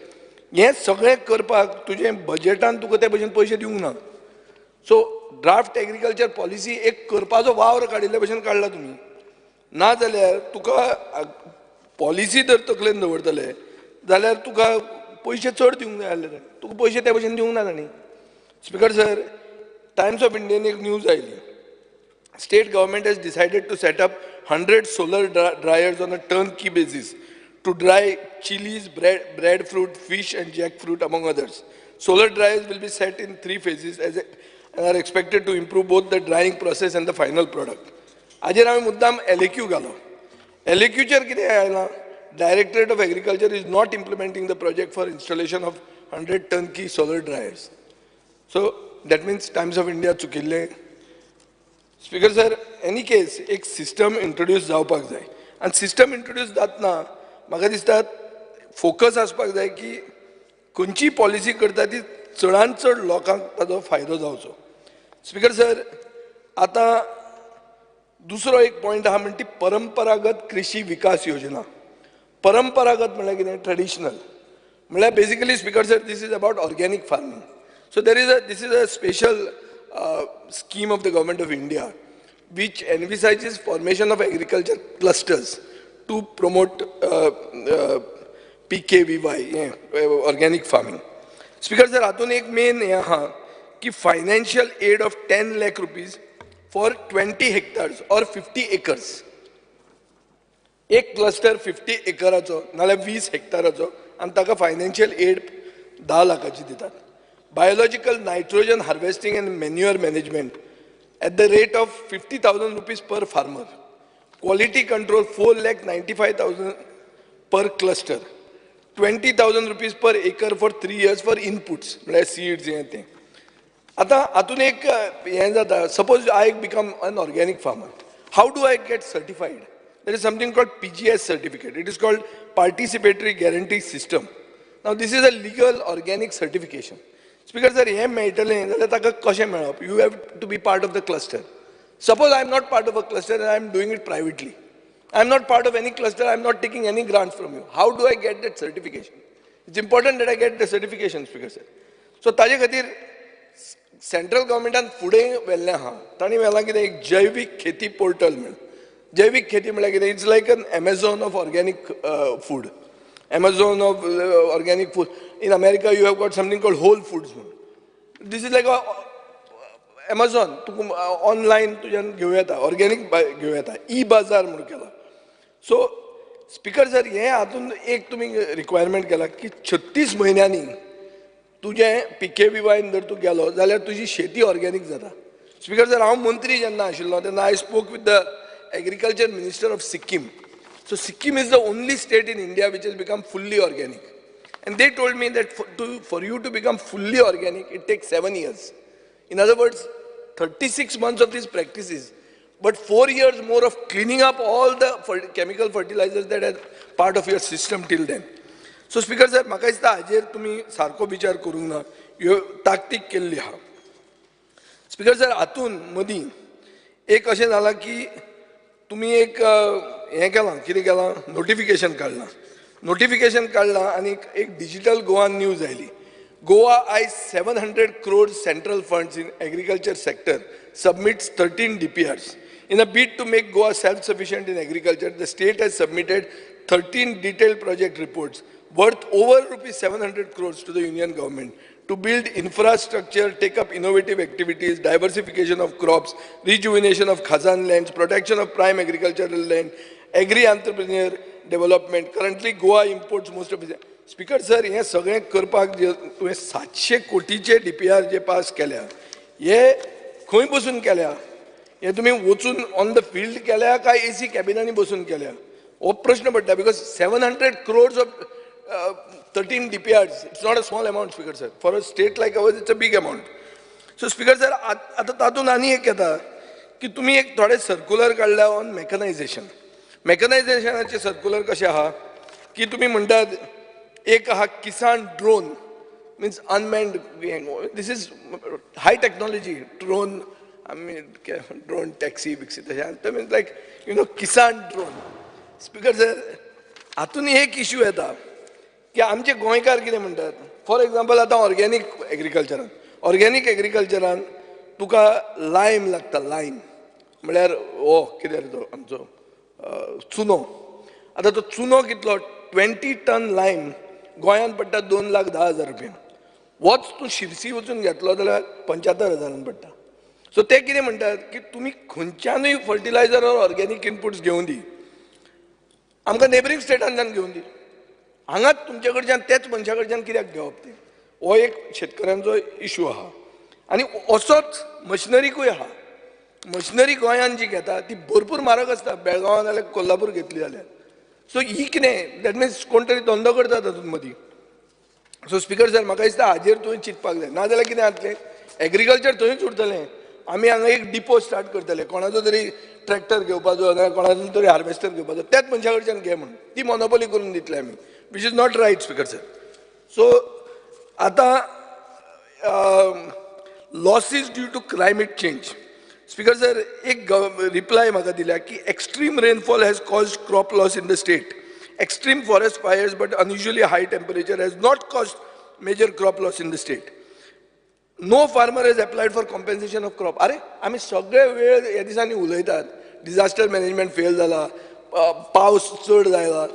हें सगळें करपाक तुजें बजेटान तुका ते भशेन पयशे दिवंक ना. सो ड्राफ्ट एग्रीकल्चर पॉलिसी एक करपाचो वावर काडिल्ले भशेन काडला तुमी. ना जाल्यार तुका पॉलिसी जर तकलेन दवरतले जाल्यार तुका पयशे चड दिवंक जाय आसले, तुका पयशे ते भशेन दिवंक ना तांणी. Speaker sir, Times of Indian एक न्यूज आयली. State government has decided to set up 100 solar dryers on a turnkey basis to dry chilies, breadfruit, fish and jackfruit among others. Solar dryers will be set in 3 phases and are expected to improve both the drying process and the final product. आजेर हांवें मुद्दाम LAQ घालो. LAQचेर कितें आयलां? Directorate of Agriculture is not implementing the project for installation of 100 turnkey solar dryers. So that means Times of India चुकिल्लें. Speaker sir, any case एक सिस्टम इंट्रोड्यूस जावपाक जाय आनी सिस्टम इंट्रोड्यूस जातना म्हाका दिसता फोकस आसपाक जाय की खंयची पॉलिसी करता ती चडान चड लोकांक ताजो फायदो जावचो. स्पीकर सर, आतां दुसरो एक पॉयंट आहा म्हणटा ती परंपरागत कृषी विकास योजना. परंपरागत म्हणल्यार कितें? ट्रेडिशनल म्हणल्यार basically speaker sir, this is about organic farming. So there is a this is a special scheme of the government of India which envisages formation of agriculture clusters to promote PKVY, organic farming. Speaker sir, हातून एक मेन हें आहा की financial aid of 10 lakh rupees for 20 hectares or 50 acres. एक क्लस्टर 50 एकराचो नाल्यार 20 हेक्टराचो आनी ताका फायनान्शियल एड 10 लाखाची दितात. Biological nitrogen harvesting and manure management at the rate of 50,000 rupees per farmer. Quality control 4,95,000 per cluster. 20,000 rupees per acre for 3 years for inputs, म्हळ्यार seeds हें तें. आतां हातून एक हें जाता, suppose I become an organic farmer, how do I get certified? There is something called PGS certificate. It is called Participatory Guarantee System. Now this is a legal organic certification. Speaker sir, हें मेळटलें जाल्यार ताका कशें मेळप? You have to be part of the cluster. Suppose I am not part of a cluster and I am doing it privately. I am not part of any cluster, I am not taking any grants from you. How do I get that certification? It's important that I get the certification, Speaker sir. So ताजे खातीर सेंट्रल गव्हर्मेंटान फुडें व्हेल्लें आहा. तांणी व्हेलां कितें, एक जैवीक खेती पोर्टल म्हण. जैवीक खेती म्हळ्यार कितें, it's like an Amazon of organic food. Amazon of organic food. In America you have got something called Whole Foods म्हण. This is like Amazon, तुका ऑनलायन तुज्यान घेवं येता, ऑर्गेनीक घेवं येता. ई बाजार म्हूण केला. सो स्पीकर सर, हें हातून एक तुमी रिक्वायरमेंट केला की 36 म्हयन्यांनी तुजें PKVY जर तूं गेलो जाल्यार तुजी शेती ऑर्गेनीक जाता. स्पीकर सर, हांव मंत्री जेन्ना आशिल्लो तेन्ना I spoke with the agriculture minister of Sikkim. So Sikkim is the only state in India which has become fully organic. And they told me that for you to become fully organic, it takes 7 years. In other words, 36 months of these practices, but 4 years more of cleaning up all the chemical fertilizers that are part of your system till then. So Speaker sir, म्हाका दिसता हाजेर तुमी सारको विचार करूंक ना, ह्यो ताकतीक केल्ली आहा. स्पीकर सर, हातून मदीं एक अशें जालां की तुमी एक हें केलां, कितें केलां, नोटिफिकेशन काडलां. नोटिफिकेशन काडलां आनी एक डिजिटल गोवा न्यूज आयली. Goa eyes 700 crore central funds in agriculture sector, submits 13 DPRs. In a bid to make Goa self-sufficient in agriculture, the state has submitted 13 detailed project reports worth over rupees 700 crores to the union government to build infrastructure, take up innovative activities, diversification of crops, rejuvenation of Khazan lands, protection of prime agricultural land, agri-entrepreneur development. Currently, Goa imports most of it. Speaker sir, हें सगळें करपाक तुवें 700 कोटीचे DPR जे पास केल्या, हे खंय बसून केल्या? हे तुमी वचून ऑन the field केल्या काय एसी कॅबिनांनी बसून केल्या? हो प्रश्न पडटा. Because 700 crores of 13 DPRs, it's not a small amount, Speaker sir. For a state like ours, it's a big amount. So Speaker sir, आतां तातूंत आनी एक येता की तुमी एक थोडे सर्कुलर काडल्या ऑन मॅकनायझेशन. मॅकनायझेशनाचे सर्कुलर कशें आहा की तुमी म्हणटात एक आहा Kisan drone, means unmanned. This is high technology drone. आमी ड्रोन टॅक्सी बिक्सी तशें, means like you know Kisan drone. Speaker sir, हातून एक इश्यू येता की आमचे गोंयकार कितें म्हणटात, फॉर एग्जाम्पल आतां ऑर्गेनीक एग्रीकल्चरान, ऑर्गेनीक एग्रीकल्चरान तुका लायम लागता. लायम म्हळ्यार हो कितें तो आमचो चुनो. आतां तो चुनो कितलो, 20 टन लायम गोंयांत पडटा 2,10,000 रुपया. वच तूं शिरसी वचून घेतलो जाल्यार 75,000 पडटा. सो ते कितें म्हणटात की तुमी खंयच्यानूय फर्टिलायझर ऑर ऑर्गेनीक इनपुट्स घेवन दी, आमकां नेबरींग स्टेटांतल्यान घेवन दी, हांगाच तुमचे कडच्यान तेच मनशा कडच्यान कित्याक घेवप तें? हो एक शेतकऱ्यांचो इशू आहा. आनी असोच मशिनरीकूय आहा. मशिनरी गोंयांत जी घेता ती भरपूर म्हारग आसता, बेळगांवां जाल्यार कोल्हापूर घेतली जाल्यार. सो ही कितें, that means कोण तरी धंदो करता तातूंत मदीं. सो स्पीकर सर, म्हाका दिसता हाजेर तुवें चिंतपाक जाय. नाजाल्यार कितें जातलें, एग्रीकल्चर थंयच उरतलें. आमी हांगा एक डिपो स्टार्ट करतले, कोणाचो तरी ट्रॅक्टर घेवपाचो नाल्यार कोणाचो तरी हार्वेस्टर घेवपाचो, त्याच मनशा कडच्यान घे म्हूण ती मोनोपोली करून दितले आमी, which is not right, Speaker sir. So आतां losses due to climate change. Speaker sir, एक रिप्लाय म्हाका दिल्या की extreme rainfall has caused crop loss in the state. Extreme forest fires but unusually high temperature has not caused major crop loss in the state. No farmer has applied for compensation of crop. अरे आमी सगळे वेळ ह्या दिसांनी उलयतात, डिजास्टर मॅनेजमेंट फेल जाला, पावस चड जायला,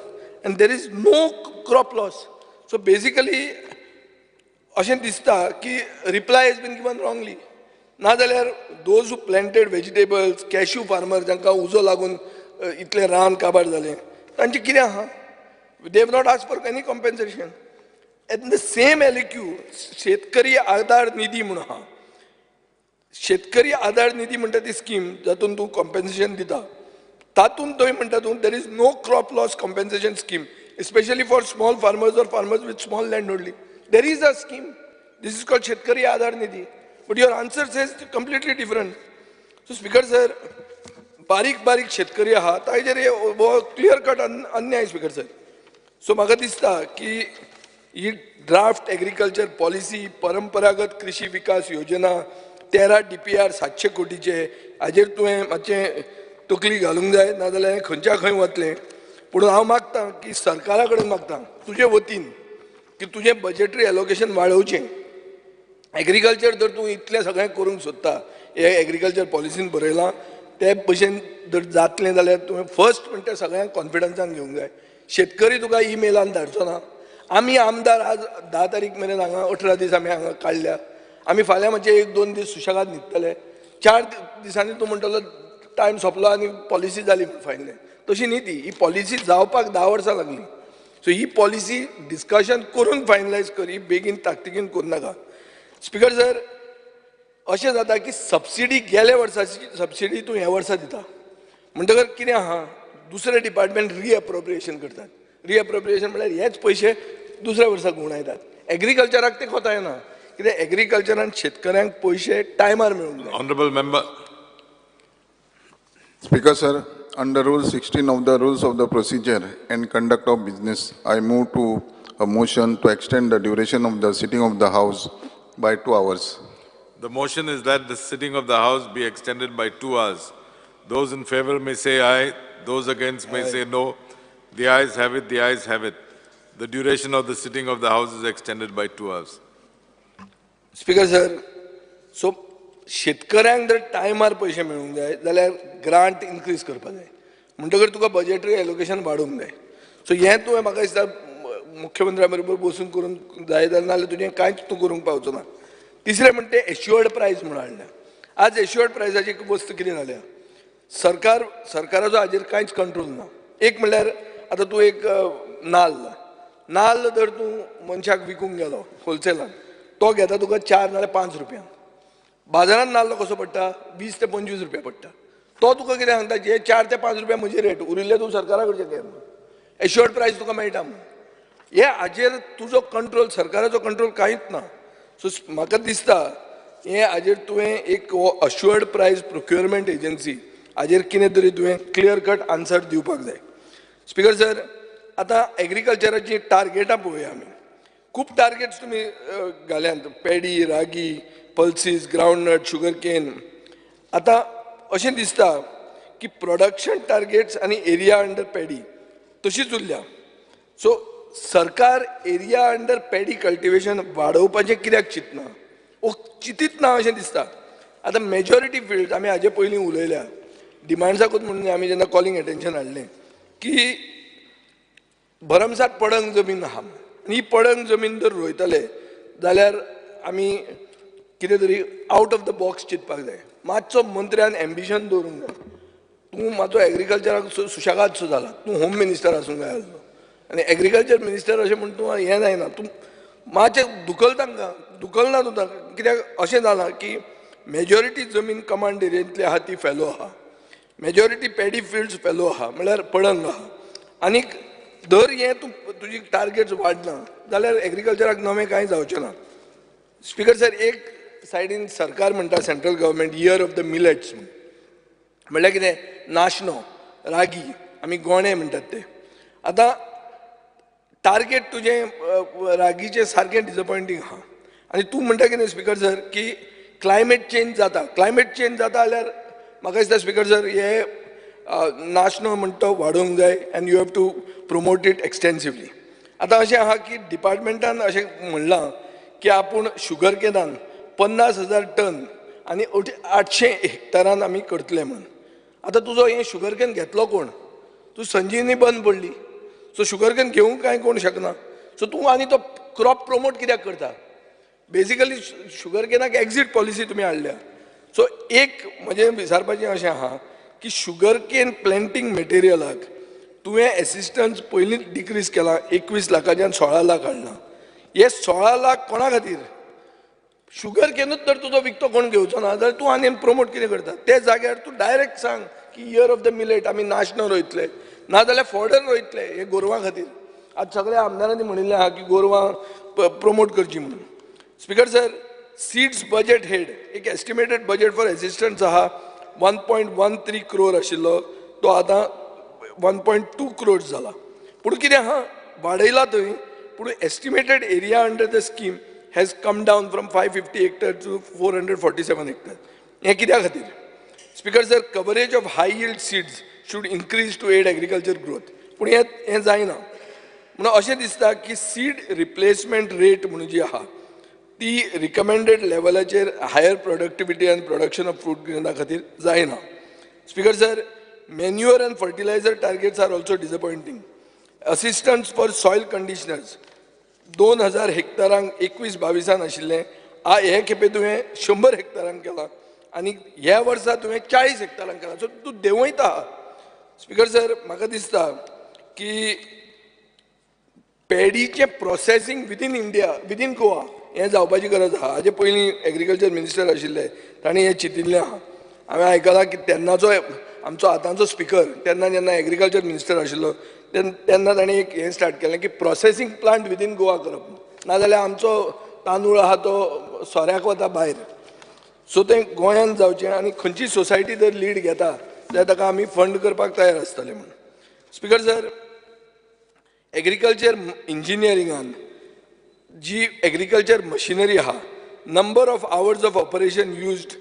and there is no crop loss. So basically अशें दिसता की reply has been given wrongly. नाजाल्यार those who planted vegetables, cashew farmer जांकां उजो लागून इतलें रान काबार जालें, तांचें कितें आहा? They have not ask for any compensation. At the same LAQ Shetkari Aadhar Nidhi म्हूण आहा. शेतकरी आधार निधी म्हणटा ती स्कीम जातून तूं कॉम्पेन्सेशन दिता, तातूंत थंय म्हणटा तूं there is no crop loss compensation scheme, especially for small farmers or farmers with small land holding. There is a scheme, this is called Shetkari Aadhar Nidhi, but your answer says completely different. So Speaker sir, बारीक बारीक शेतकरी आहा ताजेर हो क्लियर कट अन्याय स्पीकर सर. सो म्हाका दिसता की ही ड्राफ्ट एग्रीकल्चर पॉलिसी, परंपरागत कृषी विकास योजना, 13 DPR 700 कोटीचे, हाजेर तुवें मातशें तकली घालूंक जाय, नाजाल्यार खंयच्या खंय वतलें. पूण हांव मागता की सरकारा कडेन मागता तुजे वतीन की तुजें बजेटरी एलोकेशन वाडोवचें. एग्रीकल्चर जर तूं इतलें सगळें करूंक सोदता, हे एग्रीकल्चर पॉलिसीन बरयलां ते भशेन जर जातलें जाल्यार तुवें फर्स्ट म्हणटा सगळ्यांक कॉन्फिडन्सान घेवंक जाय. शेतकरी तुका ईमेलान धाडचो ना. आमी आमदार आज 10 तारीख मेरेन हांगा 18 दीस आमी हांगा काडल्या. आमी फाल्यां मातशे 1-2 दीस सुशेगाद न्हिदतले. 4 दिसांनी तूं म्हणटलो टायम सोंपलो आनी पॉलिसी जाली फायनल. तशी न्ही ती, ही पॉलिसी जावपाक 10 वर्सां लागली. सो ही पॉलिसी डिस्कशन करून फायनलायज करी, बेगीन ताकतिकेन करूं नाका. स्पीकर सर, अशें जाता की सबसिडी गेल्या वर्साची सबसिडी तूं ह्या वर्सा दिता म्हणटकर कितें आहा, दुसरे डिपार्टमेंट रिएप्रोप्रिएशन करतात. रिएप्रोप्रिएशन म्हणल्यार हेच पयशे दुसऱ्या वर्सा घुंवडायतात. एग्रीकल्चराक ते कोता येना, कित्याक एग्रीकल्चरान शेतकऱ्यांक पयशे टायमार मेळूंक जाय.
Honourable member.
Speaker sir, under Rule 16 of the Rules of the Procedure and Conduct of Business, I move to a motion to extend the duration of the sitting of the House by 2 hours.
The motion is that the sitting of the House be extended by 2 hours. Those in favor may say aye, those against may say no. The ayes have it, the ayes have it. The duration of the sitting of the House is extended by 2 hours.
Speaker sir, so शेतकऱ्यांक जर टायमार पयशे मेळूंक जाय जाल्यार ग्रांट इन्क्रीज करपाक जाय, म्हणटकर तुका बजेटरी एलोकेशन वाडोवंक जाय. सो हें तुवें म्हाका दिसता मुख्यमंत्र्या बरोबर बसून करूंक जाय, जाल्यार नाजाल्यार तुजें कांयच तूं करूंक पावचो ना. तिसरें म्हणटा तें एश्युअर्ड प्रायस म्हूण हाडल्या. आज एश्युअर्ड प्रायसाची वस्त कितें जाल्या, सरकार सरकाराचो हाजेर कांयच कंट्रोल ना. एक म्हणल्यार आतां तूं एक नाल्ल नाल्ल जर तूं मनशाक विकूंक गेलो होलसेलान, तो घेता तुका 4 नाल्यार 5 रुपयांक. बाजारान नाल्ल कसो पडटा, 20 ते 25 रुपया पडटा. तो तुका कितें सांगता, जे 4 ते 5 रुपया म्हजी रेट, उरिल्ले तूं सरकारा कडचे घे म्हणून. एश्युअर्ड प्रायस तुका मेळटा म्हणून. हे हाजेर तुजो कंट्रोल, सरकाराचो कंट्रोल कांयच ना. सो म्हाका दिसता हे हाजेर तुवें एक हो अश्युअर्ड प्रायस प्रोक्युरमेंट एजन्सी हाजेर कितें तरी तुवें क्लियर कट आन्सर दिवपाक जाय. स्पीकर सर, आतां एग्रीकल्चराची टार्गेटां पळोवया आमी. खूब टार्गेट्स तुमी घाल्यात, paddy, ragi, pulses, groundnut, sugar cane. आतां अशें दिसता की प्रोडक्शन टार्गेट्स आनी एरिया अंडर पॅडी तशीच उरल्या. सो सरकार एरिया अंडर पॅडी कल्टिवेशन वाडोवपाचें कित्याक चिंतना, ओ चिंतीत ना अशें दिसता. आतां मेजॉरिटी फिल्ड आमी हाजे पयलीं उलयल्या, डिमांड्साकूच म्हणून आमी जेन्ना कॉलिंग एटेन्शन हाडलें की भरमसाठ पडंग जमीन आहा आनी ही पडंग जमीन जर रोयतले जाल्यार आमी कितें तरी आवट ऑफ the box चिंतपाक जाय. मातसो मंत्र्यान एम्बिशन दवरूंक जाय. तूं मातसो एग्रीकल्चराक सुशेगाद सो जाला, तूं होम मिनिस्टर आसूंक जाय आसलो आनी एग्रीकल्चर मिनिस्टर अशें म्हूण तूं हें जायना. तूं मातशें दुखल तांकां, दुखलना तूं तांकां, कित्याक अशें जालां की मेजॉरिटी जमीन कमांड एरियेंतली आहा ती फेलो आहा, मेजॉरिटी पॅडी फिल्ड्स फेलो आहा, म्हणल्यार पडंग आहा. आनीक दर हें तूं तुजी टार्गेट्स वाडना जाल्यार एग्रीकल्चराक नवें कांय जावचें ना. स्पीकर सर, एक सायडीन सरकार म्हणटा central government year of the millets म्हूण, म्हणल्यार कितें, नाशणो, रागी, आमी गोणे म्हणटात ते. आतां टार्गेट तुजें रागीचें सारकें डिसअपॉयंटींग आहा. आनी तूं म्हणटा कितें स्पीकर सर की क्लायमेट चेंज जाता. क्लायमेट चेंज जाता जाल्यार म्हाका दिसता स्पीकर सर हे नाशणो म्हणटा तो वाडोवंक जाय and you have to promote it extensively. आतां अशें आहा की डिपार्टमेंटान अशें म्हणलां की आपूण शुगर केनान 50,000 टन आनी 800 हेक्टरान आमी करतले म्हणून. आतां तुजो हें शुगर केन घेतलो कोण, तूं संजीवनी बंद पडली, सो शुगर केन घेवंक कांय कोण शकना. सो तूं आनी तो क्रॉप प्रोमोट कित्याक करता? बेजिकली शुगर केनाक एक्झीट पॉलिसी तुमी हाडल्या. सो एक म्हजें विचारपाचें अशें आहा की शुगर केन प्लॅन्टींग मटेरियलाक तुवें एसिस्टन्स पयलींच डिक्रीज केलां, 21 लाखाच्यान 16 लाख हाडलां. हे 16 लाख कोणा खातीर? शुगर केनूच तर तुजो विकतो कोण घेवचो ना जाल्यार तूं आनी प्रोमोट कितें करता? ते जाग्यार तूं डायरेक्ट सांग की इयर ऑफ the millet आमी नाशणो रोयतले, नाजाल्यार फॉडर रोयतले हे गोरवां खातीर. आज सगळ्या आमदारांनी म्हणिल्लें आहा की गोरवां प्रोमोट करची म्हणून. Speaker sir, seeds budget head एक एस्टिमेटेड बजेट फॉर एसिस्टन्स आहा 1.13 क्रोर आशिल्लो, तो आतां 1.2 क्रोर जाला. पूण कितें आहा, वाडयला थंय, पूण estimated area under the scheme has come down from 550 hectare to 447 hectare. हें कित्या खातीर? Speaker sir, coverage of high yield seeds should increase to aid agriculture growth. पूण हें जायना. म्हणून अशें दिसता की सीड रिप्लेसमेंट रेट म्हणून जी आहा ती रिकमेंडेड लेवलाचेर हायर प्रोडक्टिविटी आनी प्रोडक्शन ऑफ फ्रूट ग्रेना खातीर जायना. Speaker sir, manure and fertilizer targets are also disappointing. Assistance for soil conditioners 2000 हेक्टरांक 21-22 आशिल्लें, हे खेपे तुवें 100 हेक्टरांक केलां आनी ह्या वर्सा तुवें 40 हेक्टरांक केलां. सो तूं देंवयता. स्पीकर सर, म्हाका दिसता की पेडीचें processing within India, within Goa हें जावपाची गरज आहा. हाजे पयलीं एग्रीकल्चर मिनिस्टर आशिल्ले तांणी हें चिंतिल्लें आहा. हांवें आयकलां की तेन्नाचो आमचो आतांचो स्पिकर तेन्ना जेन्ना एग्रीकल्चर मिनिस्टर आशिल्लो तेन्ना ताणें एक हें स्टार्ट केलें की प्रोसेसींग प्लांट विदीन गोवा करप, नाजाल्यार आमचो तांदूळ आहा तो सोऱ्याक वता भायर. सो तें गोंयांत जावचें आनी खंयची सोसायटी जर लीड घेता जाल्यार ताका आमी फंड करपाक तयार आसतले म्हूण. स्पीकर सर, एग्रीकल्चर इंजिनियरिंगान जी एग्रीकल्चर मशिनरी आहा, number of hours of operation used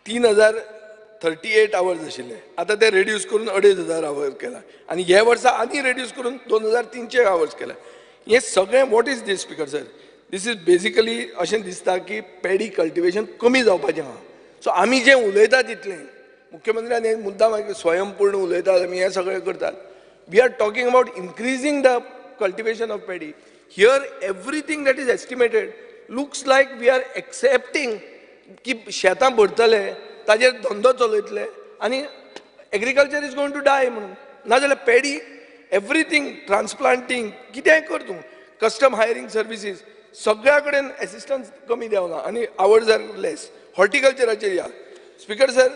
3038 hours आशिल्ले, आतां ते रेड्यूस करून 2500 आवर्स केला आनी ह्या वर्सा आनी रेड्यूस करून 2300 आवर्स केला. हें सगळें what is this speaker sir? This is basically अशें दिसता की पेडी कल्टिवेशन कमी जावपाचें आहा. सो आमी जें उलयता तितलें मुख्यमंत्र्यान हे मुद्दाम स्वयंपूर्ण उलयतात, आमी हें सगळें करतात. We are talking about increasing the cultivation of paddy. Here everything that is estimated looks like we are accepting की शेतां भरतले, ताजेर धंदो चलयतले आनी agriculture is going to die म्हणून. नाजाल्यार पेडी एवरीथींग ट्रान्सप्लांटींग कितेंय कर तूं, कस्टम हायरींग सर्विसीस सगळ्या कडेन एसिस्टन्स कमी देंवला आनी आवर्स are less. हॉर्टिकल्चराचेर या speaker sir,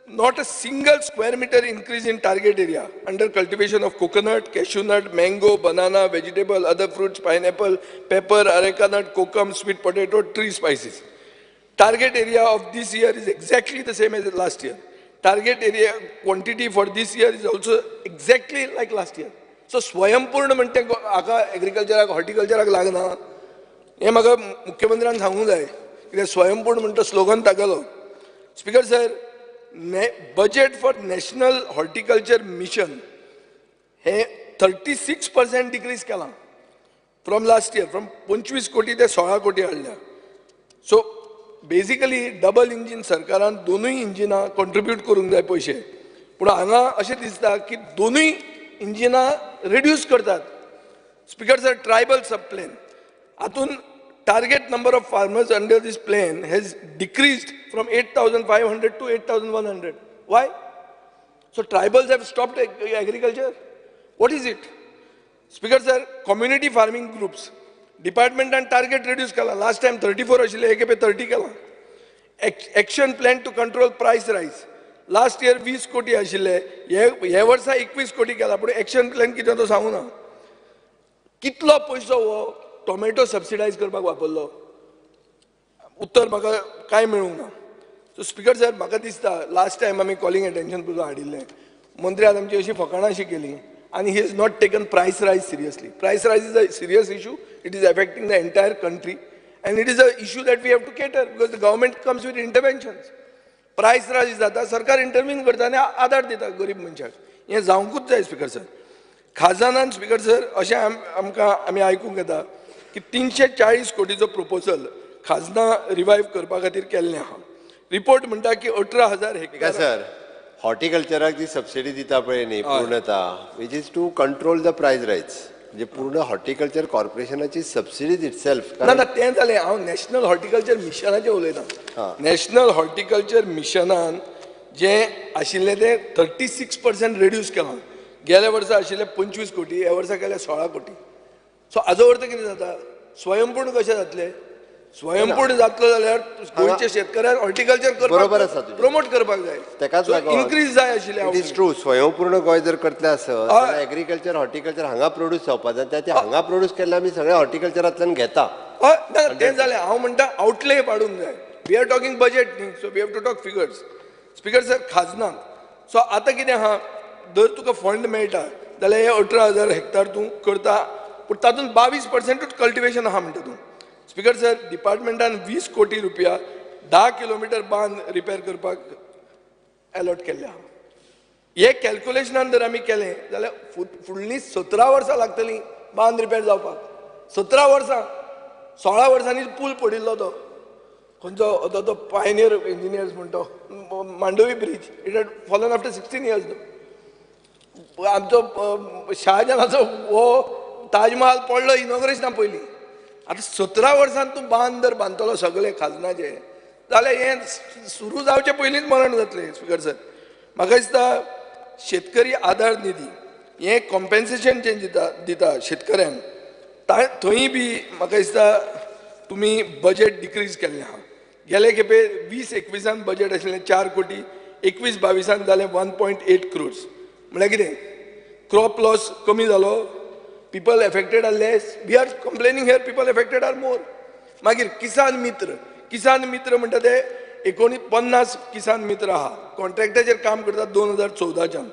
not a single square meter increase in target area under cultivation of coconut, cashew nut, mango, banana, vegetable, other fruits, pineapple, pepper, areca nut, kokum, sweet potato, tree spices. Target area of this year is exactly the same as last year. Target area quantity for this year is also exactly like last year. So स्वयंपूर्ण म्हणटे हाका एग्रीकल्चराक हॉर्टिकल्चराक लागना हें म्हाका मुख्यमंत्र्यान सांगूंक जाय. कित्याक स्वयंपूर्ण म्हणटा स्लोगन तागेलो. Speaker sir, budget for national horticulture mission हे 36% डिक्रीज केलां फ्रॉम लास्ट इयर, फ्रॉम 25 कोटी ते 16 कोटी हाडल्या. सो बेजिकली डबल इंजीन सरकारान दोनूय इंजिनां कॉन्ट्रिब्यूट करूंक जाय पयशे, पूण हांगा अशें दिसता की दोनूय इंजिनां रिड्यूस करतात. Speaker sir, tribal sub plan हातून target number of farmers under this plan has decreased from 8,500 to 8,100. Why? So tribals have stopped agriculture? What is it? Speaker sir, community farming groups, department and target reduce kala. Last time 34 ashile, eke pe 30 kala. Action plan to control price rise. Last year 20 koti ashile, ye varsa 21 koti kala. But action plan kite to sangu na. Kitlo paisa ho tomato subsidise करपाक वापरलो, उत्तर म्हाका कांय मेळूंक ना. सो स्पीकर सर, म्हाका दिसता लास्ट टायम आमी कॉलिंग एटेन्शन सुद्दां हाडिल्लें, मंत्र्यान आमची अशी फकाणां केली आनी he is not taken price rise seriously. Price rise is a serious issue, it is affecting the entire country and it is a issue that we have to cater because the government comes with interventions. Price rise जाता, सरकार इंटरवीन करता आनी आदार दिता गरीब मनशाक. हें जावंकूच जाय स्पीकर सर. खाजनान स्पीकर सर अशें आमकां आमी आयकूंक येता की 340 कोटीचो प्रपोजल खाजना रिवायव करपा खातीर केल्लें आहा. रिपोर्ट म्हणटा की 18,000 हेक्टर.
सर, हॉर्टिकल्चराक जी सबसिडी दिता पळय न्ही पूर्णता, which is to control the price rise, म्हणजे पूर्ण हॉर्टिकल्चर कॉर्पोरेशनाची सबसिडीज इटसेल्फ.
ना ना, तें जालें. हांव नॅशनल हॉर्टिकल्चर मिशनाचें उलयतां. नॅशनल हॉर्टिकल्चर मिशनान जें आशिल्लें तें 36% रिड्यूस केलां. गेल्या वर्सा आशिल्लें 25 कोटी, ह्या वर्सा केलें 16 कोटी. सो हाजो अर्थ कितें जाता, स्वयंपूर्ण कशें जातलें? स्वयंपूर्ण जातलो जाल्यार गोंयच्या शेतकऱ्यांक हॉर्टिकल्चर
बरोबर आसा,
प्रमोट करपाक जाय,
तेकाच लागून
इन्क्रीज जाय आशिल्लें.
It is true. स्वयंपूर्ण गोंय जर करतले आसत जाल्यार एग्रीकल्चर हॉर्टिकल्चर हांगा प्रोड्यूस जावपा जाय, ते हांगा प्रोड्यूस केल्ले आमी सगळे हॉर्टिकल्चरांतल्यान घेता.
हय, ना तें जालें. हांव म्हणटा आउटले वाडूंक जाय. We are talking budget न्ही, so we have to talk figures. Speaker sir, खाजनांत सो आतां कितें आहा, जर तुका फंड मेळटा जाल्यार हे 18,000 हेक्टर तूं करता, पूण तातूंत 22% कल्टिवेशन आहा म्हणटा तूं. स्पीकर सर, डिपार्टमेंटान 20 कोटी रुपया 10 किलोमिटर बांद रिपेर करपाक एलॉट केल्ले आहा. हे कॅल्क्युलेशनान जर आमी केलें जाल्यार फुडलीं 17 वर्सां लागतलीं बांद रिपेर जावपाक, 17 वर्सां. 16 वर्सांनी पूल पडिल्लो तो खंयचो तो पायनियर इंजिनियर्स म्हणतो Mandovi bridge, it had fallen after 16 years. आमचो शाहजहानाचो हो ताजमहाल पडलो इनॉग्रेशना पयलीं. आतां 17 वर्सां तूं बांद जर बांदतलो सगळे खाजनाचे जाल्यार हें सुरू जावचे पयलींच मरण जातलें. स्पीकर सर, म्हाका दिसता शेतकरी आदार निधी हें कॉम्पेन्सेशन जें दिता शेतकऱ्यांक, थंय बी म्हाका दिसता तुमी बजेट डिक्रीज केल्लें आहा. गेले खेपे 20-21 बजेट आशिल्लें 4 कोटी, 21-22 जालें 1.8 क्रोर्स. म्हळ्यार कितें, क्रॉप लॉस कमी जालो, people affected are less, we are complaining here people affected are more. मागीर किसान मित्र, किसान मित्र म्हणटा ते 49 किसान मित्र आहा, कॉन्ट्रॅक्टाचेर काम करतात 2014च्यान.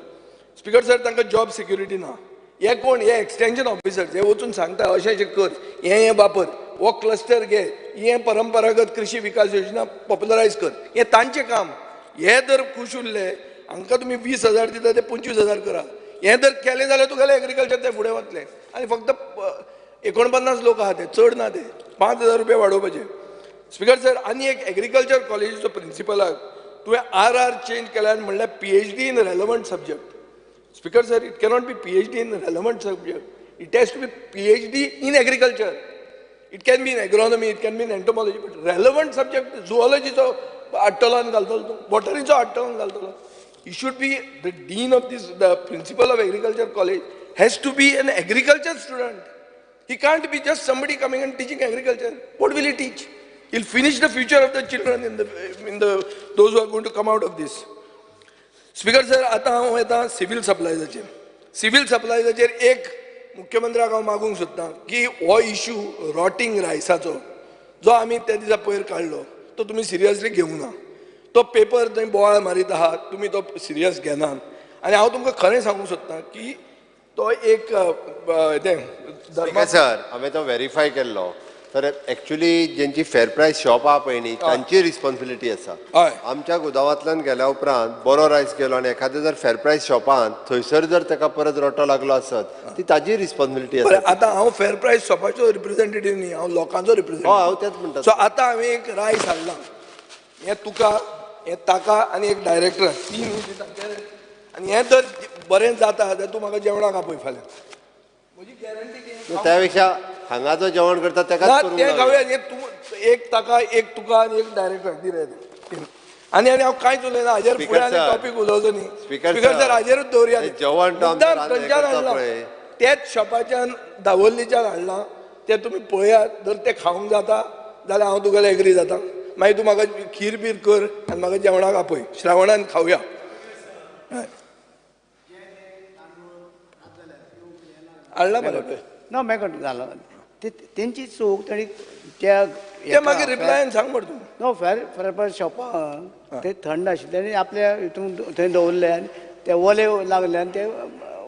स्पीकर सर, तांकां जॉब सिक्युरिटी ना. हे कोण, हे एक्सटेंशन ऑफिसर्स, हे वचून सांगता अशें अशें कर, हें हें वापर, हो क्लस्टर घे, हें परंपरागत कृषी विकास योजना पॉप्युलरायज कर, हें तांचें काम. हे जर खूश उरले हांकां तुमी 20,000 दिता ते 25,000 करा. हें जर केलें जाल्यार तुगेलें एग्रीकल्चर तें फुडें वतलें. आनी फक्त 49 लोक आहा ते, चड ना ते, 5,000 रुपया वाडोवपाचे. स्पीकर सर, आनी एक एग्रीकल्चर कॉलेजीचो प्रिंसिपलाक तुवें RR change केल्यार म्हणल्यार PhD in relevant subject. Speaker sir, it cannot be PhD in relevant subject, it has to be PhD in agriculture. It can be in agronomy, it can be in entomology, but relevant subject जुओलॉजीचो हाडटलो आनी घालतलो तूं, बॉटनीचो हाडटलो आनी घालतलो. You should be the dean of this, the principal of agriculture college has to be an agriculture student. He can't be just somebody coming and teaching agriculture. What will he teach? He'll finish the future of the children in the those who are going to come out of this. Speaker sir, आतां हांव येता सिव्हील सप्लायजाचेर. सिव्हील सप्लायजाचेर एक मुख्यमंत्र्याक हांव मागूंक सोदतां की हो इश्यू रॉटिंग रायसाचो जो आमी त्या दिसा पयर काडलो तो तुमी सिरियसली घेवंक ना. तो पेपर थंय बोवाळ मारीत आहात, तुमी तो सिरियस घेनात. आनी हांव तुमकां खरें सांगूंक सोदतां की तो एक तें
सर हांवें तो वेरीफाय केल्लो. तर एक्चुअली जेंची फेर प्रायस शॉप आहा पळय न्ही तांची रिस्पॉन्सिबिलिटी आसा. आमच्या गोदामांतल्यान गेल्या उपरांत बरो रायस गेलो आनी एखादें जर फेर प्रायस शॉपान थंयसर जर ताका परत रोटो लागलो आसत ती ताजी रिस्पॉन्सिबिलिटी आसा.
आतां हांव फेर प्रायस शॉपाचो रिप्रेझेंटेटीव न्ही, हांव लोकांचो रिप्रेझेंटेटीव.
हय, हांव तेंच म्हणटा.
सो आतां हांवें एक रायस हाडला, हें तुका, हें ताका आनी एक डायरेक्टर, 3 आनी हें जर बरें जाता जाल्यार तूं म्हाका जेवणाक आपय फाल्यां, म्हजी गॅरंटी.
त्या पेक्षा हांगा जो जेवण करता ताका
तें खावया. तूं एक ताका, एक तुका आनी एक डायरेक्टर दी रे. आनी आनी हांव कांयच उलयना हाजेर, फुडें आनी टॉपीक उलोवचो न्ही. स्पीकर सर, हाजेरूच दवरुया.
जेवण
खंयच्यान हाडलां, तेच शॉपाच्यान दावोलीच्यान हाडलां, तें तुमी पळयात. जर तें खावंक जाता जाल्यार हांव तुगेलें एग्री जाता. मागीर तूं म्हाका खीर बीर कर आनी म्हाका जेवणाक आपय, श्रावणान खावया. हाडला मरे
ना मेकट जालो तेंची चूक ताणी त्या
ते मागीर रिप्लायन सांग मरे तूं.
नो फेर फेर शॉपान ते थंड आशिल्ले आनी आपल्या हितून थंय दवरले आनी ते ओले लागले आनी ते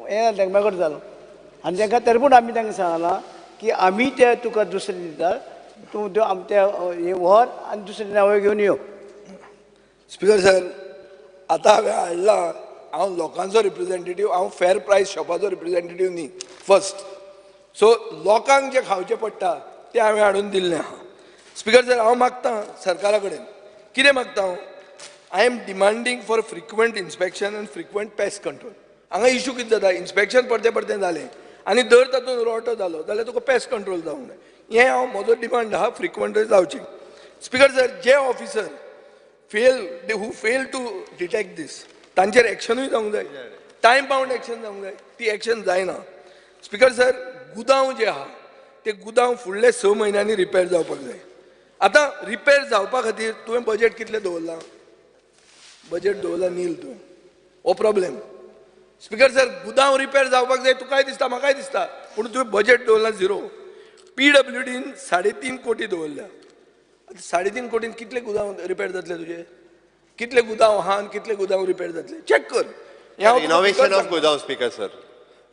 हें जालें, मेकट जालो. आनी तांकां तरी पूण आमी तांकां सांगलां की आमी ते तुका दुसरे दिता, तूं ते हें व्हर आनी दुसरे नवे घेवन यो.
स्पीकर सर, आतां हांवें हाडला, हांव लोकांचो रिप्रेझेंटेटीव, हांव फेर प्रायस शॉपाचो रिप्रेझेंटेटीव न्ही फर्स्ट. सो लोकांक जें खावचें पडटा तें हांवें हाडून दिल्लें आहा. स्पीकर सर, हांव मागतां सरकारा कडेन, कितें मागता हांव, I am demanding for frequent inspection and frequent pest control. हांगा इशू कितें जाता, इन्स्पेक्शन परतें परतें जालें आनी दर तातूंत रोटो जालो जाल्यार तुका पेस्ट कंट्रोल जावंक जाय. हें हांव म्हजो डिमांड आहा, फ्रिक्वंट जावचें. Speaker sir, J officer fail, who fail to detect this, तांचेर एक्शनूय जावंक जाय, टायम बाउंड एक्शन जावंक जाय, ती एक्शन जायना. स्पीकर सर, गुदांव जे आहा ते गुदांव फुडले 6 म्हयन्यांनी रिपेर जावपाक जाय. आतां रिपेर जावपा खातीर तुवें बजेट कितलें दवरलां? बजेट दवरलां नील तुवें, हो प्रॉब्लेम. स्पीकर सर, गुदांव रिपेर जावपाक जाय, तुकाय दिसता म्हाकाय दिसता, पूण तुवें बजेट दवरलां 0. PWDन 3.5 कोटी दवरल्या. आतां 3.5 कोटीन कितले गुदांव रिपेर जातले तुजे? कितले गुदांव आहा आनी कितले गुदांव रिपेर जातले चॅक कर.
रिनोवेशन ऑफ गुदांव स्पीकर सर,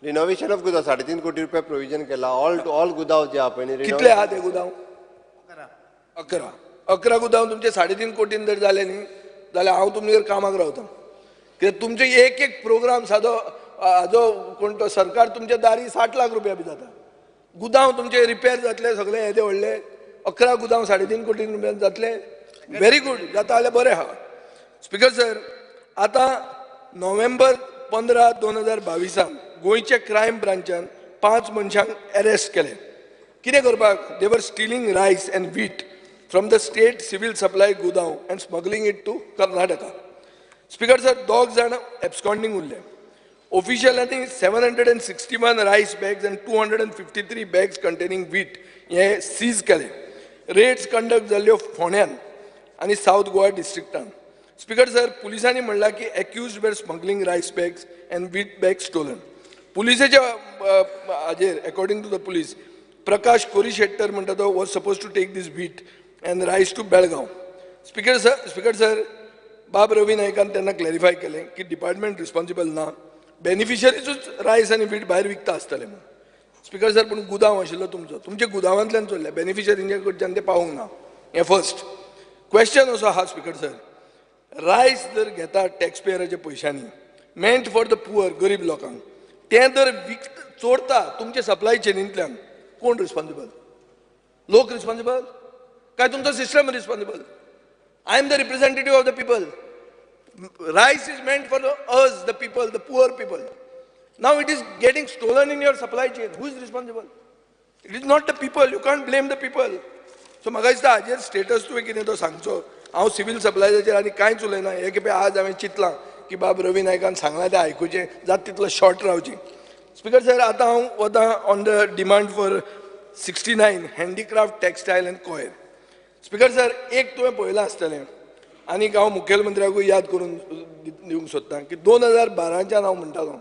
रिनोवेशन ऑफ गुदांव 3.5 कोटी रुपया प्रोविजन केला. ऑल ऑल गुदांव जे आहा पळय,
कितले आहा ते गुदांव? 11 गुदांव तुमचे 3.5 कोटीन जर जाले न्ही जाल्यार हांव तुमगेर कामाक रावता. कित्याक तुमचे एक एक प्रोग्राम सादो हाजो कोण तो सरकार तुमच्या दारी 60 लाख रुपया बी जाता. गुदांव तुमचे रिपेर जातले सगळे येदे व्हडले, 11 गुदांव 3.5 कोटी रुपयान जातले. व्हेरी गुड, जाता जाल्यार बरें आहा. स्पीकर सर, आतां नोव्हेंबर 15 2022 गोंयच्या क्रायम ब्रांचान 5 मनशांक अरेस्ट केले. कितें करपाक? They were stealing rice and wheat from the state civil supply गुदांव and smuggling it to Karnataka. Speaker sir, 2 जाण एब्सकॉन्डिंग उरले. ऑफिशियलांनी 761 rice bags and 253 bags containing wheat हे सीज केले. रेड्स कंडक्ट जाल्ल्यो फोंड्यान आनी सावथ गोवा डिस्ट्रिक्टान. स्पीकर सर, पुलिसांनी म्हणलां की accused were smuggling rice bags and wheat bags stolen. पुलिसेच्या हाजेर according to the police, Prakash Korishettar म्हणटा तो was suppose to take this wheat and rice to Belgaum. Speaker sir, बाब रवी नायकान तेन्ना क्लॅरिफाय केलें की डिपार्टमेंट रिस्पॉन्सिबल ना, बेनिफिशरीजूच रायस आनी वीट भायर विकता आसतले म्हणून. स्पीकर सर, पूण गुदांव आशिल्लो तुमचो, तुमच्या गुदांवांतल्यान चोरले, बेनिफिशरींच्या कडच्यान ते पावूंक ना. हें फर्स्ट क्वेश्चन असो आहा. स्पीकर सर, रायस जर घेता टॅक्स पेयराच्या पयशांनी, मेंट फॉर the poor, गरीब लोकांक, तें जर विक चोरता तुमच्या सप्लाय चेनींतल्यान, कोण रिस्पॉन्सिबल? लोक रिस्पॉन्सिबल काय तुमचो system responsible? I am the representative of the people. Rice is meant for us, the people, the poor people. Now it is getting stolen in your supply chain. Who is responsible? It is not the people. You can't blame the people. So म्हाका दिसता हाजेर स्टेटस तुवें कितें तो सांगचो. हांव सिवील सप्लायजाचेर आनी कांयच उलयना. हे खेपे आज हांवें चिंतलां की बाब रवी नायकान सांगलां तें आयकुचें, जाता तितलो शॉर्ट रावचें. स्पीकर सर, आतां हांव वतां on the demand for 69 handicraft, textile and coir. Speaker sir, एक तुवें पळयलां आसतलें आनी हांव मुखेलमंत्र्याकूय याद करून दिवंक सोदतां की 2012च्यान हांव म्हणटालो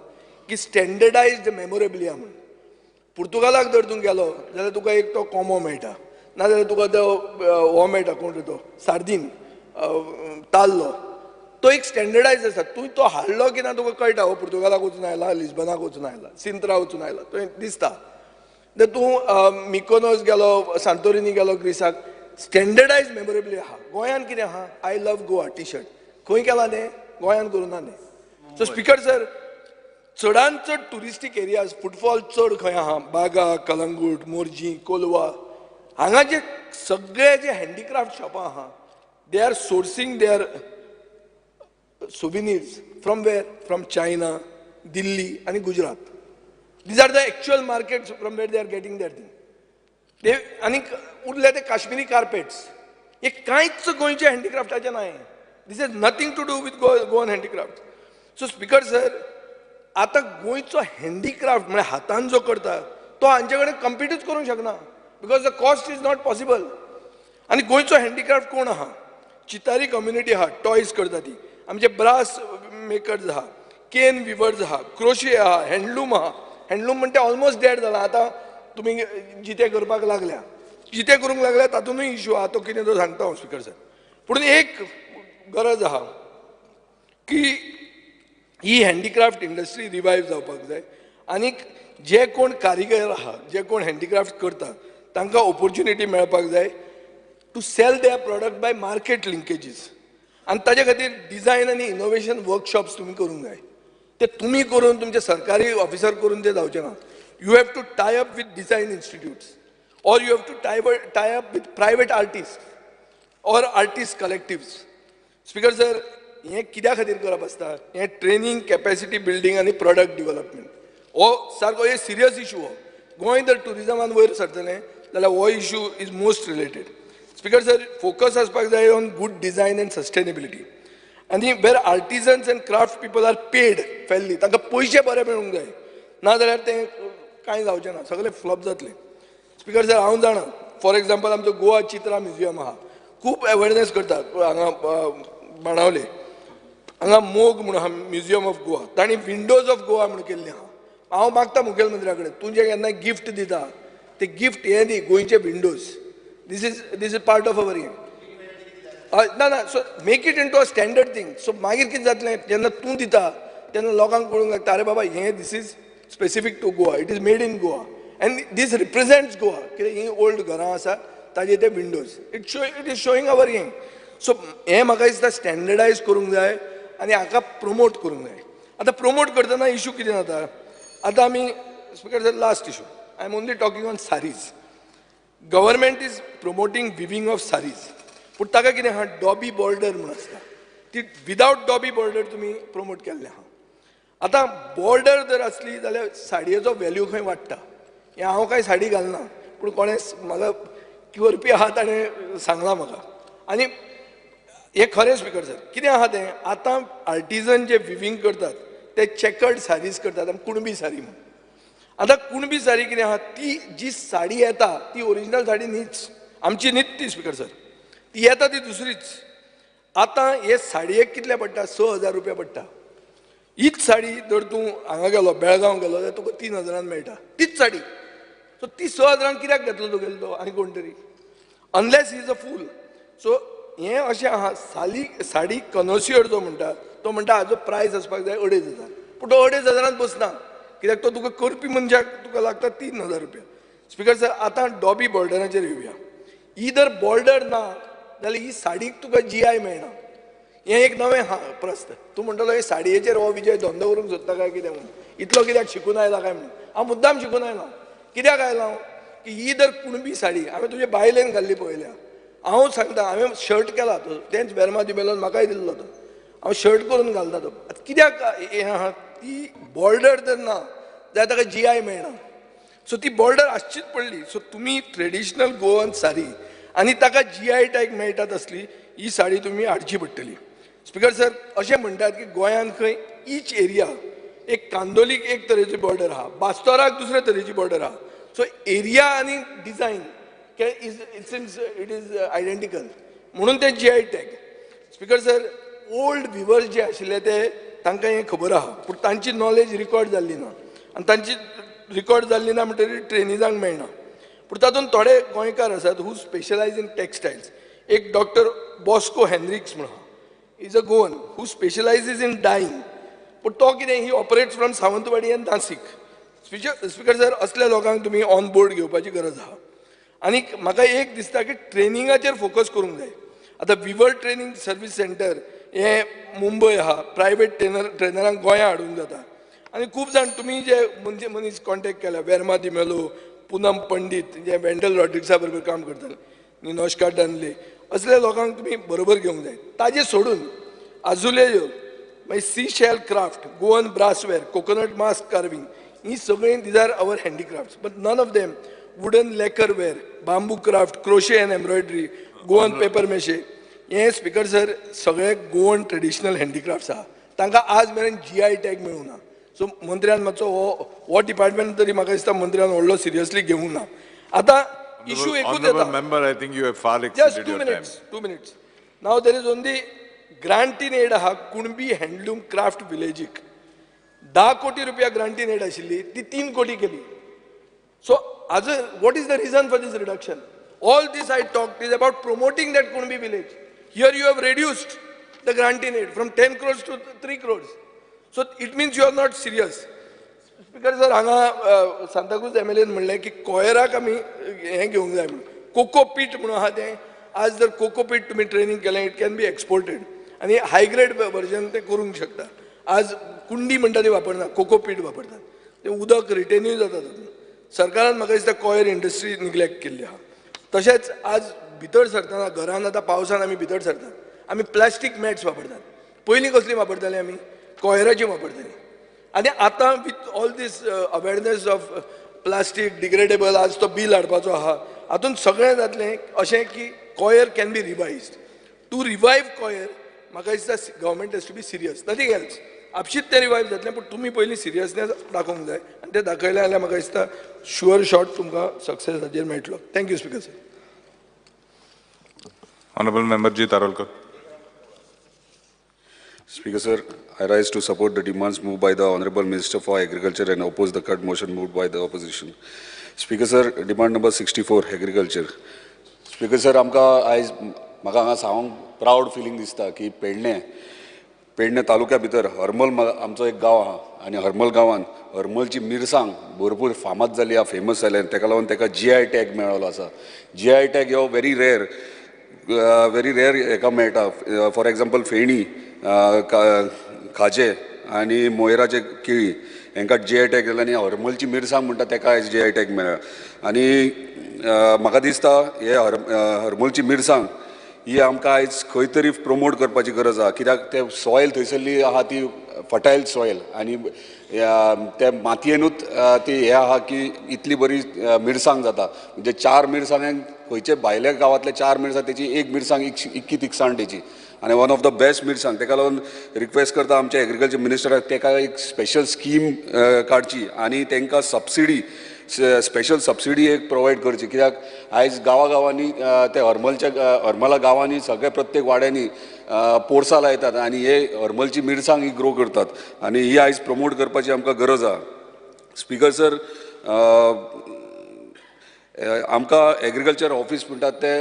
की स्टँडर्डायज्ड मेमोरेबिलिया म्हूण. पुर्तुगालाक जर तूं गेलो जाल्यार तुका एक तो कोमो मेळटा, नाजाल्यार तुका तो हो मेळटा, कोण रे तो, सार्दीन ताल्लो, तो एक स्टँडर्डायज आसा. तूं तो हाडलो की ना तुका कळटा, हो पुर्तुगालाक वचून आयला, लिस्बनाक वचून आयला, सिंत्रा वचून आयला, थंय दिसता. तर तूं मिकोनोस गेलो, सांतोरिनी गेलो ग्रिसाक, स्टँडर्डायज मेमोरेबिलिया आहा. गोंयान कितें आहा? I love Goa T shirt खंय केलां तें? गोंयान करूं ना तें. सो स्पीकर सर, चडान चड ट्युरिस्टीक एरियाज, फुटफॉल चड खंय आहा? बागा, कलंगूट, मोरजी, कोलवा, हांगा जे सगळे जे हँडीक्राफ्ट शॉपां आहा, they are sourcing their souvenirs from where? From China, Delhi आनी Gujarat. These are the actual markets from where they are getting their thing. ते आनी उरले ते काश्मिरी कार्पेट्स. हे कांयच गोंयच्या हँडीक्राफ्टाचें ना. This has nothing to do with Goan handicraft. So speaker sir, आतां गोंयचो हँडीक्राफ्ट म्हळ्यार हातान जो करता तो हांचे कडेन कम्पिटूच करूंक शकना, because the cost is not possible. आनी गोंयचो हँडीक्राफ्ट कोण आहा? चितारी कम्युनिटी आहा, टॉयज करता ती, आमचे ब्रास मेकर्स आहा, केन विवर्स आहा, क्रोशे आहा, हँडलूम आहा. हँडलूम म्हणटा ऑलमोस्ट डेड जाला, आतां तुमी जिते करपाक लागल्या, जिते करूंक लागल्या तातूंतय इशू आहा, तो कितें तो सांगता हांव स्पीकर सर. पूण एक गरज आहा की ही हँडीक्राफ्ट इंडस्ट्री रिवायव जावपाक जाय आनी जे कोण कारिगर आहा, जे कोण हँडीक्राफ्ट करता तांकां ऑपोर्च्युनिटी मेळपाक जाय to sell their product by market linkages. आनी ताजे खातीर डिजायन आनी इनोवेशन वर्कशॉप्स तुमी करूंक जाय. ते तुमी करून, तुमचे सरकारी ऑफिसर करून ते जावचें ना. You have to tie up with design institutes or you have to tie up with private artists or artist collectives. Speaker sir, हें कित्या खातीर करप आसता? हें ट्रेनींग, कॅपॅसिटी बिल्डींग आनी प्रोडक्ट डिवलपमेंट हो सारको हे सिरियस इशू. हो गोंय जर ट्युरिजमान वयर सरतलें जाल्यार हो issue is most related. Speaker sir, focus आसपाक जाय on good design and sustainability आनी where artisans and craft people are paid fairly. तांकां पयशे बरे मेळूंक जाय, ना जाल्यार तें कांय जावचें ना, सगळें फ्लॉप जातलें. स्पीकर सर, हांव जाणा, फॉर एग्जाम्पल आमचो गोवा चित्रा म्युझियम आहा, खूब अवेरनेस करतात हांगा बाणावले, हांगा मोग म्हणून आहा म्युझियम ऑफ गोवा, तांणी विंडोज ऑफ गोवा म्हणून केल्लें आहा. हांव मागता मुखेलमंत्र्या कडेन, तूं जें केन्ना गिफ्ट दिता ते गिफ्ट हें दी, गोंयचे windows. This is part of our हें. ना ना, so make it into a standard thing. So मागीर कितें जातलें, जेन्ना तूं दिता तेन्ना लोकांक कळूंक लागता, अरे बाबा हें this is specific to Goa, it is made in Goa and this represents Goa. कित्याक हीं ओल्ड घरां आसा ताजे ते windows, it is showing our हें. सो हें म्हाका दिसता स्टँडर्डायज करूंक जाय आनी हाका प्रमोट करूंक जाय. आतां प्रमोट करतना इशू कितें जाता, आतां आमी speaker sir last issue, I am only talking on saris. Government is promoting weaving of saris, पूण ताका कितें आहा, डॉबी बॉर्डर म्हूण आसता, ती विदावट डॉबी बॉर्डर तुमी प्रमोट केल्लें आहा. आतां बॉर्डर जर आसली जाल्यार साडयेचो वेल्यू खंय वाडटा. हें हांव कांय साडी घालना, पूण कोणें म्हाका करपी आहा ताणें सांगलां म्हाका. आनी हें खरें स्पीकर सर, कितें आहा तें आतां आर्टिजन जे विवींग करतात ते चेकर्ड सारीज करतात आनी कुणबी सारी म्हूण. आतां कुणबी सारी कितें आहा, ती जी साडी येता ती ओरिजिनल साडी न्हीच, आमची न्हीच ती स्पीकर सर, ती येता ती दुसरीच. आतां हे साडयेक कितले पडटा, 6,000 रुपया पडटा. हीच साडी जर तूं हांगा गेलो, बेळगांव गेलो जाल्यार तुका 3,000 मेळटा तीच साडी. सो ती 6,000 कित्याक घेतलो तुगेलो तो आनी कोण तरी, unless he is a fool. So हें अशें आहा, साडी कनोसियर जो म्हणटा तो म्हणटा हाजो प्रायस आसपाक जाय 2,500, पूण तो 2,500 बसना, कित्याक तो तुका करपी मनशाक तुका लागता 3,000 रुपया. स्पीकर सर, आतां डॉबी बॉर्डराचेर येवया. ही जर बॉर्डर ना जाल्यार ही साडीक तुका GI मेळना. हें एक नवें आहा प्रस्न. तूं म्हणटलो हे साडयेचेर हो विजय धंदो करूंक सोदता काय कितें म्हणून, इतलो कित्याक शिकून आयला काय म्हणून. हांव मुद्दाम शिकून आयला. कित्याक आयला हांव, की ही जर कुणबी साडी हांवें तुजे बायलेन घाल्ली पळयल्या. हांव सांगता, हांवें शर्ट केला तो, तेंच वेर्मा दिमेलोन म्हाकाय दिल्लो तो, हांव शर्ट करून घालता तो. आतां कित्याक हें आहा, ती बॉर्डर जर ना जाल्यार ताका GI मेळना. सो ती बॉर्डर आसचीच पडली. सो तुमी ट्रेडिशनल गोवन साडी आनी ताका GI tag मेळटा तसली ही साडी तुमी हाडची पडटली. स्पीकर सर, अशें म्हणटात की गोंयांत खंय इच एरिया, एक कांदोलीक एक तरेची बॉर्डर आहा, बास्तोराक दुसरे तरेची बॉर्डर आहा. सो एरिया आनी design is it seems it is identical, म्हणून ते GI tag. Speaker sir, old weavers जे आशिल्ले ते तांकां हें खबर आहा, पूण तांची नॉलेज रिकॉर्ड जाल्ली ना, आनी तांची रिकॉर्ड जाल्ली ना म्हणटकीर ट्रेनिजांक मेळना. पूण तातूंत थोडे गोंयकार आसात हू स्पेशलायज इन टेक्सटायल्स. एक डॉक्टर बॉस्को हेनरिक्स म्हणून is a Goan who specialises in dyeing, पूण तो कितें, he operates from Sawantwadi and Nashik. Speaker sir, असल्या लोकांक तुमी ऑन बोर्ड घेवपाची गरज आहा. आनी म्हाका एक दिसता की ट्रेनिंगाचेर फोकस करूंक जाय. आतां विवर ट्रेनिंग सर्वीस सेंटर हें मुंबय आहा, प्रायवेट ट्रेनरांक गोंया हाडूंक जाता. आनी खूब जाण तुमी जे मनीस कॉन्टेक्ट केल्या, वेर्मा दिमेलो, पुनम पंडीत जे वेंडल रॉड्रिक्सा बरोबर काम करताले, निनोशका डनले, असल्या लोकांक तुमी बरोबर घेवंक जाय. ताजें सोडून आजुलेयो, मागीर sea shell craft, Goan brassware, coconut mask carving, ही सगळीं these are our handicrafts, but none of them wooden lacquer ware, bamboo craft, crochet and embroidery, Goan paper mache, हे स्पीकर सर सगळे गोवन ट्रेडिशनल हँडीक्राफ्ट्स आहा. तांकां आज मेरेन GI tag मेळूंक ना. सो मंत्र्यान मातसो हो डिपार्टमेंट तरी म्हाका दिसता मंत्र्यान व्हडलो सिरियसली घेवंक ना. आतां इशू एकूच येता.
Member, I think you have far exceeded your time.
Just 2 minutes. Now there is only grant in aid आहा कुणबी हँडलूम क्राफ्ट विलेजीक 10 कोटी रुपया ग्रांट इन एड आशिल्ली, ती 3 कोटी केली. सो आज what is the reason for this reduction? All this I talk is about promoting that Kunbi village. Here you have reduced the grant in aid from 10 crores to 3 crores. So it means you are not serious. Speaker sir, हांगा सांताक्रूज MLA म्हणलें की कॉयराक आमी हें घेवंक जाय म्हणून, कोकोपीट म्हणून आहा तें. आज जर कोकोपीट तुमी ट्रेनींग केलें, it can be exported आनी हाय ग्रेड वर्जन तें करूंक शकता. आज कुंडी म्हणटा ती वापरना, कोकोपीट वापरतात, तें उदक रिटेनूय जाता तातूंत. सरकारान म्हाका दिसता कॉयर इंडस्ट्री निग्लेक्ट केल्ली आहा. तशेंच आज भितर सरतना घरान आतां पावसान आमी भितर सरतात, आमी प्लास्टीक मॅट्स वापरतात. पयलीं कसली वापरताली आमी, कॉयराची वापरताली. आनी आतां with all this awareness of plastic degradable, आज तो बील हाडपाचो आहा, हातूंत सगळें जातलें अशें की coir can be revised. To revive coir म्हाका दिसता government has to be serious, nothing else. आपशीच तें रिवायव जातलें, पूण तुमी पयलीं सिरियसनेस दाखोवंक जाय, आनी तें दाखयलें जाल्यार म्हाका दिसता शुअर शॉट तुमकां सक्सेस हाजेर मेळटलो. Thank you speaker sir.
Honorable Member G. Tarolkar.
Speaker sir, I rise to support the demands moved by the Honorable Minister for Agriculture and oppose the cut motion moved by the opposition. Speaker sir, demand number 64, Agriculture. Speaker sir, आमकां आयज म्हाका हांगा सांगूंक प्रावड फिलींग दिसता की पेडणे पेडणे तालुक्या भितर हरमल आमचो एक गांव आहा आनी हरमल गांवान हरमलची मिरसांग भरपूर फामाद जाली आहा, फेमस जाली आनी तेका लागून तेका जी I tag मेळ्ळो आसा. जी I tag हो व्हेरी रेयर हेका मेळटा. फॉर एग्जाम्पल फेणी, खाजें आनी मोयराचे केळी हांकां जी I tag जालें आनी हरमलची मिरसांग म्हणटा ताका आयज जी I tag मेळ्ळा. आनी म्हाका दिसता हे हरमलची मिरसांग ही आमकां आयज खंय तरी प्रमोट करपाची गरज आसा, कित्याक ते सॉयल थंयसरली आहा ती फर्टायल सॉयल आनी ते मातयेनूच ती हें आहा की इतली बरी मिरसांग जाता. म्हणजे 4 मिरसांगांक खंयचे भायल्या गांवांतले 4 मिरसांग तेची एक मिरसांग इतकी तिखसाण तेची आनी वन ऑफ the best मिरसांग. तेका लागून रिक्वेस्ट करता आमच्या एग्रीकल्चर मिनिस्टराक तेका एक स्पेशल स्कीम काडची आनी तांकां सबसिडी स्पेशल सबसिडी एक प्रोवायड करची, कित्याक आयज गांवागांवांनी ते हरमलच्या हरमला गांवांनी सगळे प्रत्येक वाड्यांनी पोरसां लायतात आनी हे हरमलची मिरसांग ही ग्रो करतात आनी ही आयज प्रमोट करपाची आमकां गरज आहा. स्पीकर सर, आमकां एग्रीकल्चर ऑफिस म्हणटात ते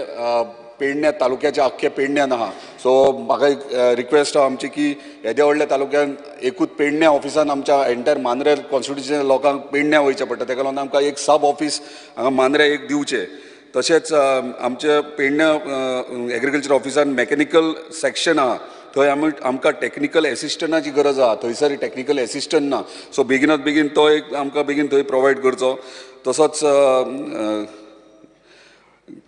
पेडण्या तालुक्याच्या आख्ख्या पेडण्यान आहा. सो म्हाका एक रिक्वेस्ट आहा आमची की येद्या व्हडल्या तालुक्यान एकूच पेडण्या ऑफिसान आमच्या एंटायर मांद्रे कॉन्स्टिट्युएन्सी लोकांक पेडण्या वयचें पडटा, तेका लागून आमकां एक सब ऑफिस हांगा मांद्रे एक दिवचें. तशेंच आमच्या पेडण्या एग्रीकल्चर ऑफिसान मॅकॅनिकल सेक्शन आहा, थंय आमी आमकां टॅक्निकल एसिस्टंटाची गरज आहा, थंयसर टॅक्निकल एसिस्टंट ना. सो बेगिनात बेगीन तो एक आमकां बेगीन थंय प्रोवायड करचो. तसोच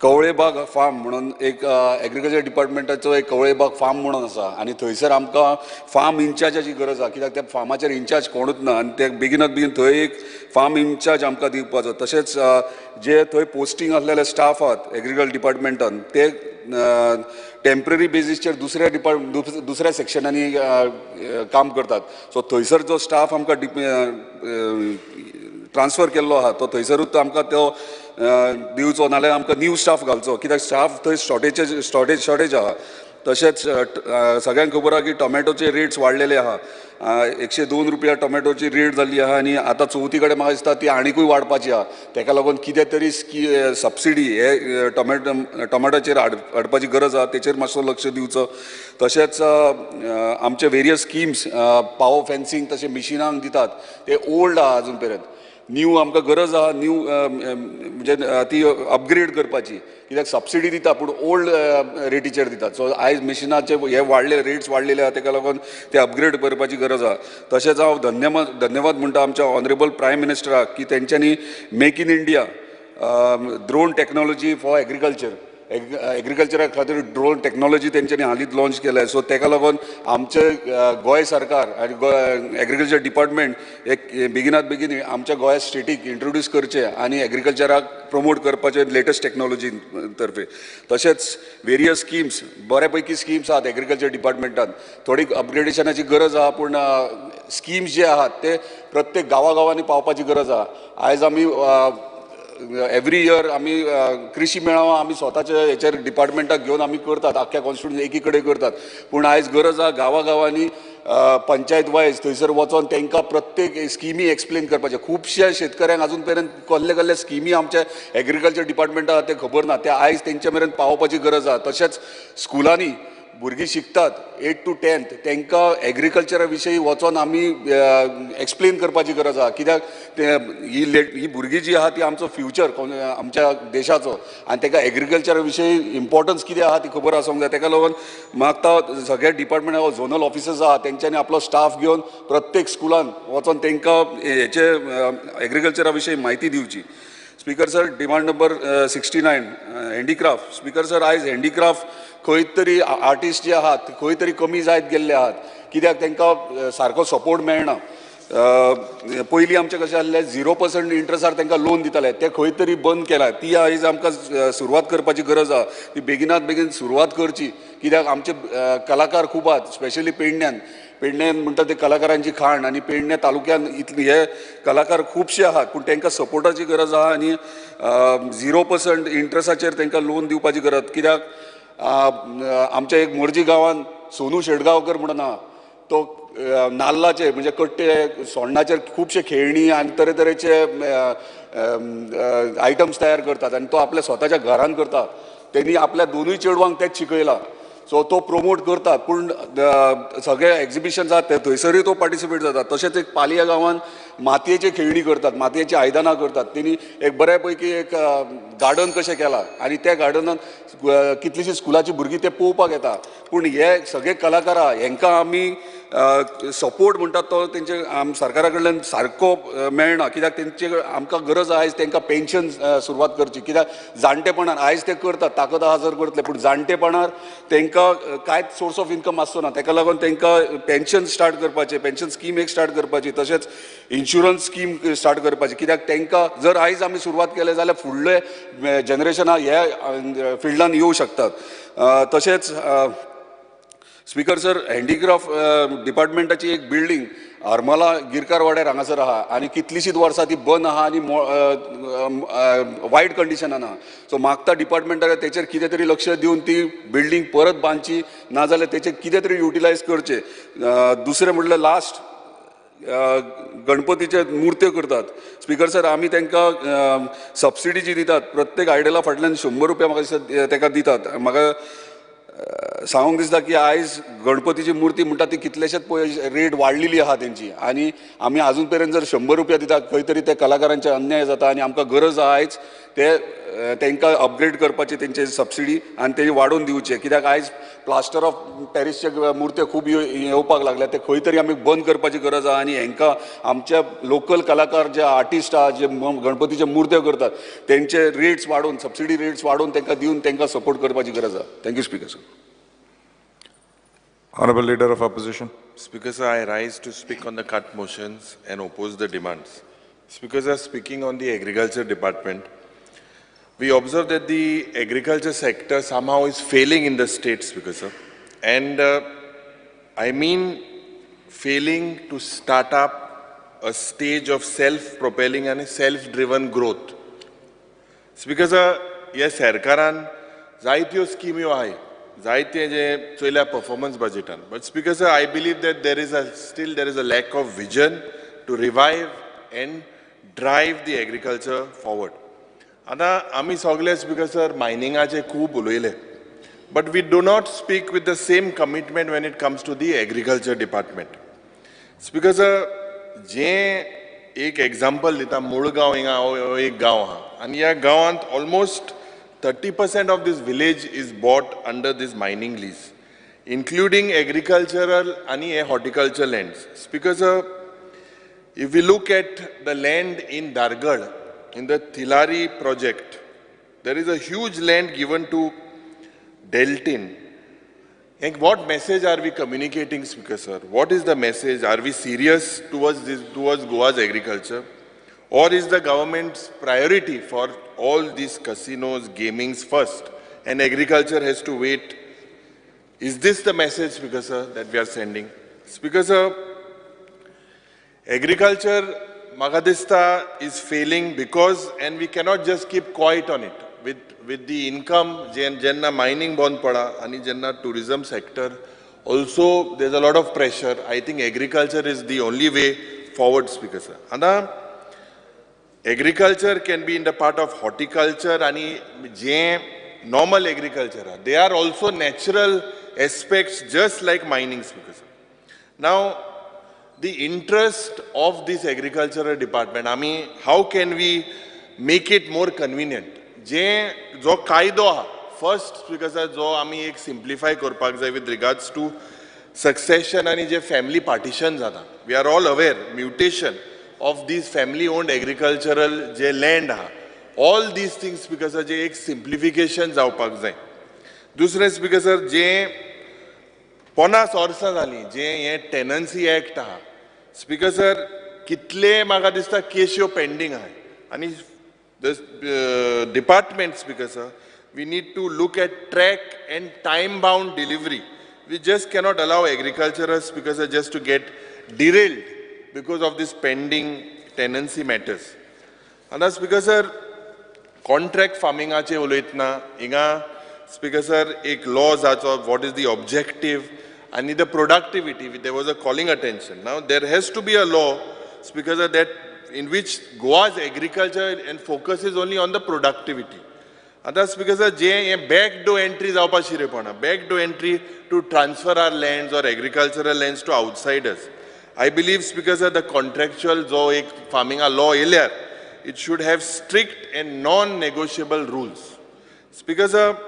कवळेबाग फार्म म्हणून एक एग्रीकल्चर डिपार्टमेंटाचो एक कवळेबाग फार्म म्हणून आसा आनी थंयसर आमकां फार्म इन्चार्जाची गरज आसा, कित्याक त्या फार्माचेर इन्चार्ज कोणूच ना आनी ते बेगिनात बेगीन थंय एक फार्म इन्चार्ज आमकां दिवपाचो. तशेंच जे थंय पोस्टींग आसलेले स्टाफ आहात एग्रीकल्चर डिपार्टमेंटान ते टेम्पररी बेजीसचेर दुसऱ्या दुसऱ्या सेक्शनांनी काम करतात. सो थंयसर जो स्टाफ आमकां ट्रान्सफर केल्लो आहा तो थंयसरूच आमकां तो दिवचो, नाल्यार आमकां न्यू स्टाफ घालचो, कित्याक स्टाफ थंय शॉर्टेज आहा. तशेंच सगळ्यांक खबर आहा की टोमॅटोचे रेट्स वाडलेले आहा, 102 रुपया टोमॅटोची रेट जाल्ली आहा आनी आतां चवथी कडेन म्हाका दिसता ती आनिकूय वाडपाची आहा. तेका लागून कितें तरी सबसिडी हे टोमॅटोचेर हाडपाची गरज आहा, तेचेर मातसो लक्ष दिवचो. तशेंच आमचे वेरियस स्किम्स पावर फेन्सींग तशें मिशिनांक दितात ते ओल्ड आहा अजून पर्यंत, न्यू आमकां गरज आहा न्यू म्हणजे ती अपग्रेड करपाची, कित्याक सबसिडी दिता पूण ओल्ड रेटीचेर दितात. सो आयज मिशिनाचे हे वाडले रेट्स वाडलेले आहा, तेका लागून ते अपग्रेड करपाची गरज आहा. तशेंच हांव धन्यवाद म्हणटा आमच्या ऑनरेबल प्रायम मिनिस्टराक की तेंच्यांनी make in India drone technology for agriculture एग्रीकल्चरा खातीर ड्रोन टॅक्नोलॉजी तेंच्यांनी हालींच लॉन्च केल्या. सो तेका लागून आमचे गोंय सरकार आनी गोंय एग्रीकल्चर डिपार्टमेंट एक बेगिनात बेगीन आमच्या गोंय स्टेटीक इंट्रोड्यूस करचें आनी एग्रीकल्चराक प्रमोट करपाचें लेटस्ट टॅक्नोलॉजी तर्फे. तशेंच वेरियस स्किम्स बऱ्या पैकी स्किम्स आहात एग्रीकल्चर डिपार्टमेंटान, थोडी अपग्रेडेशनाची गरज आहा पूण स्किम्स जे आहात ते प्रत्येक गांवागांवांनी पावपाची गरज आहा. आयज आमी एवरी इयर आमी कृषी मेळावा आमी स्वताच्या हेचेर डिपार्टमेंटाक घेवन आमी करतात, आख्ख्या कॉन्स्टिट्युएन्सी एकी कडेन करतात, पूण आयज गरज आहा गांवागांवांनी पंचायत वायज थंयसर वचोन तांकां प्रत्येक स्किमी एक्सप्लेन करपाचें. खुबश्या शेतकऱ्यांक अजून पर्यंत कसले कसले स्किमी आमच्या एग्रीकल्चर डिपार्टमेंटाक ते खबर ना, ते आयज तेंच्या मेरेन पावोवपाची गरज आहा. तशेंच स्कुलांनी भुरगीं शिकतात 8 to 10 तांकां एग्रीकल्चरा विशयी वचोन आमी एक्सप्लेन करपाची गरज आहा, कित्याक ते ही भुरगीं जी आहा ती आमचो फ्युचर आमच्या देशाचो आनी ताका एग्रीकल्चरा विशयी इम्पोर्टन्स कितें आहा ती खबर आसूंक जाय. ताका लागून मागता सगळ्या डिपार्टमेंटा झोनल ऑफिसर्स आहा तेंच्यांनी आपलो स्टाफ घेवन प्रत्येक स्कुलान वचोन तांकां हेचे एग्रीकल्चरा विशयी म्हायती दिवची. Speaker sir, demand number 69 handicraft. Speaker sir, आयज हँडीक्राफ्ट खंय तरी आर्टिस्ट जे आहात खंय तरी कमी जायत गेल्ले आहात, कित्याक तांकां सारको सपोर्ट मेळना. पयलीं आमचें कशें आसलें 0% इंट्रस्टार तांकां लोन दिताले, ते खंय तरी बंद केला. ती आयज आमकां सुरवात करपाची गरज आहा, ती बेगिनात बेगीन सुरवात करची, कित्याक आमचे कलाकार खूब आहात, स्पेशली पेडण्यान. पेडण्यान म्हणटा ते कलाकारांची खाण आनी पेडण्या तालुक्यान इतले हे कलाकार खुबशे आहात, पूण तांकां सपोर्टाची गरज आहा आनी 0% इंट्रस्टाचेर तांकां लोन दिवपाची गरज. कित्याक आमच्या एक मोरजी गांवान सोनू शेटगांवकर म्हणून आहा, तो नाल्लाचे म्हणजे कट्टे सोण्णाचेर खुबशे खेळणी आनी तरेतरेचे आयटम्स तयार करतात आनी तो आपल्या स्वताच्या घरान करता. तेणी आपल्या दोनूय चेडवांक तेच शिकयला, सो तो प्रमोट करता, पूण सगळे एक्झिबिशन्स आहात ते थंयसरूय तो पार्टिसिपेट जाता. तशेंच एक पालया गांवान मातयेची खेळणी करतात, मातयेची आयदनां करतात, तेणी एक बऱ्या पैकी एक गार्डन कशें केलां आनी त्या गार्डनान कितलीशीं स्कुलाचीं भुरगीं ते पळोवपाक येता. पूण हे सगळे कलाकार आहा हेंकां आमी सपोर्ट म्हणटात तो तेंचे सरकारा कडल्यान सारको मेळना, कित्याक तेंचे आमकां गरज आयज तांकां पेन्शन सुरवात करची, कित्याक जाणटेपणान आयज ते करतात, ताकद आहा जर करतले, पूण जाणटेपणार तांकां कांयच सोर्स ऑफ इन्कम आसचो ना. ताका लागून तांकां पेन्शन स्टार्ट करपाचें, पेन्शन स्कीम एक स्टार्ट करपाची, तशेंच इन्शुरन्स स्कीम स्टार्ट करपाची, कित्याक तांकां जर आयज आमी सुरवात केले जाल्यार फुडले जनरेशनां ह्या फिल्डान येवं शकतात. तशेंच स्पीकर सर, हँडीक्राफ्ट डिपार्टमेंटाची एक बिल्डींग आरमाला गिरकार वाड्यार हांगासर आहा आनी कितलींशींच वर्सां ती बंद आहा आनी वायट कंडिशनान आहा. सो मागता डिपार्टमेंटाक तेचेर कितें तरी लक्ष दिवन ती बिल्डींग परत बांदची, नाजाल्यार तेचेर कितें तरी युटिलायज करचें. दुसरें म्हटल्यार लास्ट गणपतीचे मुर्त्यो करतात. स्पीकर सर, आमी तांकां सबसिडी जी दितात प्रत्येक आयडला फाटल्यान 100 रुपया म्हाका दिसता ताका दितात. म्हाका सांगूंक दिसता की आयज गणपतीची मुर्ती म्हणटा ती कितलेशेच पयशे रेट वाडलेली आहा तेंची, आनी आमी आजून पर्यंत जर 100 रुपया दितात खंय तरी ते कलाकारांचे अन्याय जाता आनी आमकां गरज आहा आयज ते तांकां अपग्रेड करपाची, तेंचे सबसिडी आनी तेजी वाडोवन दिवचे, कित्याक आयज प्लास्टर ऑफ पॅरिसचे मुर्त्यो खूब येवपाक लागल्या, ते खंय तरी आमी बंद करपाची गरज आहा. आनी हांकां आमच्या लोकल कलाकार जे आर्टिस्ट आहा, जे गणपतीचे मुर्त्यो करतात तेंचे रेट्स वाडोवन, सबसिडी रेट्स वाडोवन तांकां दिवन तांकां सपोर्ट करपाची गरज आहा. Thank you speaker sir.
Honorable Leader of Opposition.
Speaker sir, I rise to speak on the cut motions and oppose the demands. Speaker sir, speaking on the agriculture department, we observe that the agriculture sector somehow is failing in the state, Speaker sir. And I mean failing to start up a stage of self-propelling and a self-driven growth. Speaker sir, yes, सरकारान जायत्यो स्किम्यो आहाय, जायते जे चोयल्या performance बजेटान, but speaker sir, I believe that there is a still there is a lack of vision to revive and drive the agriculture forward. आतां आमी सगळे स्पीकर सर मायनिंगाचे खूब उलयले, but we do not speak with the same commitment when it comes to the agriculture department. Speaker sir, जें एक एग्जाम्पल दिता, मुळगांव हिंगा हो एक गांव आहा आनी ह्या गांवांत almost 30% of this village is bought under this mining lease, including agricultural and horticulture lands. Speaker sir, if we look at the land in Dargad, in the Tilari project, there is a huge land given to Deltin. And what message are we communicating, Speaker sir? What is the message? Are we serious towards this, towards Goa's agriculture? Or is the government's priority for all these casinos, gamings first, and agriculture has to wait? Is this the message, Speaker sir, that we are sending? Speaker sir, agriculture, Magadista, is failing because, and we cannot just keep quiet on it. With the income, jenna mining bond pada, ani jenna tourism sector, also there's a lot of pressure. I think agriculture is the only way forward, Speaker sir. And agriculture can be in the part of horticulture and normal agriculture. They are also natural aspects just like mining, Speaker sir. Now, the interest of this agricultural department, I mean, how can we make it more convenient? जे जो कायदो आहा, first Speaker sir, जो आमी एक simplify करपाक जाय with regards to succession आनी जे family partition जाता. We are all aware, mutation of these family-owned agricultural J land आहा, all these things, Speaker sir, जे एक simplification जावपाक जाय. दुसरें Speaker sir, जे 50 वर्सां जालीं जे हें टेनन्सी एक्ट आहा, Speaker sir, कितले म्हाका दिसता केश्यो पेंडींग आहा. आनी the department, Speaker sir, we need to look at track and time-bound delivery. We just cannot allow agriculturists, Speaker sir, just to get derailed because of this pending tenancy matters. And Speaker sir, contract farming ache uloitna, inga Speaker sir, ek laws acho, what is the objective and the productivity, there was a calling attention. Now there has to be a law, Speaker sir, that in which Goa's agriculture and focuses only on the productivity. And Speaker sir, je backdoor entry javpa shirepana, backdoor entry to transfer our lands or agricultural lands to outsiders. I believe, Speaker sir, the contractual jo ek farming law earlier, it should have strict and non-negotiable rules. Speaker sir,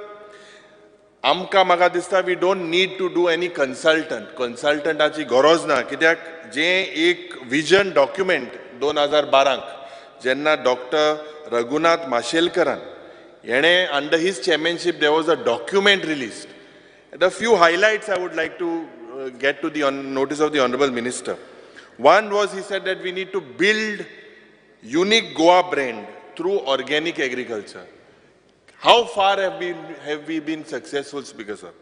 आमकां म्हाका दिसता we don't need to do any consultant, कन्सल्टंटाची गरज ना, कित्याक जें एक विजन डॉक्युमेंट 2012 जेन्ना डॉक्टर रघुनाथ माशेलकरान हेणें under his chairmanship there was a document released. The few highlights I would like to get to the notice of the honourable minister. One was he said that we need to build unique Goa brand through organic agriculture. How far have we been successful, Speaker sir?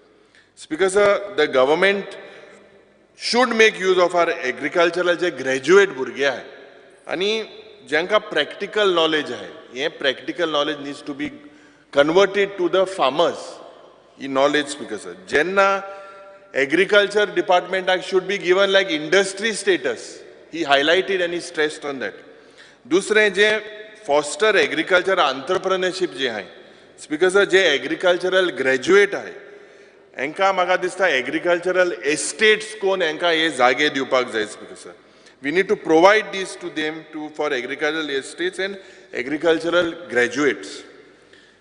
Speaker sir, the government should make use of our agricultural J graduate भुरगे आहाय आनी जांकां प्रॅक्टिकल नॉलेज आहाय, हें practical knowledge needs to be converted to the farmers he knowledge. Speaker sir, जेन्ना एग्रीकल्चर डिपार्टमेंटाक should be given like industry status, he highlighted आनी स्ट्रेस्ड ऑन that. दुसरें जें फॉस्टर एग्रीकल्चर आंत्रप्रनरशीप जें आहाय स्पीकर सर, जे एग्रीकल्चरल ग्रॅज्युएट आहाय हेंकां म्हाका दिसता एग्रीकल्चरल एस्टेट्स कोन हेंकां हे जागे दिवपाक जाय. Speaker sir, we need to provide these to them to for agricultural estates and agricultural graduates.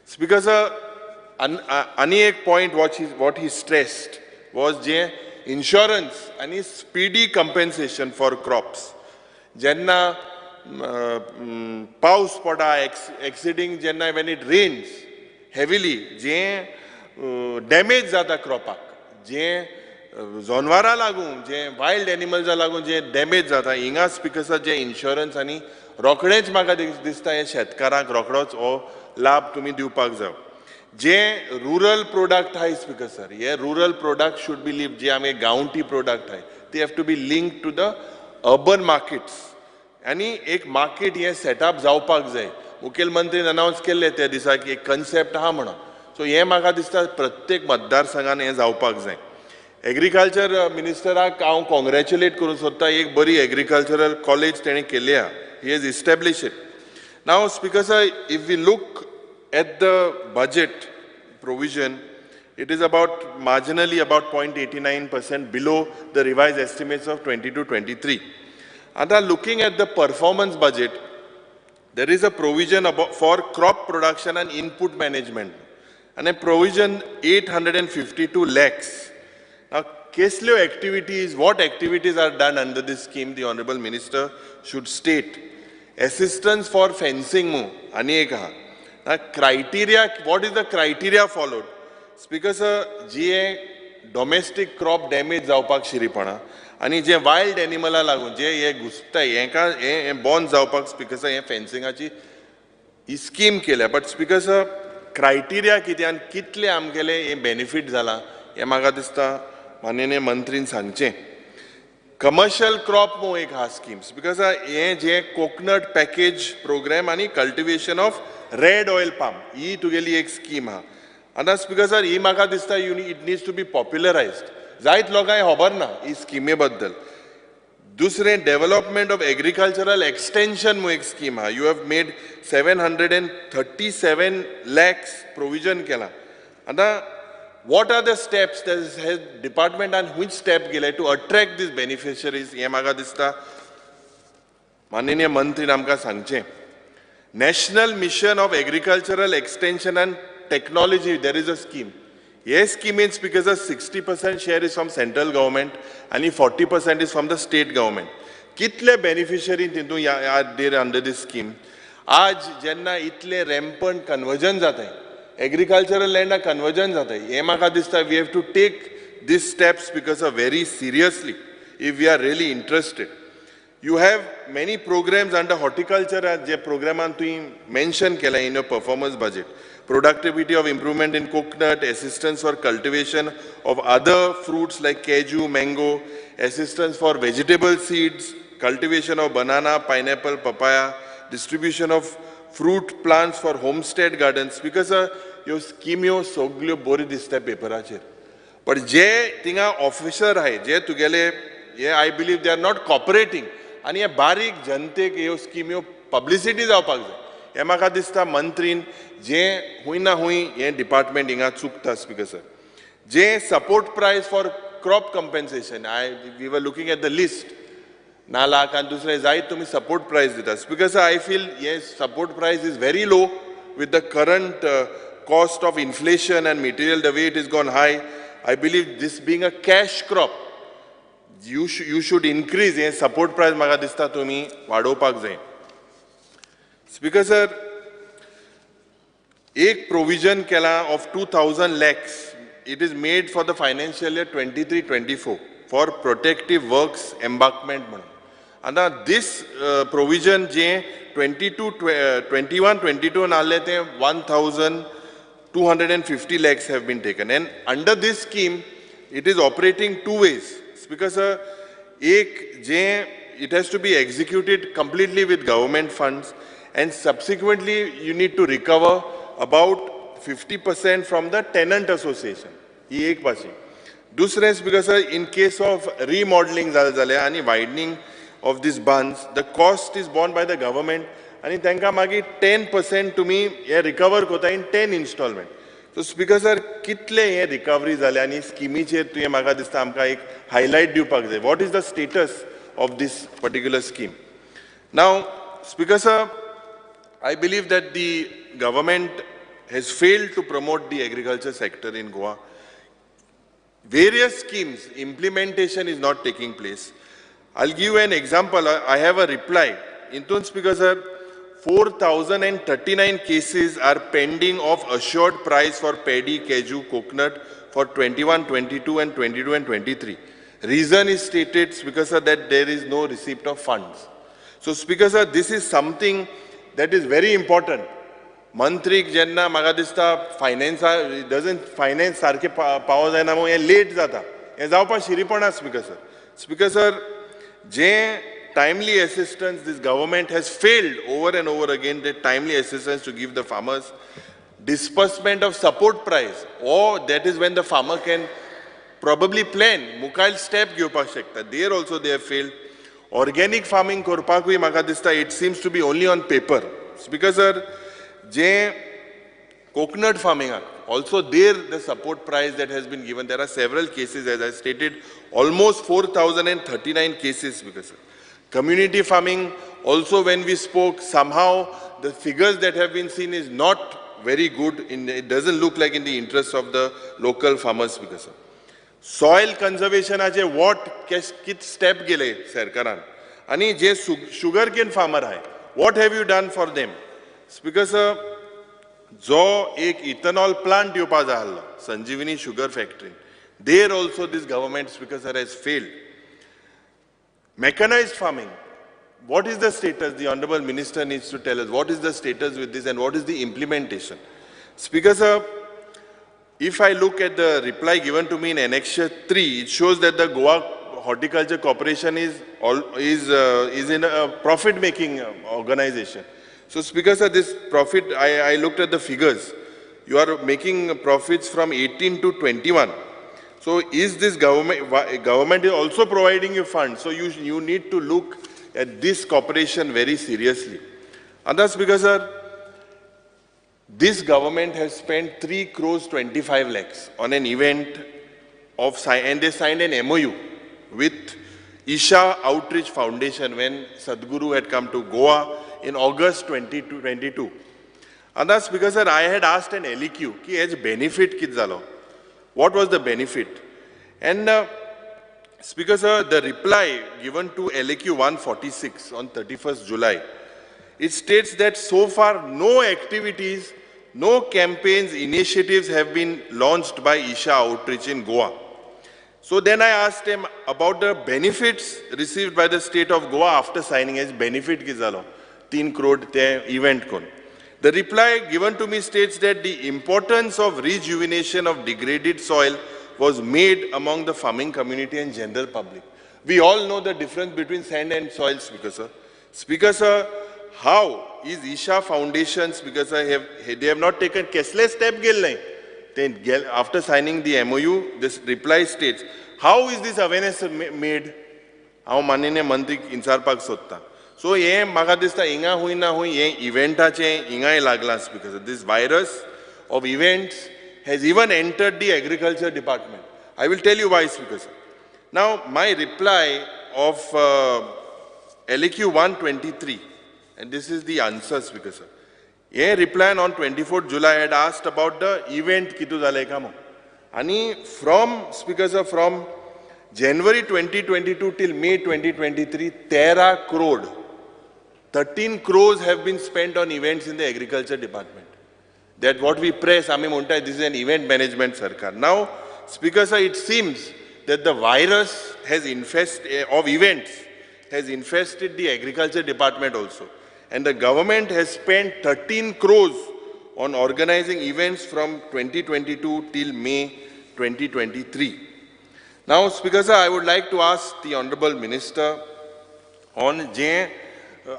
Speaker sir, आनी एक point what he stressed was J insurance आनी स्पीडी कंपेन्सेशन फॉर क्रॉप्स. जेन्ना पावस पडा एक्सिडींग, जेन्ना when it rains heavily जें डॅमेज जाता क्रॉपाक, जें जनवरां लागून, जें वायल्ड एनिमल्सां लागून जें डॅमेज जाता, हिंगा स्पीकर सर जें इन्शुरन्स आनी रोखडेंच म्हाका दिसता हें शेतकारांक रोखडोच हो लाभ तुमी दिवपाक जाय. जे रुरल प्रोडक्ट आहाय स्पीकर सर, हे rural product should be live, जे आमी गांवठी प्रोडक्ट आहाय ते have to be link to the urban markets आनी एक मार्केट हें सेटअप जावपाक जाय. मुखेलमंत्रीन अनावन्स केल्लें त्या दिसा की एक कन्सेप्ट आहा म्हणून, सो हें म्हाका दिसता प्रत्येक मतदारसंघान हें जावपाक जाय. एग्रीकल्चर मिनिस्टराक हांव कॉंग्रेच्युलेट करूंक सोदता, एक बरी एग्रीकल्चरल कॉलेज तेणें केल्ली आहा, he has establish it. Now speaker sir, if we look at the budget provision, it is about marginally about 0.89% below the revised estimates of 22-23. आता looking at the performance budget, there is a provision about for crop production and input management, and a provision 852 lakhs. Now, केसल्यो activities, what activities are done under this scheme, the Honorable Minister should state. Assistance for fencing mu, आनी एक आहा. Now, criteria, what is the criteria followed? Speaker sir, J domestic crop damage जावपाक शिरीपणा आनी जे वायल्ड एनिमला लागून जे हे घुसता हेंकां हें बॉन जावपाक स्पीकर सर हें फेन्सिंगाची ही स्कीम केल्या. बट स्पीकर सर, क्रायटेरिया कितें आनी कितले आमगेले हें बेनिफीट जालां हें म्हाका दिसता माननीय मंत्रीन सांगचें. कमर्शियल क्रॉप म्हूण एक आहा स्कीम स्पीकर सर, हें जें कोकनट पॅकेज प्रोग्राम आनी cultivation of red oil palm ही तुगेली एक स्कीम आहा. आतां स्पीकर सर, ही म्हाका दिसता it needs to be popularised, जायत लोकांक खबर ना ही स्किमे बद्दल. दुसरें डेवलपमेंट ऑफ एग्रीकल्चरल एक्सटेंशन म्हूण एक स्कीम आहा, you have made 737 lakhs provision केलां. आतां what are the steps डिपार्टमेंटान खूंय स्टेप गेले टू अट्रॅक्ट these beneficiaries हें म्हाका दिसता माननीय मंत्रीन आमकां सांगचें. National mission of agricultural extension and technology, there is a scheme. हे स्किमीन speaker sir 60% share is from central government आनी 40% is from the state government. कितले बेनिफिशरी तितून are there under this scheme? आज जेन्ना इतले रॅम्पंट कन्वर्जन जाताय, एग्रीकल्चरल लँडा कन्वर्जन जाताय, हें म्हाका दिसता we have to take this steps speaker sir very seriously if we are really interested. You have many programs under horticulture जे प्रोग्रामान तुवें मेन्शन केलां in your performance budget. Productivity of improvement in coconut, assistance for cultivation of other fruits like cashew, mango, assistance for vegetable seeds, cultivation of banana, pineapple, papaya, distribution of fruit plants for homestead gardens. Because ह्यो स्किम्यो सगल्यो बऱ्यो दिसता पेपराचेर, बट जे थिंगा ऑफिसर आहाय जे तुगेले हे I believe they are not cooperating आनी हे बारीक जनतेक ह्यो स्किम्यो पब्लिसिटी जावपाक जाय. हें म्हाका दिसता मंत्रीन जे खूंय ना खूंय हें डिपार्टमेंट हिंगा चुकता speaker sir. J support price for crop compensation, we were looking at the list, नालाक आनी दुसरें जायत तुमी सपोर्ट प्रायस दिता. स्पीकर सर, I feel हें support price is very low with the current cost of inflation and material, the way it is gone high, I believe this being a cash crop, you should increase हे support price म्हाका दिसता तुमी वाडोवपाक जाय. Speaker sir, एक provision केला of 2,000 lakhs. It is made for the financial year 23-24 for protective works embankment म्हणून. आतां this provision J 21-22 आहले ते 1,250 lakhs have been taken, and under this scheme it is operating two ways. Speaker sir, एक जे it has to be executed completely with government funds, and subsequently you need to recover about 50% from the tenant association. ही एक भाशे. दुसरें speaker sir, in case of remodeling जालें जाल्यार आनी widening of these bunds, the cost is borne by the government, आनी तांकां मागीर 10% तुमी हे रिकवर करता in 10 installment. So speaker sir, कितले हे रिकवरी जाले आनी स्किमीचेर तुवें म्हाका दिसता आमकां एक हायलायट दिवपाक जाय. What is the status of this particular scheme? Now speaker sir, I believe that the government has failed to promote the agriculture sector in Goa. Various schemes, implementation is not taking place. I'll give you an example. I have a reply. Intun speaker sir, 4,039 cases are pending of assured price for paddy, cashew, coconut for 21, 22 and 22 and 23. Reason is stated, speaker sir, that there is no receipt of funds. So speaker sir, this is something that is very important. मंत्रीक जेन्ना म्हाका दिसता फायनान्सा डजंट फायनान्स सारकें पावो जायना म्हणून हें लेट जाता. हें जावपा शिरीपणा स्पीकर सर. स्पीकर सर, जें timely assistance this government has failed over and over again, the timely assistance to give the farmers, disbursement of support price, or that is when the farmer can probably plan, मुखायल step घेवपाक शकता. There also they have failed. Organic farming करपाकूय म्हाका दिसता it seems to be only on paper. Speaker sir, J coconut farming, also there the support price that has been given, there are several cases, as I stated, almost 4,039 cases, speaker sir. Community farming, also when we spoke, somehow the figures that have been seen is not very good. It doesn't look like in the interest of the local farmers, speaker sir. Soil conservation ache what kit step gele sarkaran. Ani je sugarcane farmer hai, what have you done for them? Speaker sir, जो एक ethanol plant येवपा जाय आसलो Sanjeevani sugar factory, there also this government, speaker sir, has failed. Mechanized farming, what is the status? The honorable minister needs to tell us what is the status with this and what is the implementation. Speaker sir, if I look at the reply given to me in Annexure 3, it shows that the Goa Horticulture Corporation is in a profit-making organization. So speaker sir, this profit, I looked at the figures. You are making profits from 18 to 21. So is this government is also providing you funds? So you need to look at this corporation very seriously. And that's because sir, this government has spent 3 crores 25 lakhs on an event of, and they signed an MOU with Isha Outreach Foundation when Sadhguru had come to Goa in August 2022. And that's because sir, I had asked an LEQ, ki age benefit kit zalo. What was the benefit? And speaker sir, the reply given to LAQ 146 on 31st July, it states that so far no activities, no campaigns, initiatives have been launched by Isha Outreach in Goa. So then I asked him about the benefits received by the state of Goa after signing as benefit ki zalo, 3 crore te event kon. The reply given to me states that the importance of rejuvenation of degraded soil was made among the farming community and general public. We all know the difference between sand and soil, Speaker sir. Speaker sir, how is Isha Foundation, Speaker sir, they have not taken kesle step gel nahi. Then after signing the MOU, this reply states, how is this awareness made? How manine mantri insarpak sotta. So ye maka dista inga hui na hui ye eventache inga lagla, Speaker sir. This virus of events has even entered the agriculture department. I will tell you why, Speaker sir. Now, my reply of LAQ 123, and this is the answer, Speaker sir. हे रिप्लायन on 24 July had asked about the event कितू जालें काय म्हणून. आनी from speaker sir, from January 2022 till May 2023 13 crore 13 crores have been spent on events in the agriculture department. That what we press, आमी म्हणटाय this is an event management sarkar. Now, Speaker sir, it seems that the virus has of events has infested the agriculture department also. And the government has spent 13 crores on organizing events from 2022 till May 2023. Now, Speaker sir, I would like to ask the Honorable Minister on J.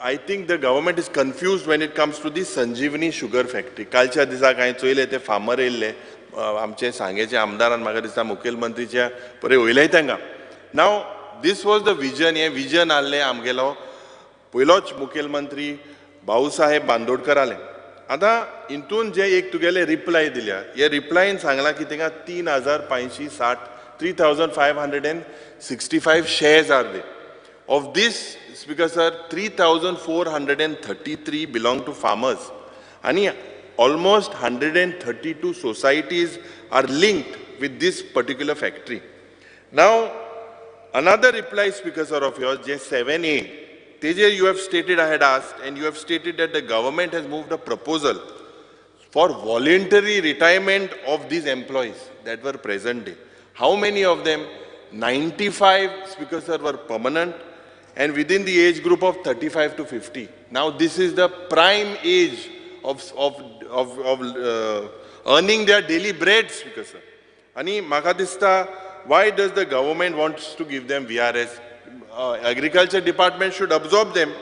I think the government is confused when it comes to the Sanjeevani sugar factory. कालच्या दिसा कांय चोयले ते फार्मर येयल्ले आमचे सांगेचे आमदारान म्हाका दिसता मुखेलमंत्रीच्या परे वयलेय तांकां. Now this was the vision, हें विजन आहलें आमगेलो पयलोच मुखेलमंत्री भाऊसाहेब बांदोडकर आले. आतां हितून जे एक तुगेले रिप्लाय दिल्या, हे रिप्लायन सांगलां की तांकां 3,560 3,565 shares are there. Of this, Speaker sir, 3,433 belong to farmers. And almost 132 societies are linked with this particular factory. Now, another reply, Speaker sir, of yours, J7A, Teja, you have stated, I had asked, and you have stated that the government has moved a proposal for voluntary retirement of these employees that were present day. How many of them? 95, Speaker sir, were permanent and within the age group of 35 to 50. Now this is the prime age of earning their daily bread, Speaker sir. Ani maka dista, why does the government wants to give them VRS? Agriculture department should absorb them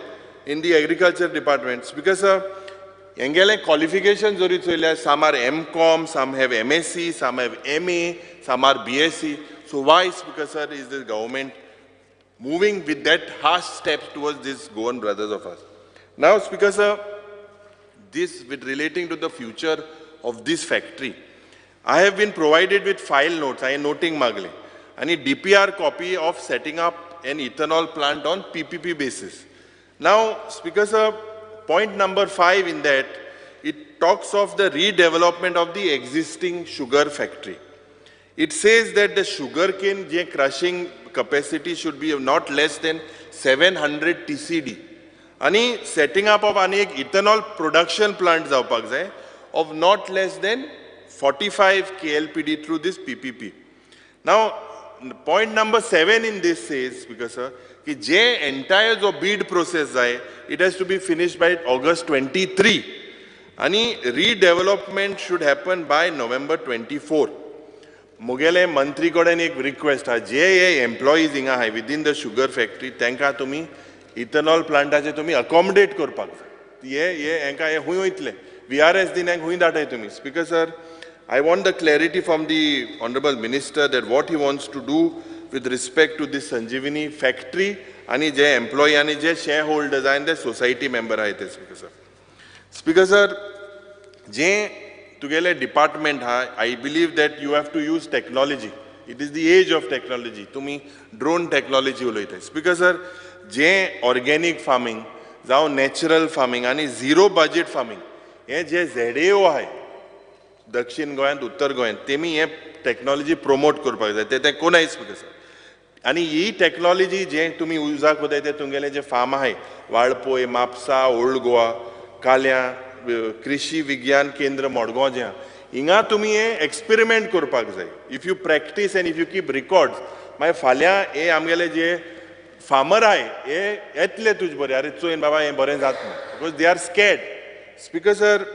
in the agriculture department. Speaker sir, Engele qualifications zori choyल्या, some are MCOM, some have MSc, some have MA, some are BSc. So why, Speaker sir, is the government moving with that harsh steps towards these Goan brothers of us? Now, Speaker sir, this with relating to the future of this factory, I have been provided with file notes, I am noting magle, and a DPR copy of setting up an ethanol plant on PPP basis. Now, Speaker sir, point number 5 in that, it talks of the redevelopment of the existing sugar factory. It says that the sugarcane crushing capacity should be not less than 700 TCD. Ani setting up of ani ek ethanol production plant जावपाक जाय of not less than 45 KLPD through this PPP. Now, point number 7 in this says, because sir, ki je entire jo bid process जाय, it has to be finished by August 23. Ani redevelopment should happen by November 24. मुगेले मंत्री कडेन एक रिक्वेस्ट आहा, जे हे एम्प्लॉईज हिंगा आहाय विदीन the sugar factory, तांकां तुमी इथेनॉल प्लांटाचे तुमी अकोमोडेट करपाक जाय. हे हेंकां हे खूंय वयतले, VRS दिन हेंकां खूंय धाडटाय तुमी. Speaker sir, I want the clarity from the honourable minister that what he wants to do with respect to this Sanjeevani factory आनी जे एम्प्लॉई आनी जे शेअर होल्डर्स आहाय आनी ते सोसायटी मेंबर आहाय ते. स्पीकर सर, स्पीकर सर, जे तुगेले डिपार्टमेंट हा, I believe that you have to use technology. It is the age of technology. तुमी ड्रोन टॅक्नॉलॉजी उलयताय. स्पीकर सर, जे ऑर्गेनीक फार्मींग जावं नॅचरल फार्मींग आनी झिरो बजेट फार्मींग हे जे ZAO आहाय दक्षिण गोंयांत, उत्तर गोंयांत, तेमी हे टॅक्नॉलॉजी promote करपाक जाय. ते कोणाय स्पीकर सर. आनी ही टॅक्नॉलॉजी जे तुमी युजाक वताय ते तुमगेले जे फार्म आहाय वाळपय, म्हापसा, ओल्ड गोवा, काल्यां, कृषी विज्ञान केंद्र मडगांव जे आहा, हिंगा तुमी हे एक्सपेरिमेंट करपाक जाय. If you practice and if you keep records, मागीर फाल्यां हे आमगेले जे फार्मर आहाय हे येतले तुजे बरें, अरे चोयन बाबा हें बरें जातना, because they are scared. Speaker sir,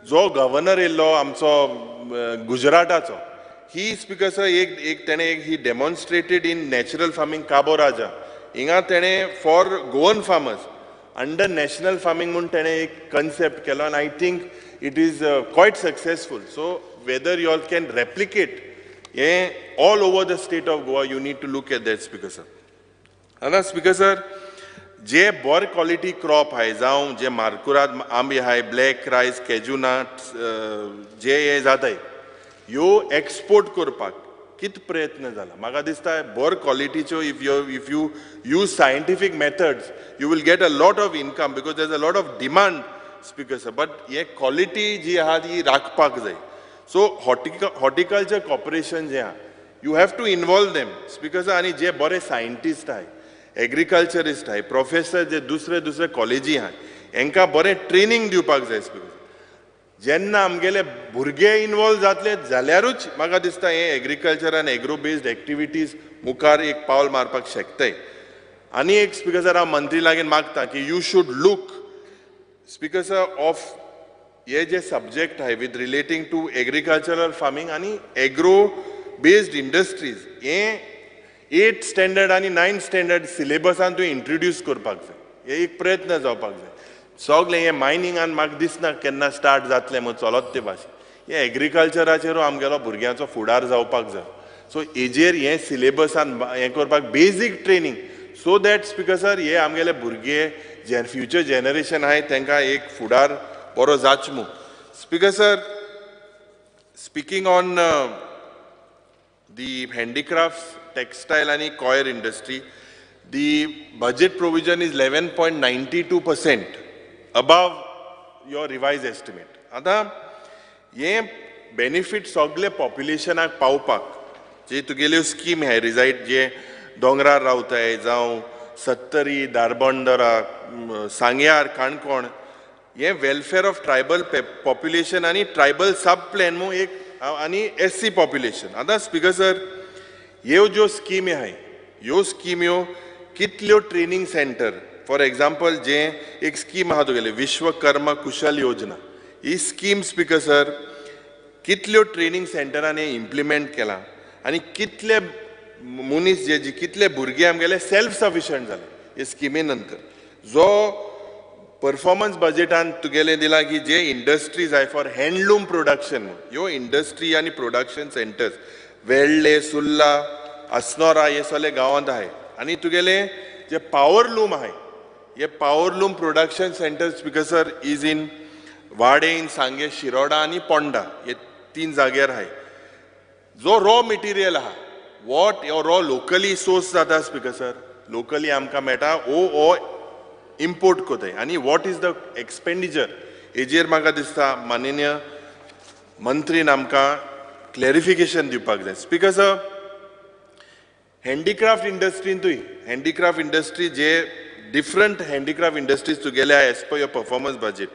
जो गव्हर्नर येयल्लो आमचो गुजराताचो, ही स्पीकर सर एक तेणें एक he demonstrated in natural farming Cabo Raja. हिंगा तेणें for Goan farmers under national farming म्हूण तेणें एक कन्सेप्ट केलो आनी I think it is quite successful. So whether you all can replicate हें all over the state of Goa, you need to look at that, Speaker sir. आतां स्पीकर सर, जे बरे क्वॉलिटी क्रॉप आहाय जावं जे मारकुराद आंबे आहाय, ब्लॅक रायस, कॅज्यू नट्स जे हे जाताय, ह्यो एक्सपोर्ट करपाक कितें प्रयत्न जाला? म्हाका दिसता बरे क्वॉलिटीच्यो if you use scientific methods you will get a lot of income because there is a lot of demand speaker sir, but हे क्वॉलिटी जी आहा ती राखपाक जाय. सो हॉर्टिकल्चर कॉर्पोरेशन जें आहा, you have to involve them speaker sir. आनी जे बरे सायंटिस्ट आहाय, एग्रीकल्चरिस्ट आहाय, प्रोफेसर जे दुसरे दुसरे कॉलेजी आहाय, हेंकां बरें ट्रेनींग दिवपाक जाय स्पीकर सर. जेन्ना आमगेले भुरगे इनवॉल्व जातले जाल्यारूच म्हाका दिसता हें एग्रीकल्चर आनी एग्रो बेस्ड एक्टिविटीज मुखार एक पावल मारपाक शकताय. आनी एक स्पीकर सर, हांव मंत्री लागीं मागता की you should look speaker sir of हे जे सब्जेक्ट आहाय with relating to agricultural farming आनी एग्रो बेस्ड इंडस्ट्रीज, हे 8th standard आनी 9th standard सिलेबसान तुवें इंट्रोड्यूस करपाक जाय. हे एक प्रयत्न जावपाक जाय. सगळें हें मायनिंगान म्हाका दिसना केन्ना स्टार्ट जातलें म्हूण चलत ते भाशेन. हें एग्रीकल्चराचेरूय आमगेलो भुरग्यांचो फुडार जावपाक जाय. सो हेजेर हें सिलेबसान हें करपाक basic training so that speaker sir हे आमगेले भुरगे जे फ्युचर जनरेशन आहाय तांकां एक फुडार बरो जाच म्हूण. Speaker sir, speaking on the handicrafts, textile आनी coir industry, the budget provision is 11.92% above your revised estimate. आतां हे बेनिफीट सगळे पॉप्युलेशनाक पावपाक जे तुगेल्यो स्कीम आहाय रिजायड जे दोंगरार रावताय जावं सत्तरी, धारबंदरा, सांग्यार, काणकोण, हे वेलफेअर ऑफ ट्रायबल पॉप्युलेशन आनी ट्रायबल सब प्लॅन म्हूण एक आनी SC population. आतां स्पीकर सर, ह्यो ज्यो स्किमी आहाय ह्यो स्किम्यो कितल्यो ट्रेनींग सेंटर, फॉर एग्जाम्पल जे एक स्कीम आहा तुगेली विश्वकर्मा कुशल योजना, ही स्कीम स्पीकर सर कितल्यो ट्रेनींग सेंटरांनी इम्प्लिमेंट केला आनी कितले मनीस जे कितले भुरगे आमगेले सेल्फ सफिशंट जाले हे स्किमी नंतर. जो परफॉर्मन्स बजेटान तुगेलें दिलां की जे इंडस्ट्रीज आहाय फॉर हँडलूम प्रोडक्शन, ह्यो इंडस्ट्री आनी प्रोडक्शन सेंटर्स वेळ्ळे, सुर्ला, अस्नोरा हे सगळे गांवांत आहाय. आनी तुगेले जे पावर लूम आहाय हे power loom production centre speaker sir is in Wade, in Sanguem, Shiroda आनी पोंडा हे 3 जाग्यार आहाय. जो रॉ मटेरियल आहा what raw locally source जाता स्पीकर सर, लोकली आमकां मेळटा ओ इम्पोर्ट कोताय. आनी what is the expenditure हेजेर म्हाका दिसता माननीय मंत्रीन आमकां क्लॅरिफिकेशन दिवपाक जाय. स्पीकर सर, हँडीक्राफ्ट इंडस्ट्रींतूय हँडीक्राफ्ट इंडस्ट्री जे डिफरंट हँडीक्राफ्ट इंडस्ट्रीज तुगेले आहा as per your performance budget,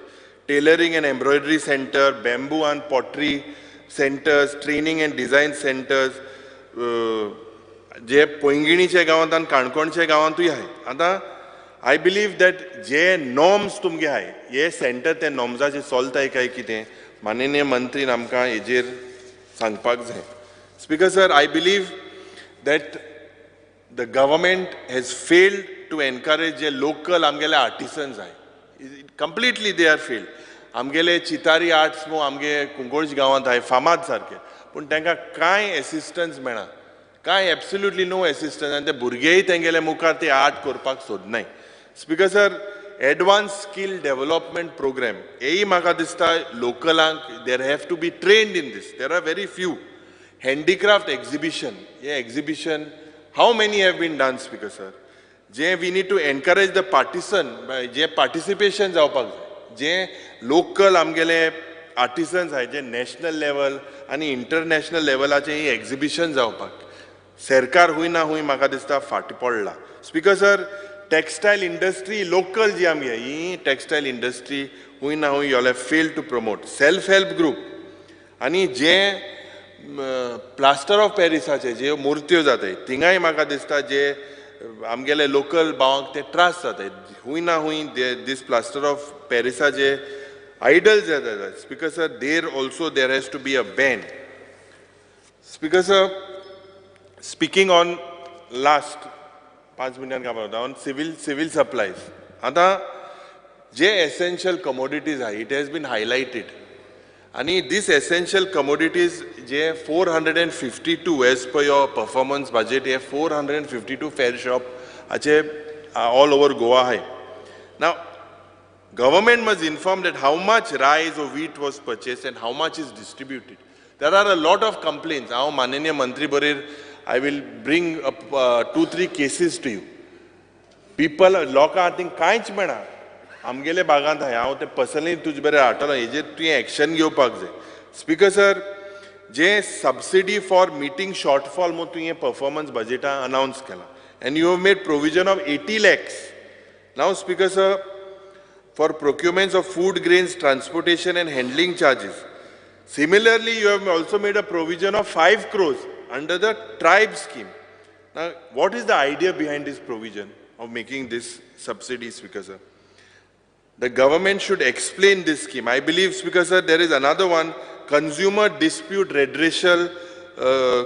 tailoring and embroidery centre, bamboo and pottery centres, training and design centres जे पैंगिणीच्या गांवांत आनी काणकोणच्या गांवांतूय आहाय. आतां I believe that J norms तुमगे आहाय हे सेंटर ते नॉर्म्साचेर चलताय काय कितें माननीय मंत्रीन आमकां हेजेर सांगपाक जाय. Speaker sir, I believe that the government has failed to encourage J local आमगेले आर्टिसन्स आहाय, completely they are failed. आमगेले चितारी आर्ट्स म्हूण आमगे कुंकळ्ळी गांवांत आहाय फामाद सारके, पूण तांकां कांय एसिस्टन्स मेळना, कांय एब्सोल्युटली नो एसिस्टन्स, आनी ते भुरगेय तेंगेले मुखार ते आर्ट करपाक सोदनाय. Speaker sir, advance skill development programme हेय म्हाका दिसता लोकलांक there have to be trained in this. There are very few. Handicraft exhibition, hey exhibition how many have been done speaker sir? J we need to encourage the partisan J participation जावपाक जाय, जे लोकल आमगेले आर्टिसन्स आहाय जे नॅशनल लेवल आनी इंटरनॅशनल लेवलाचे ही एक्झिबिशन जावपाक सरकार हूंय ना हूंय म्हाका दिसता फाटीं पडला. Speaker sir, textile industry local जी आमगे ही टेक्सटायल इंडस्ट्री हूंय ना हूंय you have fail to promote. Self help group आनी जे प्लास्टर ऑफ पॅरिसाचे ज्यो मुर्त्यो जाताय थिंगाय म्हाका दिसता जे आमगेले लोकल भावांक ते त्रास जाताय. हूंय ना हूंय दीस प्लास्टर ऑफ पॅरिसाचे आयडल्स जाता speaker sir, there also there has to be a ban. Speaker sir, speaking on last 5 मिनटां काम जाता ऑन सिवील सप्लायज. आतां जे एसेन्शियल कमोडिटीज आहा it has been highlighted आनी दीस essential commodities J 452 as per your performance budget हे 452 फेर शॉप हाचे ऑल ओवर गोवा आहाय. Now government must inform that how much rice or wheat was purchased and how much is distributed. There are a lot of complaints. हांव माननीय मंत्री बरेर I will bring up 2-3 cases to you. People, लोकांक थिंग कांयच मेळना. आमगेले बागांत आहा, हांव तें पर्सनली तुजे बरें हाडटलो, हेजेर तुवें एक्शन घेवपाक जाय. Speaker sir, J subsidy for meeting shortfall म्हूण तुवें परफॉर्मन्स बजेटान अनावन्स केला and you have made provision of 80 lakhs. Now speaker sir, for procurements of food grains, transportation and handling charges. Similarly, you have also made a provision of 5 crores under the tribe scheme. Now, what is the idea behind this provision of making this subsidy, Speaker sir? The government should explain this scheme. I believe, Speaker sir, there is another one, Consumer Dispute Redressal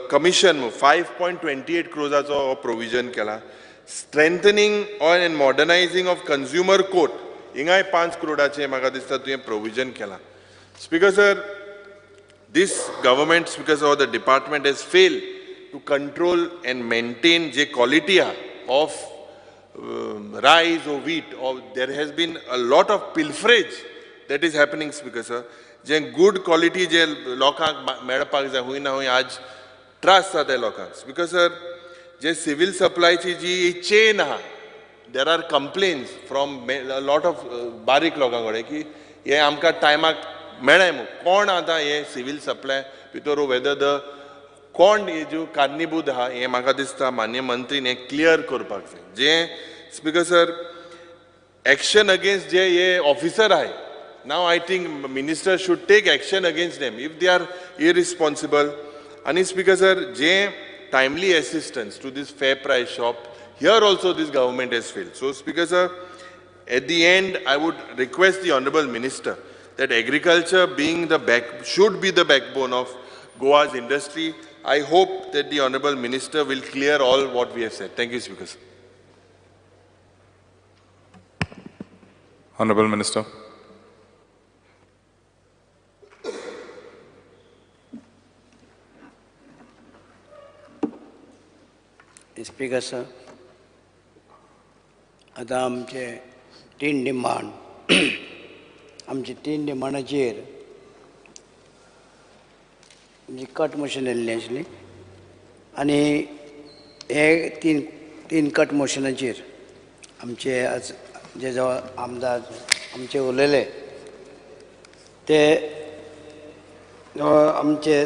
Commission, 5.28 crores acho provision kela. Strengthening and modernizing of consumer court, hingay 5 crore म्हाका दिसता तुवें provision केला. Speaker sir, this government, Speaker sir, or the department has failed to control and maintain the quality of rice or wheat, or there has been a lot of pilferage that is happening, Speaker sir. J good quality जे लोकांक मेळपाक जाय, हुंय ना हुंय आज त्रास जाता लोकांक. Speaker sir, जे सिव्हिल सप्लायची जी चेन आहा, there are complaints from a lot of बारीक लोकां कडेन की हे आमकां टायमाक मेळ्ळें म्हूण. कोण आतां हे सिव्हिल सप्लाय भितर वेदर the कोण हे ज्यो कारणीभूत आहा, हें म्हाका दिसता मान्य मंत्रीन हें क्लियर करपाक जाय. जें स्पीकर सर, एक्शन अगेन्स्ट जे हे ऑफिसर आहाय, now I think minister should take action against them if they are irresponsible. आनी speaker sir, J timely assistance to this fair price shop, here also this government has failed. So Speaker sir, at the end I would request the Honorable Minister that agriculture being the back, should be the backbone of Goa's industry. I hope that the Honorable Minister will clear all what we have said. Thank you, Speaker sir.
Honorable Minister.
Speaker sir, आतां आमचे तीन डिमांड, आमचे तीन डिमांडाचेर आमची कट मोशन येयल्ली आशिल्ली आनी हे तीन कट मोशनाचेर आमचे आज जे जवळ आमदार आमचे उलयले ते आमचे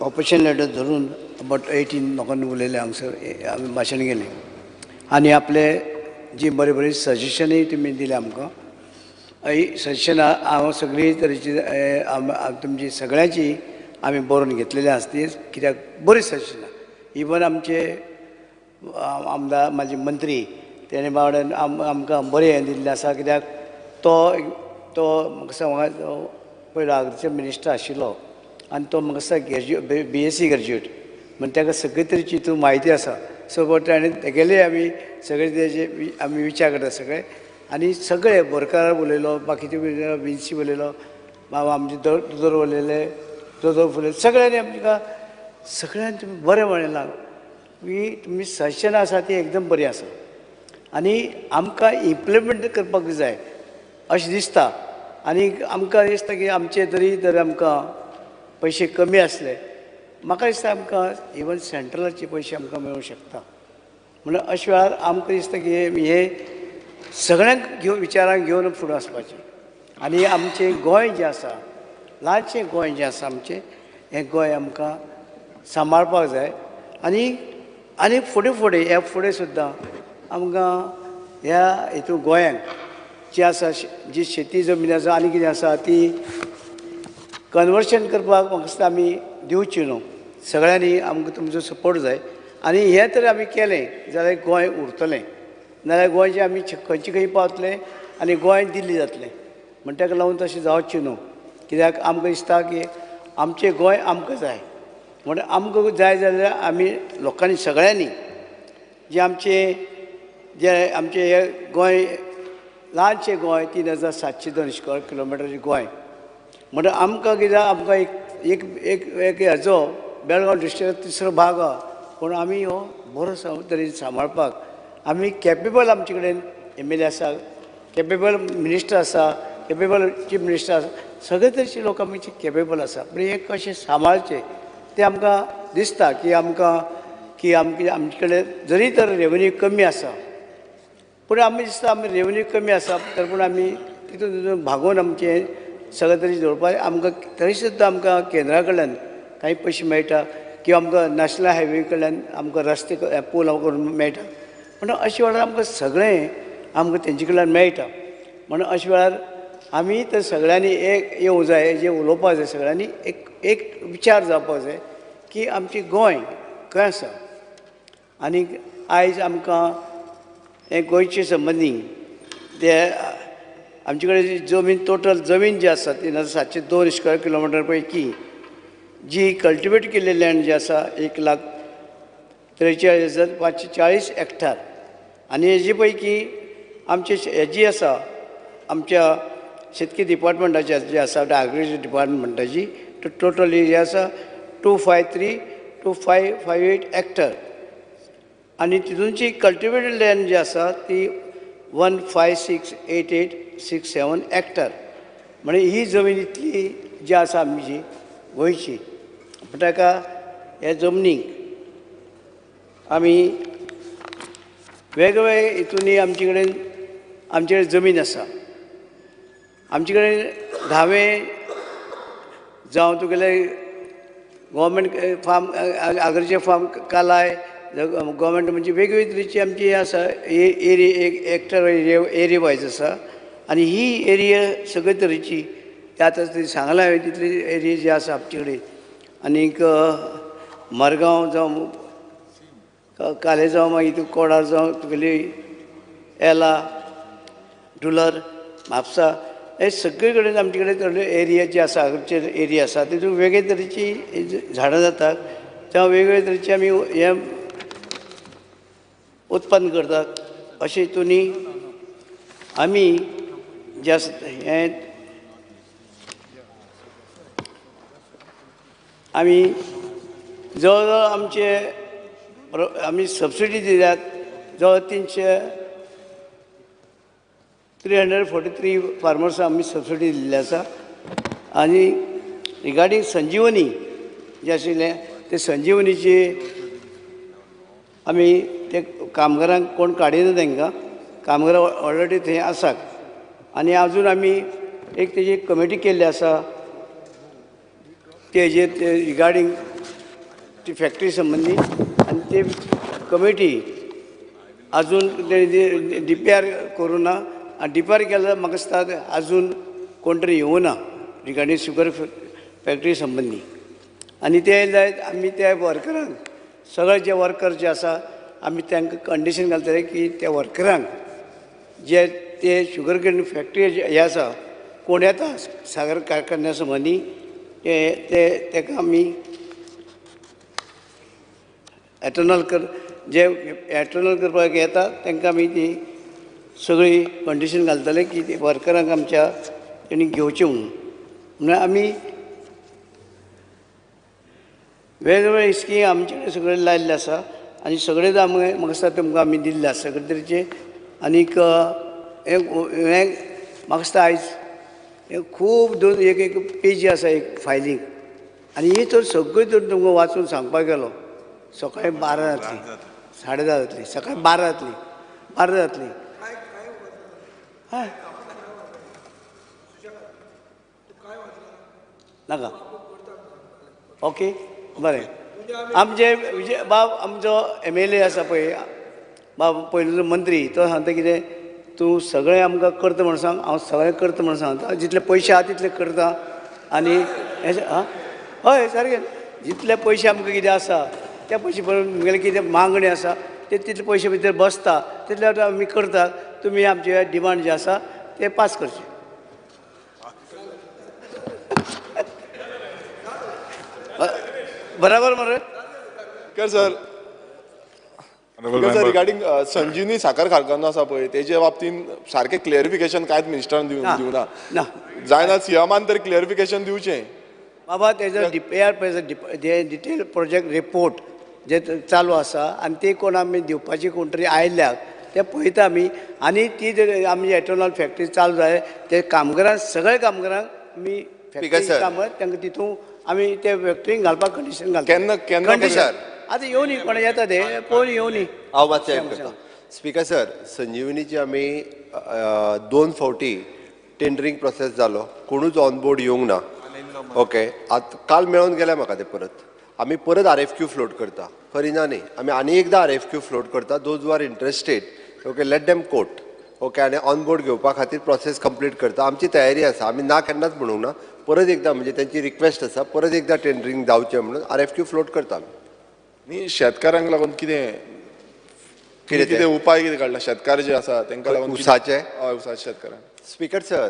ऑपोजिशन लिडर धरून अबाउट 18 लोकांनी उलयले हांगसर, आमी भाशण केलें आनी आपले जी बरी बरी सजेशनूय तुमी दिलें आमकां. ही सजेशनां हांव सगळी तरेची तुमची सगळ्यांची आमी बरोवन घेतलेली आसा ती, कित्याक बरी सजेशनां. इवन आमचे आमदार म्हाजे मंत्री तेणे बाबड्यान आमकां बरें हें दिल्लें आसा, कित्याक तो तो म्हाका म्हाका पयलो आग्रीचे मिनिस्टर आशिल्लो आनी तो म्हाका दिसता ग्रॅज्युएट BSc graduate, म्हण ताका सगळे तरेची हितून म्हायती आसा. सो बट ताणें तेगेले आमी सगळे तेजे आमी विचार करता सगळे आनी सगळे बोरकार उलयलो, बाकीचे विन्सी उलयलो, बाबा आमचे दोतोर उलयले, दोतोर फुलयले, सगळ्यांनी आमकां सगळ्यांनी तुमी बरें म्हणलां की तुमी सजेशन आसा ती एकदम बरी आसा आनी आमकां इम्प्लिमेंट करपाक जाय अशें दिसता. आनी आमकां दिसता की आमचे तरी तर आमकां पयशे कमी आसले, म्हाका दिसता आमकां इवन सेंट्रलाचे पयशे आमकां मेळूंक शकता. म्हणून अशे वेळार आमकां दिसता की हे सगळ्यांक घेवन विचारांक घेवन फुडें वचपाचें आनी आमचें गोंय जें आसा, ल्हानशें गोंय जें आसा आमचें, हें गोंय आमकां सांबाळपाक जाय आनी आनी फुडें फुडें ह्या फुडें सुद्दां आमकां ह्या हितून गोंयांक जी आसा जी शेती जमीन आसा आनी कितें आसा ती कन्वर्शन करपाक म्हाका दिसता आमी दिवची न्हू. सगळ्यांनी आमकां तुमचो सपोर्ट जाय आनी हें तर आमी केलें जाल्यार गोंय उरतलें, नाजाल्यार गोंयचें आमी खंयचे खंय पावतलें आनी गोंय दिल्ली जातलें. म्हण ताका लागून तशें जावचें न्हू, कित्याक आमकां दिसता की आमचें गोंय आमकां जाय. म्हण आमकां जाय जाल्यार आमी लोकांनी सगळ्यांनी जे आमचे हे गोंय ल्हानशें गोंय 3702 स्क्वेअर किलोमिटराचें गोंय, म्हणटा आमकां कितें आमकां एक एक एक एक हेजो बेळगांव डिस्ट्रिक्टाचो तिसरो भाग आहा, पूण आमी हो बरो तरेन सांबाळपाक आमी कॅपेबल, आमचे कडेन MLA आसा, कॅपेबल मिनिस्टर आसा, कॅपेबल चीफ मिनिस्टर आसा, सगळे तरेचे लोक आमचे कॅपेबल आसा. पूण हें कशें सांबाळचें तें आमकां दिसता की आमकां की आमचे कडेन जरी तर रेवन्यू कमी आसा पूण आमी दिसता आमी रेवन्यू कमी आसा तर पूण आमी तितून तितून भागोवन आमचें सगळें तरी दवरपाक आमकां तरी सुद्दां आमकां केंद्रा कडल्यान कांय पयशे मेळटा किंवा आमकां नॅशनल हायवे कडल्यान आमकां रस्ते पूल करून मेळटा. म्हणून अशे वेळार आमकां सगळें आमकां तेंचे कडल्यान मेळटा. म्हणून अशे वेळार आमी तर सगळ्यांनी एक येवंक जाय, जें उलोवपाक जाय सगळ्यांनी एक एक विचार जावपाक जाय की आमचें गोंय खंय आसा आनी आयज आमकां हें गोंयचे संबंदी ते आमचे कडेन जमीन टोटल जमीन जी आसा 3702 स्क्वेअर किलोमिटर पैकी जी कल्टिवेट केल्ली लँड जी आसा 1,43,540 हेक्टर आनी हेजे पैकी आमचे हेजी आसा आमच्या शेतकी डिपार्टमेंटाची जी आसा एग्रीकल्चर डिपार्टमेंटाची टोटल एरिया आसा 2532558 हेक्टर आनी तितूनची कल्टिवेटेड लँड जी आसा ती 1568867 हेक्टर. म्हणजे ही जमीन इतली जी आसा आमची गोंयची पूण ताका ह्या जमनीक आमी वेगवेगळे हितूनी आमचे कडेन जमीन आसा. आमचे कडेन धावे जावं तुगेले गव्हर्मेंट फार्म आगरचे फार्म कालाय गव्हर्मेंट म्हणजे वेगवेगळे तरेची आमची आसा एरिया एक हेक्टर एरिया वायज आसा आनी ही एरिया सगळे तरेची आतां ती सांगलां हांवें तितली एरिया जी आसा आमचे कडेन आनीक मरगांव जावं कालेजांव मागीर तूं कोडार जावं तुगेली एला डुलर म्हापसा हे सगळे कडेन आमचे कडेन थोडे एरिया जी आसा आमचे एरिया आसा तितून वेगळे तरेची झाडां जातात तेन्ना वेगवेगळे तरेचे आमी हें उत्पन्न करतात. अशें हितूनी आमी जे आसा हें आमी जवळ जवळ आमचे आमी सबसिडी दिल्यात जवळ 343 फार्मर्सांक आमी सबसिडी दिल्ली आसा. आनी रिगार्डींग संजीवनी जें आशिल्लें ते संजीवनीची आमी ते कामगारांक कोण काडिना तांकां कामगारां ऑलरेडी थंय आसात आनी आजून आमी एक तेजी कमिटी केल्ली आसा तेजेर ते रिगार्डींग ती फॅक्टरी संबंदी आनी ते कमिटी आजून डी पी आर करूं ना आनी डी पी आर केल्यार म्हाका दिसता आजून कोण तरी येवं ना रिगार्डींग शुगर फॅक्टरी संबंदी. आनी ते जायत आमी त्या वर्करांक सगळे जे वर्कर जे आसा आमी तांकां कंडिशन घालतले की त्या वर्करांक जे ते शुगर केन फॅक्टरी हे आसा कोण येता सागर कारखान्या संबंदी ते ताका आमी एटर्नल कर जे एटर्नल करपाक येता तांकां आमी ती सगळी कंडिशन घालतले की ते वर्करांक आमच्या तेणी घेवचें म्हणून. म्हणून आमी वेगवेगळे स्कीम आमचे कडेन सगळे लायिल्ले आसा आनी सगळे आमी म्हाका दिसता तुमकां आमी दिल्ले आसा सगळे तरेचे. आनीक हें म्हाका दिसता आयज हें खूब दोन एक एक पेजी आसा एक फायलींग आनी ही तर सगळी तर तुमकां वाचून सांगपाक गेलो सकाळी 12 जातली 10:30 जातली सकाळी 12 जातली 12 जातली. हय नाका ओके बरें. आमचे विजय बाब आमचो MLA आसा पळय बाब पयलींचो मंत्री तो सांगता कितें तूं सगळें आमकां करता म्हण सांग हांव सगळें करता म्हण सांगता जितले पयशे आहा तितले करता आनी आं हय सारकें जितले पयशे आमकां कितें आसा त्या पयशे पळोवन म्हगेलें कितें मागणी आसा ते तितले पयशे भितर बसता तितले आमी करतात तुमी आमचे डिमांड जे आसा ते पास करचे. बराबर मरे
कर सर. सर रिगार्डींग संजीवनी साखर कारखानो आसा पळय तेजे बाबतीन सारकें क्लियरिफिकेशन कांयच मिनिस्टरान दिवना जायना सीएमान तरी क्लियरिफिकेशन दिवचें
बाबा. तेजो डी पी आर जे डिटेल प्रोजेक्ट रिपोर्ट जे चालू आसा आनी ते कोण आमी दिवपाची कोण तरी आयल्याक ते पळयता आमी आनी ती जर आमी एटर्नल फॅक्टरी चालू जाय ते कामगारांक सगळे कामगारांक आमी फॅक्टरी कामगार तांकां तितून आमी ते फॅक्टरीन घालपाक कंडिशन घालता.
केन्ना केन्ना
कंडिशन आतां येवनी कोण येता ते पळोवन येवनी.
हांव मातशें करता. स्पीकर सर, संजीवनीची आमी 2 फावटी टेंडरींग प्रोसेस जालो, कोणूच ऑन बोर्ड येवंक ना. ओके, आतां काल मेळोन गेल्या म्हाका ते परत. आमी परत RFQ float करता, करिना न्ही, आमी आनी एकदां RFQ float करता. Those who are interested, okay, let them quote. Okay, आनी ऑन बोर्ड घेवपा खातीर प्रोसेस कंप्लीट करता. आमची तयारी आसा, आमी ना केन्नाच म्हणूंक ना. परत एकदां म्हणजे तेंची रिक्वेस्ट आसा, परत एकदां टेंडरींग जावचें म्हणून RFQ float करता आमी.
न्ही, शेतकारांक लागून कितें कितें कितें उपाय कितें काडला शेतकार जे आसा तांकां लागून?
उसाचे?
हय, उसाचे शेतकारांक.
स्पीकर सर,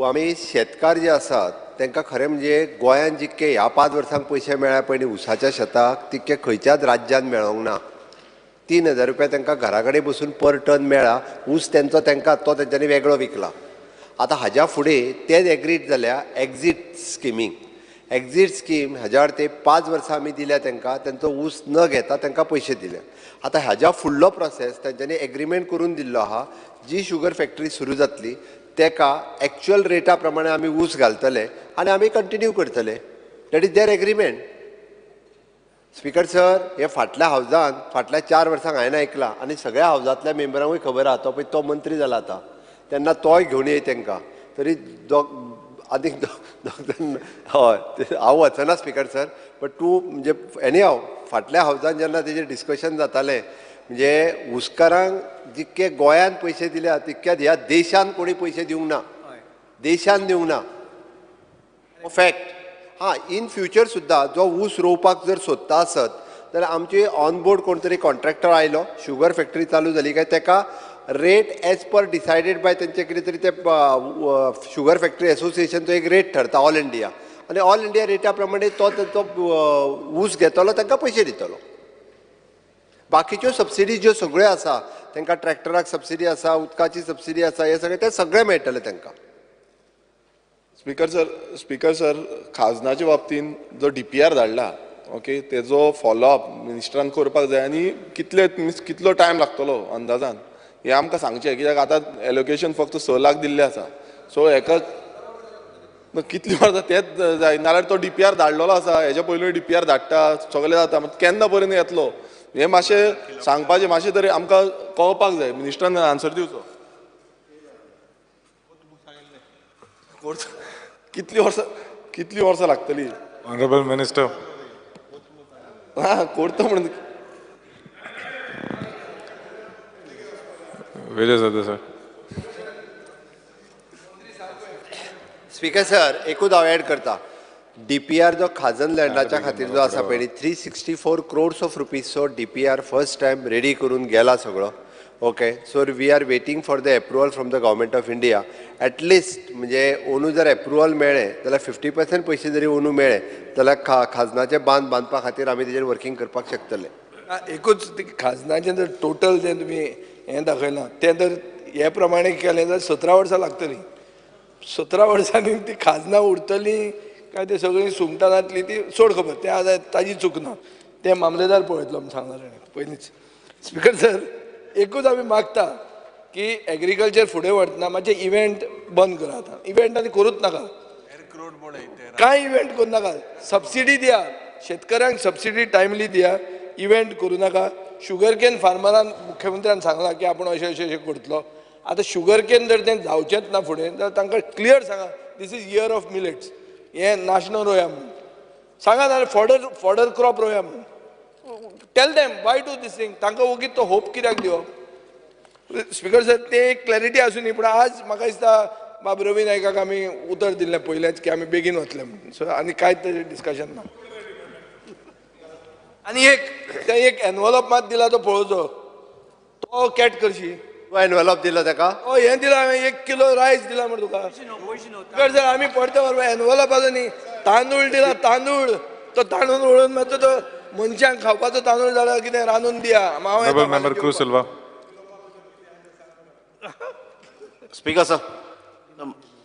आमी शेतकार जे आसात तांकां खरें म्हणजे गोंयांत जितके ह्या 5 वर्सांक पयशे मेळ्ळ्या पयलीं उसाच्या शेताक तितके खंयच्याच राज्यांत मेळोंक ना. 3,000 रुपया तांकां घरा कडेन बसून पर टन मेळ्ळा. ऊस तेंचो तांकां तो तेंच्यांनी वेगळो विकला. आतां हाज्या फुडें तेच एग्रीड जाल्या एक्झीट स्किमींग. एक्झीट स्कीम हाज्या ते 5 वर्सां आमी दिल्या तांकां, तेंचो ऊस न घेता तांकां पयशे दिले. आतां हाज्या फुडलो प्रोसेस तेंच्यांनी एग्रीमेंट करून दिल्लो आहा, जी शुगर फॅक्टरी सुरू जातली तेका एक्चुअल रेटा प्रमाणे आमी ऊस घालतले आनी आमी कंटिन्यू करतले. That is their agreement. Speaker sir, हे फाटल्या हावजान फाटल्या 4 वर्सांक हांवें आयकलां आनी सगळ्या हावजांतल्या मेंबरांकूय खबर आहा. तो पळय तो मंत्री जाला आतां, तेन्ना तोय घेवन येय तांकां तरी आनीक हय, हांव वचना स्पीकर सर, बट तूं म्हणजे एनी हांव फाटल्या हावजान जेन्ना तेजेर डिस्कशन जातालें म्हणजे ऊसकारांक जितके गोंयांत पयशे दिल्या तितक्यात ह्या देशान कोणी पयशे दिवंक ना, देशान दिवंक ना. फॅक्ट. हां, इन फ्युचर सुद्दां जो ऊस रोवपाक जर सोदता आसत जाल्यार आमची ऑन बोर्ड कोण तरी कॉन्ट्रॅक्टर आयलो, शुगर फॅक्टरी चालू जाली काय ताका rate as per decided by तेंचे कितें तरी ते शुगर फॅक्टरी एसोसिएशनचो एक रेट ठरता ऑल इंडिया, आनी ऑल इंडिया रेटा प्रमाणे तो तेंचो ऊस घेतलो, तांकां पयशे दितलो. बाकीच्यो सबसिडी ज्यो सगळ्यो आसा तांकां, ट्रॅक्टराक सबसिडी आसा, उदकाची सबसिडी आसा, हे सगळें ते सगळें मेळटलें तांकां.
स्पीकर सर, खाजनाच्या बाबतींत जो DPR धाडला, ओके, तेजो फॉलोअप मिनिस्टरान करपाक जाय आनी कितले मिन्स कितलो टायम लागतलो अंदाजान हें आमकां सांगचें, कित्याक आतां एलोकेशन फक्त 6 लाख दिल्लें आसा. सो हेका कितलीं वर्सां तेंच जाय, नाल्यार तो DPR धाडलेलो आसा, हेच्या पयलूय DPR धाडटा, सगळें जाता, केन्ना पर्यंत येतलो हें मातशें सांगपाचें, मातशें तरी आमकां कळपाक जाय, मिनिस्टरान आन्सर दिवचो. कितलीं वर्सां लागतली?
Honourable minister.
हां, करता म्हणून
विजय सरदेसाय.
स्पीकर सर, एकूच हांव एड करता. DPR जो खाजन लँडाच्या खातीर जो आसा पळय 364 crores of रुपीजचो DPR first time ready करून गेला सगळो. Okay, so we are waiting for the approval from the government of India. At least म्हणजे ओनू जर एप्रुवल मेळ्ळें जाल्यार 50% पयशे जरी ओनू मेळ्ळे जाल्यार खाजनाचे बांद बांदपा खातीर आमी तेजेर वर्किंग करपाक शकतले.
एकूच खाजनाचें जर टोटल जें तुमी हें दाखयलां तें जर हे प्रमाणे केलें जाल्यार 17 वर्सां लागतलीं. 17 वर्सांनी ती खाजनां उरतलीं काय ते सगळीं सुंगटां जातलीं ती सोड खबर, तें आतां ताजी चूक ना, तें मामलेदार पळयतलो म्हूण सांगलां ताणें पयलींच. स्पीकर सर, एकूच आमी मागता की एग्रीकल्चर फुडें व्हरतना मातशें इव्हेंट बंद करा. आतां इव्हेंट आनी करूच नाका, कांय इव्हेंट करूं नाका. सबसिडी दिया शेतकऱ्यांक, सबसिडी टायमली दिया, इव्हेंट करूं नाका. शुगर केन फार्मरान मुख्यमंत्र्यान सांगलां की आपूण अशें अशें अशें करतलो. आतां शुगर केन जर तें जावचेंच ना फुडें जाल्यार तांकां क्लियर सांगा, this is year of millets, हें नाशणो रोया म्हणून सांगा, नाल्यार फॉडर क्रॉप रोया म्हणून. Tell them why do this thing. तांकां वगीत तो होप कित्याक दिवप? स्पीकर सर, तें एक क्लॅरिटी आसूं न्ही, पूण आज म्हाका दिसता बाब रवी नायकाक आमी उतर दिल्लें पयलेंच की आमी बेगीन वतले म्हणून. सो आनी कांय तेजेर डिस्कशन ना. आनी एक तें एक एनवलप मात दिला तो पळोवचो, तो कॅट करशी.
एनवलप दिलो ताका?
हय, हें दिला हांवें, 1 किलो रायस दिला मरे तुका. स्पीकर सर, आमी परते व्हरपा एनवलपाचो न्ही, तांदूळ दिला, तांदूळ तो तांदूळ वळून मातसो तो मनशांक खावपाचो तांदूळ जाल्यार कितें रांदून दिया.
Member Cruz Silva.
Speaker sir,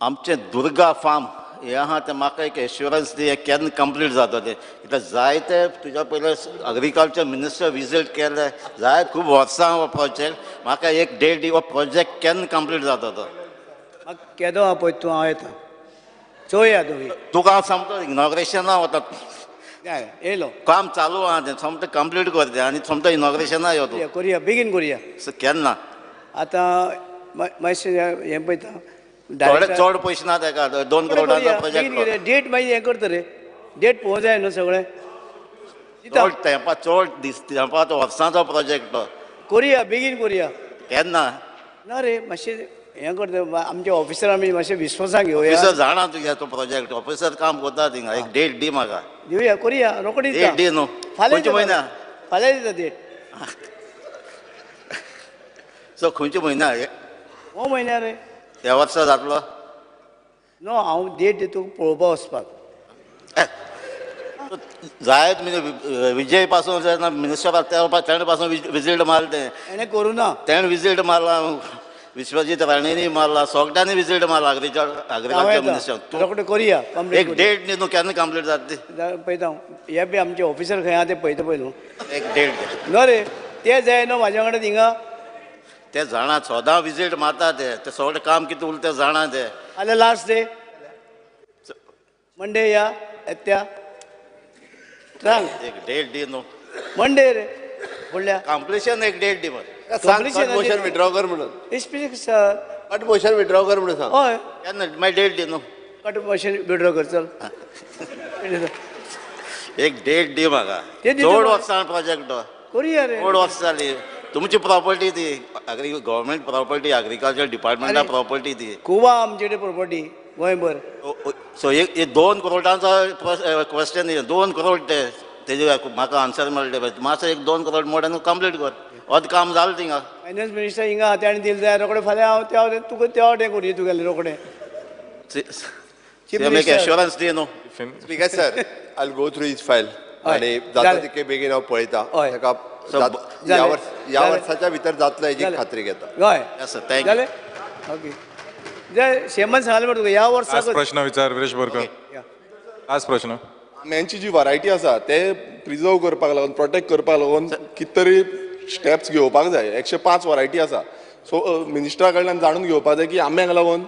आमचें दुर्गा फार्म हें आहा तें म्हाका एक एश्युरन्स दी, केन्ना कंप्लीट जाता तें? कित्याक जायते तुज्या पयलें एग्रीकल्चर मिनिस्टर विजीट केलें, जाय खूब वर्सां हो प्रोजेक्ट, म्हाका एक डेट दी, हो प्रोजेक्ट केन्ना कंप्लीट जाता तो?
केदो आहा पळय तूं, हांव येता चोया तुमी.
तुका हांव सामको इनॉग्रेशना वता.
येयलो
काम चालू आहा तें सोमतें कंप्लीट कर तें आनी सोमतें इनॉग्रेशना यो तूं.
करुया, बेगीन करुया.
केन्ना?
आतां मातशें हें पळयता.
चड पयशे ना तेका, 2 करोडांचो प्रोजेक्ट.
डेट मागीर हें करता रे, डेट पळोवंक जाय न्हू सगळें.
चड तेंपा, चड दीस तेंपा, तो वर्सांचो प्रोजेक्ट तो.
करुया, बेगीन करुया.
केन्ना?
ना रे, मातशें हें करता. आमच्या ऑफिसर आमी मातशें विस्वासान घेवया.
ऑफिसर जाणा तुगे तो प्रोजेक्ट, ऑफिसर काम करता थिंगा. एक डेट दी म्हाका.
दिवया, करुया रोखडी.
डेट दी न्हू. खंयच्या म्हयन्या?
फाल्यां दिता डेट.
सो खंयच्या म्हयन्या?
हो म्हयन्या रे.
ह्या वर्सा जातलो?
नो, हांव डेट दिता तुका पळोवपा वचपाक
जायत. विजय पासून मिनिस्टर तेणे पासून विजीट मारलें तें.
तेणें करूं ना.
तेणें विजीट मारला, विश्वजीत राणेंनी मारला, सगळ्यांनी विजीट मारला. Agriculture minister.
रोखडें करुया.
एक डेट न्ही तूं, केन्ना कंप्लीट जाता ती
पळयता हांव. हे बी आमचे ऑफिसर खंय आहा ते पळयता पयलू.
एक डेट
न्हू रे, ते जाय न्हू म्हाज्या वांगडा थिंगा.
ते जाणा, सदां विजीट मारता ते. ते सगळें काम कितें उरता ते जाणा ते.
फाल्यां लास्ट डे, मंडे या येत्या. सांग
एक डेट दी न्हू.
मंडे रे फुडल्या.
कंप्लिशन एक डेट दी मरे.
मोशन विड्रॉ कर म्हणून.
सर
कट मोशन विड्रॉ कर म्हणून सांग.
हय,
केन्ना मागीर डेट दी न्हू.
कट मोशन विड्रॉ कर, चल.
एक डेट दी म्हाका. चड वर्सां प्रोजेक्ट
करुया रे.
चड वर्सां जाली. तुमची प्रॉपर्टी ती अग्री गव्हर्मेंट प्रॉपर्टी, अग्रिकल्चर डिपार्टमेंटा प्रॉपर्टी ती.
खूब आहा आमचे कडेन प्रॉपर्टी गोंयभर.
सो एक 2 करोडांचो क्वेश्चन, 2 करोड ते तेजे म्हाका आन्सर मेळ्ळे. मातसो एक 2 करोड मोड आनी कंप्लीट कर. अर्द काम जालें थिंगा.
फायनान्स मिनिस्टर हिंगा आहा, ताणें दिलें जाल्यार रोखडें फाल्यां हांव त्या तुका त्या वाटेन करुया तुगेलें रोखडें.
एक एश्योरन्स दी न्हू.
Speaker sir, I go through his file आनी जाता तितके बेगीन हांव पळयता. ताका ह्या वर्साच्या भितर जातलो हेजी खात्री घेता.
हय, जालें. ओके, शेमान सांगलें मरे तुका ह्या वर्साक.
प्रश्न विचार विरेश बोरकर. लास्ट प्रश्न.
आंब्यांची जी वरायटी आसा ते प्रिजर्व करपाक लागून, प्रोटेक्ट करपाक लागून कितें तरी स्टेप्स घेवपाक जाय. 105 वरायटी आसा. सो मिनिस्टरा कडल्यान जाणून घेवपाक जाय की आंब्यांक लागून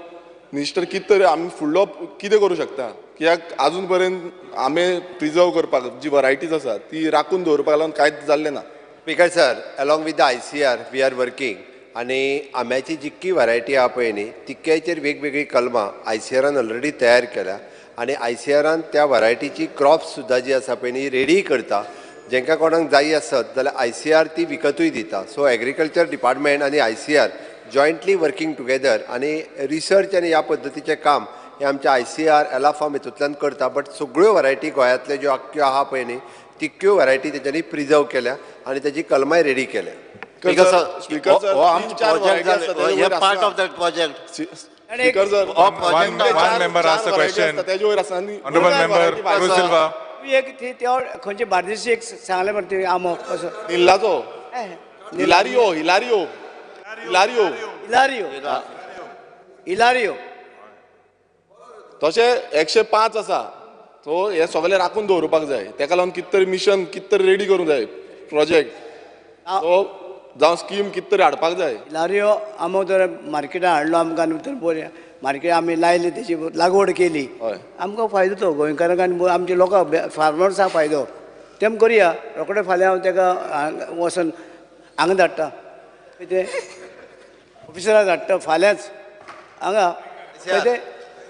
मिनिस्टर कितें तरी आमी फुडलो कितें करूं शकता. कित्याक आजून पर्यंत आंबे प्रिजर्व करपाक जी वरायटीज आसा ती राखून दवरपाक लागून कांयच जाल्लें ना.
Speaker sir, along with the ICAR we are working आनी आंब्याची जितकी वरायटी आहा पळय न्ही तितक्याचेर वेगवेगळी कलमां आयसीआरान ऑलरेडी तयार केल्या आनी आयसीआरान त्या वरायटीची क्रॉप्स सुद्दां जी आसा पळय न्ही रेडी करता. जेंकां कोणाक जायी आसत जाल्यार आयसीआर ती विकतूय दिता. सो एग्रीकल्चर डिपार्टमेंट आनी आयसीआर जॉयंटली वर्किंग टुगेदर आनी रिसर्च आनी ह्या पद्दतीचें काम हें आमच्या आयसीआर एलाफार्म हितूंतल्यान करता. बट सगळ्यो वरायटी गोंयांतल्यो ज्यो आख्ख्यो आहा पळय न्ही तितक्यो वरायटी तेच्यांनी प्रिजर्व केल्या आनी तेजी कलमांय रेडी केल्या.
Part of that project.
एक खंयचे बार्देशी एक सांगलें मरे ते आंबो कसो
निल्लाचो, हिलारियो, हिलारियो, हिलारियो,
हिलारियो, हिलारियो.
तशें 105 आसा. सो हे सगळें राखून दवरपाक जाय. तेका लागून कितें तरी मिशन, कितें तरी रेडी करूंक जाय प्रोजेक्ट. सो जावं स्कीम कितें तरी हाडपाक जाय.
हिलारियो आंबो जर मार्केटान हाडलो आमकां न्हू तर बरें. मार्केट आमी लायली, तेची लागवड केली, आमकां फायदो तो गोंयकारांक आनी आमच्या लोकांक, फार्मर्सांक फायदो. तेम करुया रोखडें. फाल्यां हांव तेका वचोन हांगा धाडटा, कितें ऑफिसराक धाडटा फाल्यांच हांगा.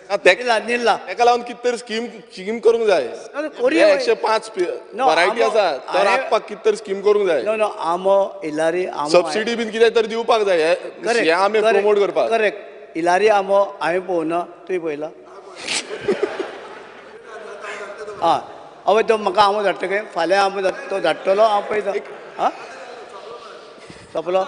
तें निल्ला
तेका लागून कितें तरी स्कीम करूंक जाय. 105 वरायटी आसा तो राखपाक कितें तरी स्कीम करूंक जाय.
नो नो, आंबो इलारी आंबो
सबसिडी बीन कितें तरी दिवपाक जाय. हे आंबे प्रमोट करपाक.
करेक्ट. इलारी आंबो हांवें पळोवना, तुवें पळयला? आं, हय, तो म्हाका आंबो धाडटा काय फाल्यां? आंबो तो धाडटलो, हांव पळयता. आं, सोंपलो.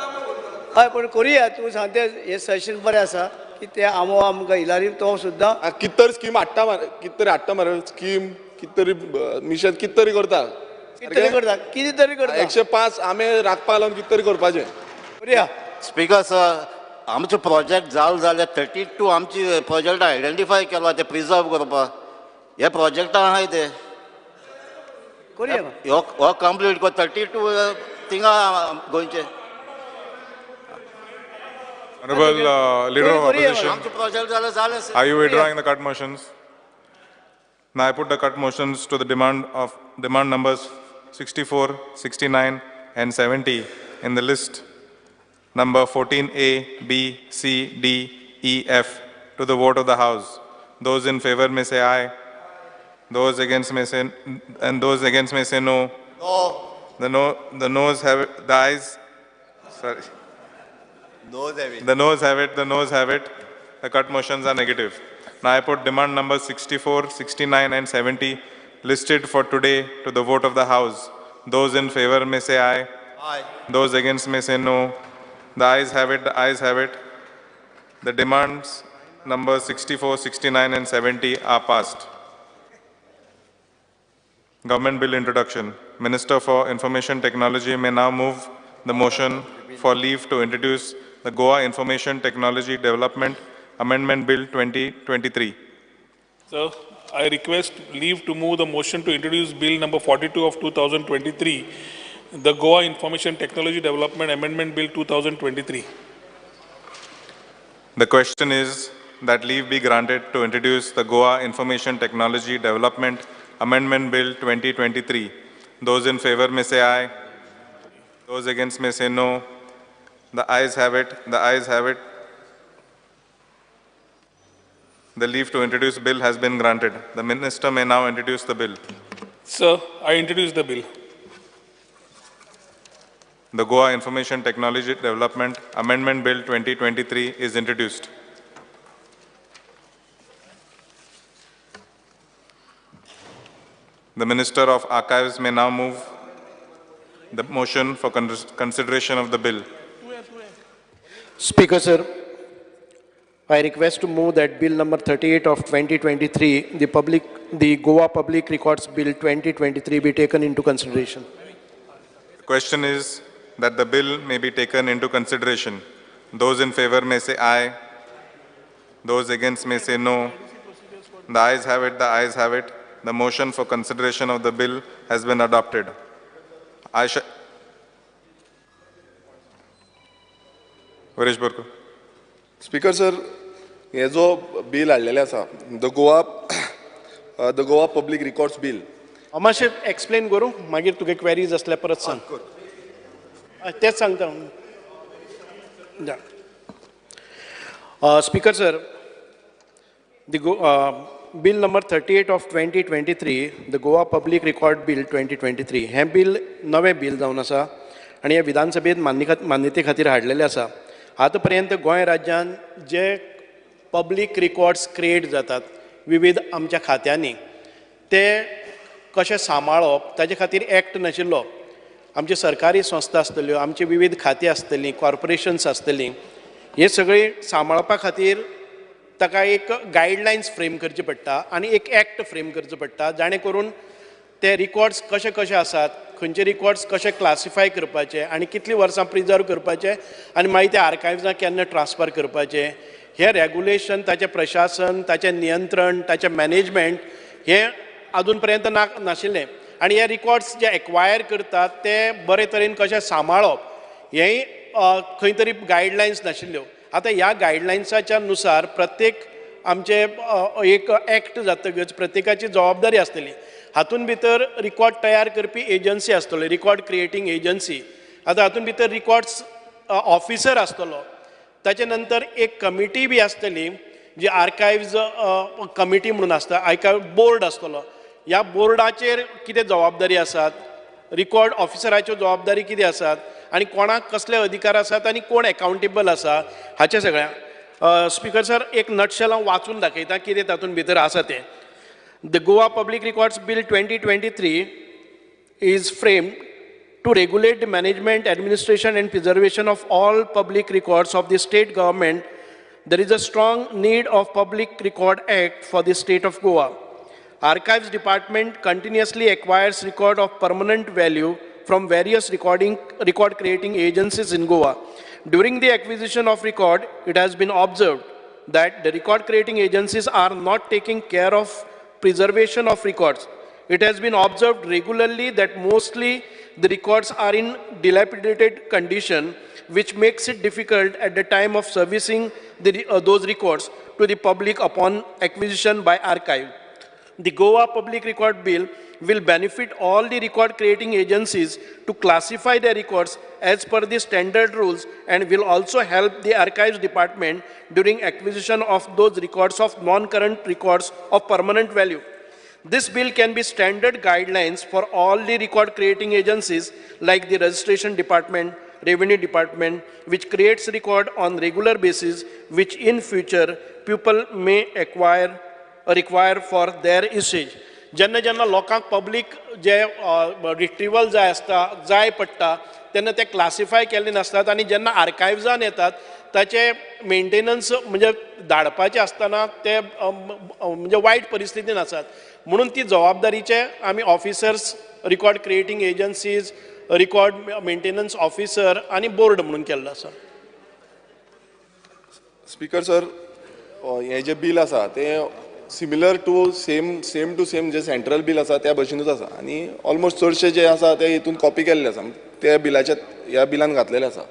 हय, पूण करुया. तूं सांगता हें सजेशन बरें आसा की ते आंबो आमकां इलारी तो सुद्दां
कितें तरी स्कीम हाडटा मरे, कितें तरी हाडटा मरे स्कीम, कितें तरी मिशन, कितें तरी करता,
कितें तरी करता, कितें तरी करता.
105 आंबे राखपाक लागून कितें तरी करपाचें.
करुया.
स्पीकर सर, आमचो प्रोजेक्ट जालो जाल्यार 32 आमची प्रोजेक्ट आयडेंटिफाय केला ते प्रिजर्व करपाक. हे प्रोजेक्टां आहाय ते हो कंप्लीट कर 32 थिंगा गोंयचे.
Honorable Leader of Opposition,
project
are you withdrawing the cut motions? Now I put the cut motions to the demand of demand numbers 64, 69 and 70 in the list number 14A, B, C, D, E, F to the vote of the House. Those in favor may say aye. Those against may say, and those against may say no.
No.
The noes have it, the ayes, sorry.
Noes have it.
The noes have it, the noes have it. The cut motions are negative. Now I put demand number 64, 69 and 70 listed for today to the vote of the House. Those in favor may say aye.
Aye.
Those against may say no. The ayes have it, the ayes have it. The demands number 64, 69 and 70 are passed. Government Bill Introduction. Minister for Information Technology may now move the motion for leave to introduce the Goa Information Technology Development Amendment Bill 2023.
Sir, I request leave to move the motion to introduce Bill number 42 of 2023, the Goa Information Technology Development Amendment Bill 2023.
The question is that leave be granted to introduce the Goa Information Technology Development Amendment Bill 2023. Those in favor may say aye. Those against may say no. The ayes have it. The ayes have it. The leave to introduce bill has been granted. The minister may now introduce the bill.
Sir, I introduce the bill.
The Goa Information Technology Development Amendment Bill 2023 is introduced. The Minister of Archives may now move the motion for consideration of the bill.
Speaker, sir, I request to move that Bill number 38 of 2023, the Goa Public Records Bill 2023 be taken into consideration.
The question is that the bill may be taken into consideration. Those in favor may say aye. Those against may say no. The ayes have it, the ayes have it. The motion for consideration of the bill has been adopted. I shall. Viresh Borkar.
Speaker sir, हे जो बिल हाडलेलें आसा, the Goa Public Records Bill.
हांव मातशें एक्सप्लेन करूं, मागीर तुगे क्वेरीज आसल्यार परत सांग. तेंच सांगता. Speaker sir, the Bill number 38 of 2023, the Goa Public Record Bill 2023, हें बिल नवें बिल जावन आसा आनी हे विधानसभेत मान्यते खातीर हाडलेलें आसा. आतां पर्यंत गोंय राज्यान जे पब्लीक रिकॉर्ड्स क्रिएट जातात विविध आमच्या खात्यांनी ते कशें सांबाळप ताजे खातीर एक्ट नाशिल्लो. आमची सरकारी संस्था आसतल्यो, आमची विविध खातीं आसतलीं, कॉर्पोरेशन्स आसतलीं, हे सगळीं सांबाळपा खातीर ताका एक गायडलायन्स फ्रेम करची पडटा आनी एक एक्ट फ्रेम करचो पडटा, जाणें करून ते रिकॉर्ड्स कशे कशे आसात, खंयचे रिकॉर्ड्स कशे क्लासिफाय करपाचे आनी कितलीं वर्सां प्रिजर्व करपाचे आनी मागीर ते आर्कायव्सां केन्ना ट्रान्सफर करपाचे, हें रेगुलेशन, ताचें प्रशासन, ताचें नियंत्रण, ताचें मॅनेजमेंट हें आजून पर्यंत नाशिल्लें. आनी हे रिकॉर्ड्स जे एक्वायर करतात ते बरे तरेन कशें सांबाळप हेंय खंय तरी गायडलायन्स नाशिल्ल्यो. आतां ह्या गायडलायन्साच्या नुसार प्रत्येक आमचे एक एक्ट जातकच प्रत्येकाची जबाबदारी आसतली. हातून भितर रिकॉर्ड तयार करपी एजन्सी आसतली, रिकॉर्ड क्रिएटींग एजन्सी. आतां हातून भितर रिकॉर्ड्स ऑफिसर आसतलो, ताचे नंतर एक कमिटी बी आसतली जी आर्कायव्ज कमिटी म्हणून आसता, आर्कायव बोर्ड आसतलो. ह्या बोर्डाचेर कितें जबाबदारी आसात, रिकॉर्ड ऑफिसराच्यो जबाबदारी कितें आसात आनी कोणाक कसले अधिकार आसात आनी कोण एकाउंटेबल आसा हाचें सगळ्यां. स्पीकर सर, एक नटशेल हांव वाचून दाखयता कितें तातूंत भितर आसा तें. The Goa Public Records Bill 2023 is framed to regulate the management, administration and preservation of all public records of the state government. There is a strong need of Public Record Act for the state of Goa. Archives Department continuously acquires record of permanent value from various record creating agencies in Goa. During the acquisition of record, it has been observed that the record creating agencies are not taking care of preservation of records. It has been observed regularly that mostly the records are in dilapidated condition, which makes it difficult at the time of servicing those records to the public upon acquisition by archive. The Goa Public Record Bill will benefit all the record creating agencies to classify their records as per the standard rules and will also help the archives department during acquisition of those records of non-current records of permanent value. This bill can be standard guidelines for all the record creating agencies like the registration department, revenue department, which creates record on regular basis, which in future people may acquire or require for their usage. जेन्ना जेन्ना लोकांक पब्लीक जे रिट्रिवल जाय आसता, जाय पडटा, तेन्ना ते क्लासिफाय केल्ले नासतात आनी जेन्ना आर्कायव्जान येतात ताचे मेंटेनन्स म्हणजे धाडपाचे आसतना ते म्हणजे वायट परिस्थितीन आसात. म्हणून ती जबाबदारीचे आमी officers, record creating agencies, record maintenance officer आनी बोर्ड म्हणून केल्लो आसा.
स्पीकर सर, हें जें बील आसा तें similar to same to same J central bill आसा त्या भशेनूच आसा आनी ऑलमोस्ट चडशे जे आसा ते हितून कॉपी केल्ले आसा, त्या बिलाच्या ह्या बिलान घातलेले आसा.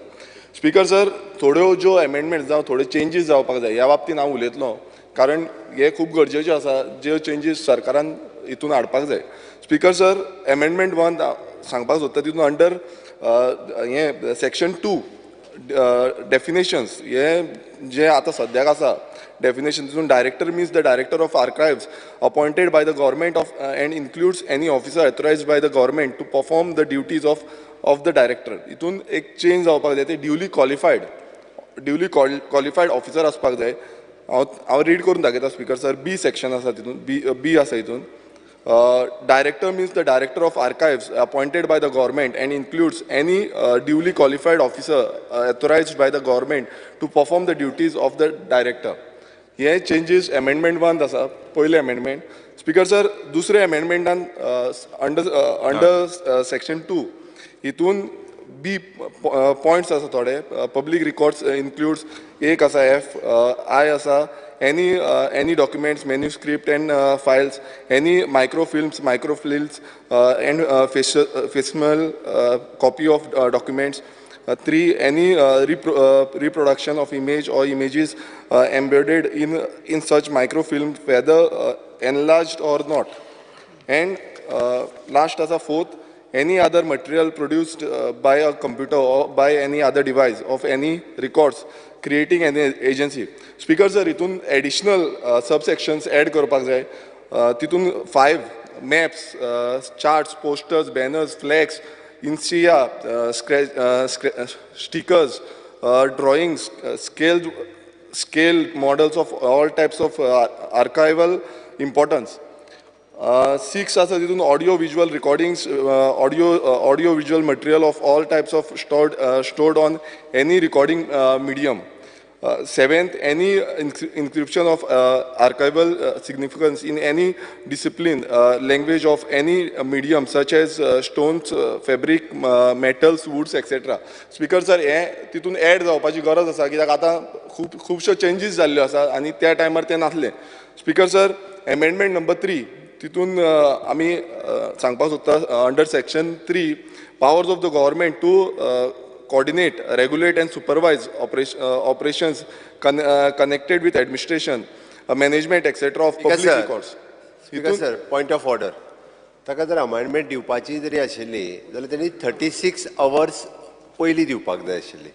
स्पीकर सर, थोड्यो ज्यो एमेंडमेंट्स जावं थोड्यो चेंजीस जावपाक जाय ह्या बाबतीन हांव उलयतलो, कारण हे खूब गरजेचें आसा ज्यो चेंजीस सरकारान हितून हाडपाक जाय. स्पीकर सर, एमेंडमेंट 1 सांगपाक सोदता, तितून अंडर हें सेक्शन 2 डेफिनेशन्स हे जे आतां सद्याक आसा डेफिनेशन, तितून director means the director of archives appointed by the government of and includes any officer authorised by the government to perform the duties of the director. हितून एक चेंज जावपाक जाय, ते ड्युली क्वॉलिफायड ऑफिसर आसपाक जाय. हांव रीड करून दाखयता स्पीकर सर. बी सेक्शन आसा तितून, बी आसा हितून. Director means the director of archives appointed by the government and includes any duly qualified officer authorized by the government to perform the duties of the director. हे चेंजीस एमेंडमेंट 1 आसा, पयलें एमेंडमेंट. स्पीकर सर, दुसरे एमेंडमेंटान अंडर सेक्शन 2 हितून बी पॉयंट्स आसा थोडे. पब्लीक रिकॉर्ड्स इन्क्लुड्स एक आसा, एफ I आसा, any documents, manuscript and files, any microfilms, and facsimile copy of documents. 3, any reproduction of image or images embedded in such microfilm, whether enlarged or not. And last as a 4th, any other material produced by a computer or by any other device of any records creating any agency. Speaker sir, हितून एडिशनल सबसेक्शन्स एड करपाक जाय. तितून 5 maps, charts, posters, banners, flags, insignia, stickers, drawings, scale models of all types of archival importance. 6 आसा तितून audio visual recordings, audio visual material of all types of stored on any recording medium. 7th, any inscription of archival significance in any discipline, language of any medium such as stones, fabric, metals, woods, etc. Speaker sir, हें तितून एड जावपाची गरज आसा, कित्याक आतां खुबश्यो चेंजीस जाल्ल्यो आसा आनी त्या टायमार तें नासलें. स्पीकर सर, एमेंडमेंट नंबर 3 तितून आमी सांगपाक सोदता under section 3 powers of the government to coordinate, regulate and supervise operations connected with administration, management, etc. of public records.
Speaker sir, point of order. ताका जर अमेंडमेंट दिवपाची जरी आशिल्ली जाल्यार तेणी 36 अवर्स पयलीं दिवपाक जाय आशिल्ली.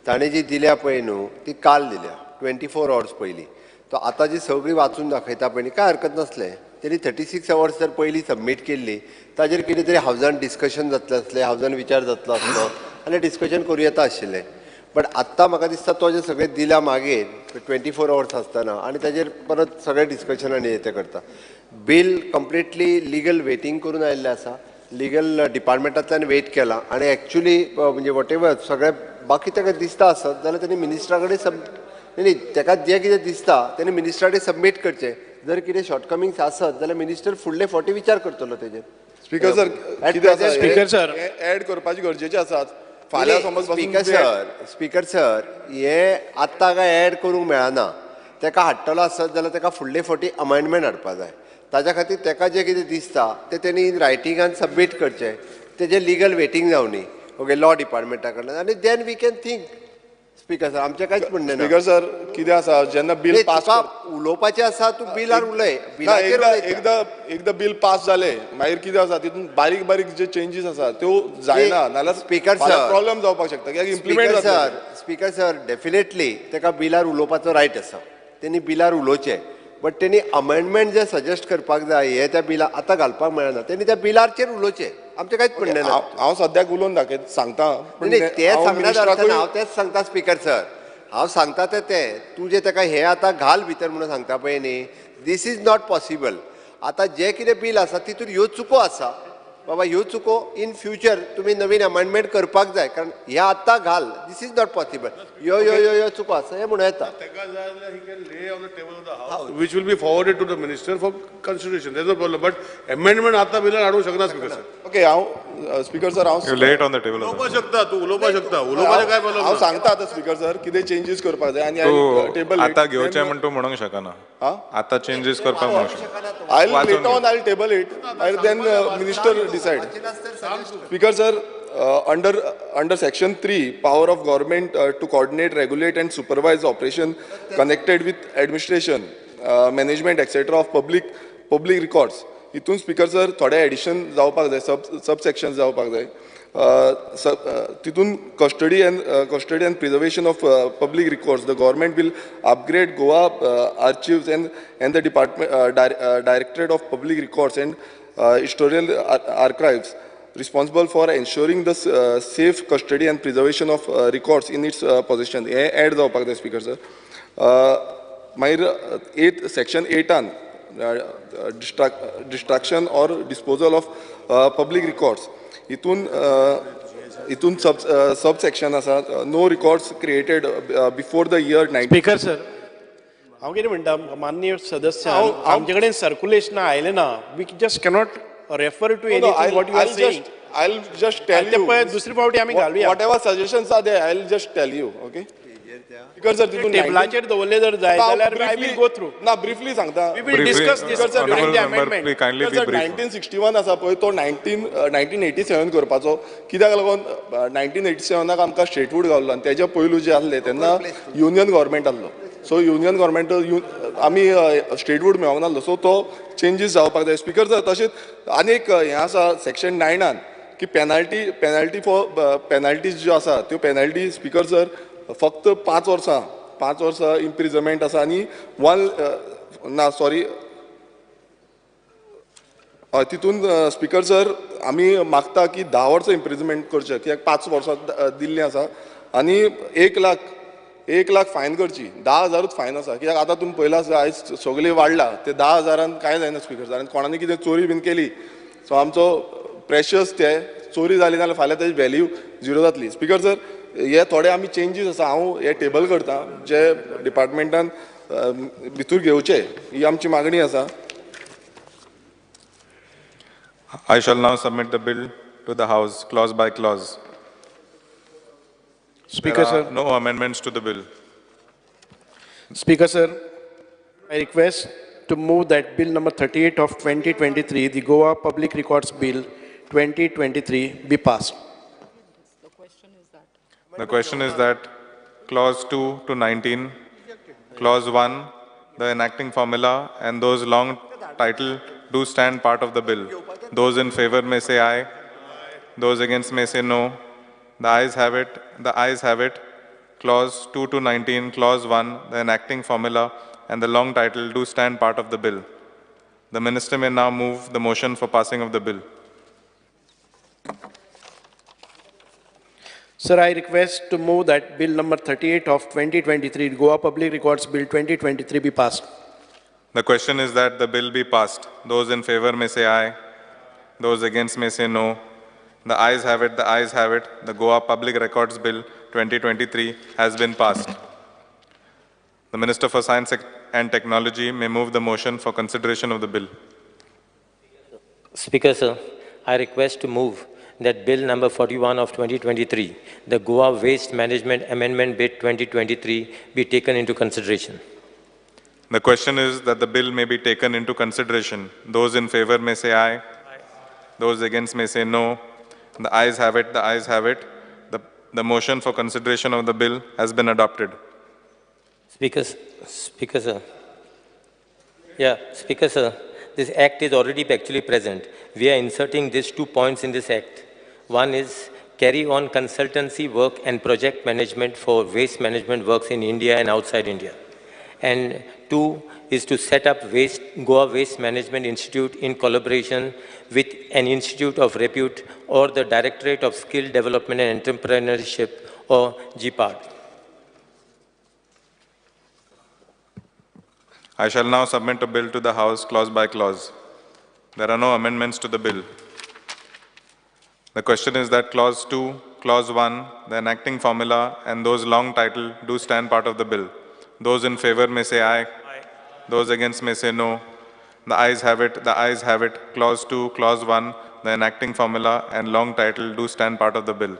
ताणें जी दिल्या पळय न्हू ती काल दिल्या 24 अवर्स पयलीं. तो आतां जी सगळी वाचून दाखयता पळय न्ही, काय हरकत नासलें. तेणी 36 अवर्स जर पयलीं सबमीट केल्ली ताजेर कितें तरी हावजान डिस्कशन जातलें आसलें, हावजान विचार जातलो आसलो आनी डिस्कशन करूं येता आशिल्लें. बट आत्तां म्हाका दिसता तो जें सगळें दिल्या मागीर 24 अवर्स आसतना आनी ताजेर परत सगळें डिस्कशन आनी हें तें करता. बील कंप्लिटली लिगल वेटींग करून आयिल्लें आसा, लिगल डिपार्टमेंटांतल्यान वेट केला आनी एक्चुली म्हणजे what ever सगळें बाकी ताका दिसता आसत जाल्यार तेणी मिनिस्टरा कडेन न्ही ताका जें कितें दिसता तेणी मिनिस्टरा कडेन सबमीट करचें. जर कितें शॉर्टकमिंग्स आसत जाल्यार मिनिस्टर फुडले फावटी विचार करतलो तेजेर.
Speaker sir, speaker sir add करपाची गरजेचें आसा. फाल्यां समज
स्पीकर सर, हें आत्तां काय एड करूंक मेळना. ताका हाडटलो आसत जाल्यार ताका फुडले फावटी अमेंडमेंट हाडपा जाय. ताज्या खातीर ताका जें कितें दिसता तें तेणी रायटिंगान सबमीट करचें, तेजें लिगल वेटींग जावनी ओके लॉ डिपार्टमेंटा कडल्यान आनी then we can think. Speaker sir आमचें कांयच म्हणणें ना.
स्पीकर सर कितें आसा जेन्ना बिल पास
उलोवपाचें आसा तूं बिलार उलय.
एकदां एकदां बिल पास जालें मागीर कितें आसा तितून बारीक बारीक जे चेंजीस आसा त्यो जायना नाल्यार
स्पीकर सर
प्रॉब्लेम जावपाक शकता कित्याक इम्प्लिमेंट
जाता. स्पीकर सर डेफिनेटली ताका बिलार उलोवपाचो रायट आसा, तेणी बिलार उलोवचें, बट तेणी अमेंडमेंट जे सजेस्ट करपाक जाय हे त्या बिला आतां घालपाक मेळना, तेणी त्या बिलाचेर उलोवचें. आमचें कांयच म्हणणें ना.
हांव सद्याक उलोवन दाखयत सांगता.
तें सांगना, हांव तेंच सांगता स्पीकर सर, हांव सांगता तें तें तुजें ताका हें आतां घाल भितर म्हणून सांगता पळय न्ही, this is not possible. आतां जें कितें बील आसा तितून ह्यो चुको आसा बाबा, ह्यो चुको इन फ्युचर तुमी नवीन अमेंडमेंट करपाक जाय, कारण हे आतां घाल this is not possible. ह्यो ह्यो ह्यो ह्यो चुको आसा हें म्हणूं येता.
Which will be forwarded to the minister for consideration. There is no problem, but amendment आतां बिलान हाडूंक शकना स्पीकर सर.
ओके हांव स्पीकर सर हांव
लेट ऑन the table
उलोवपाक शकता, तूं उलोवपाक शकता, उलोवपाचें काय प्रॉब्लम?
हांव सांगता आतां स्पीकर सर कितें चेंजीस करपाक जाय आनी टेबल
आतां घेवचें म्हण तूं म्हणूंक शकना, आतां चेंजीस करपाक म्हणूंक शकना.
I'll later on I'll table it and then minister decide. Speaker sir, under section 3, power of government to coordinate, regulate and supervise operation connected with administration, management etc. of public records. Itun speaker sir थोडे एडिशन जावपाक जाय, सब सेक्शन जावपाक जाय. तितून custody and preservation of public records, the government will upgrade Goa archives and the department directorate of public records and historical archives responsible for ensuring the safe custody and preservation of records in its possession. हें एड जावपाक जाय स्पीकर सर. मागीर section 8 destruction or disposal of public records, हितून हितून सब सेक्शन आसा, no records created before the year 19.
Speaker sir हांव कितें म्हणटा, माननीय सदस्य आमचे कडेन सर्कुलेशन आयलें ना, we just cannot refer to anything what you are saying.
I'll just tell you.
दुसरी फावटी आमी घालुया.
Whatever suggestions are there, I'll just tell you, okay? Speaker sir तितून
टेबलाचेर दवरले जर जाय जाल्यार I will go through.
ना ब्रीफली सांगता.
We will discuss this during the amendment.
Sir 1961 आसा पळय तो 1987 करपाचो, कित्याक लागून 1987 आमकां स्टेटहूड गावलो आनी तेज्या पयलू जे आसले तेन्ना युनियन गव्हर्मेंट आसलो. सो युनियन गव्हर्मेंट आमी स्टेटहूड मेळोंक नासलो, सो तो चेंजीस जावपाक जाय स्पीकर सर. तशेंच आनी एक हें आसा सेक्शन 9 की पेनल्टी फॉर पेनल्टीज ज्यो आसा त्यो पेनल्टी स्पीकर सर फक्त 5 वर्सां 5 वर्सां इम्प्रिजमेंट आसा आनी 1 ना सॉरी तितून स्पीकर सर आमी मागता की 10 वर्सां इम्प्रिजमेंट करचें, कित्याक 5 वर्सां दिल्लीं आसा आनी 1 लाख फायन करची, 10,000 फायन आसा, कित्याक आतां तुमी पळयलां आसा आयज सगळें वाडलां, ते 10,000 कांय जायना स्पीकर सर. आनी कोणानी कितें चोरी बीन केली सो आमचो प्रेशस ते चोरी जाली नाल्यार फाल्यां तेजी व्हॅल्यू झिरो जातली. स्पीकर सर हे थोडे आमी चेंजीस आसा, हांव हे टेबल करता जे डिपार्टमेंटान भितर घेवचे, ही आमची मागणी आसा.
I shall now submit the bill to the House clause by clause.
Speaker sir,
no amendments to the bill.
Speaker sir, I request to move that bill number 38 of 2023, the Goa Public Records Bill 2023, be passed.
The question is that clause 2 to 19, clause 1, the enacting formula and those long title do stand part of the bill. Those in favor may say aye. Those against may say no. The ayes have it. The ayes have it. Clause 2 to 19, clause 1, the enacting formula and the long title do stand part of the bill. The minister may now move the motion for passing of the bill.
Sir, I request to move that bill number 38 of 2023, Goa Public Records Bill 2023, be passed.
The question is that the bill be passed. Those in favor may say aye. Those against may say no. The ayes have it. The ayes have it. The Goa Public Records Bill 2023 has been passed. The Minister for Science and Technology may move the motion for consideration of the bill.
Speaker, sir, I request to move that Bill number 41 of 2023, the Goa Waste Management Amendment Bill 2023, be taken into consideration.
The question is that the bill may be taken into consideration. Those in favor may say aye. Aye. Those against may say no. The ayes have it. The ayes have it. The The motion for consideration of the bill has been adopted.
Speaker, sir. Yeah, Speaker, sir. This act is already actually present. We are inserting these 2 points in this act. One is carry on consultancy work and project management for waste management works in India and outside India. And 2 is to set up Goa Waste Management Institute in collaboration with an institute of repute or the Directorate of Skill Development and Entrepreneurship, or GPAD.
I shall now submit a bill to the House clause by clause. There are no amendments to the bill. The question is that Clause 2, Clause 1, the enacting formula and those long title do stand part of the bill. Those in favor may say aye. Aye. Those against may say no. The ayes have it, the ayes have it. Clause 2, Clause 1, the enacting formula and long title do stand part of the bill.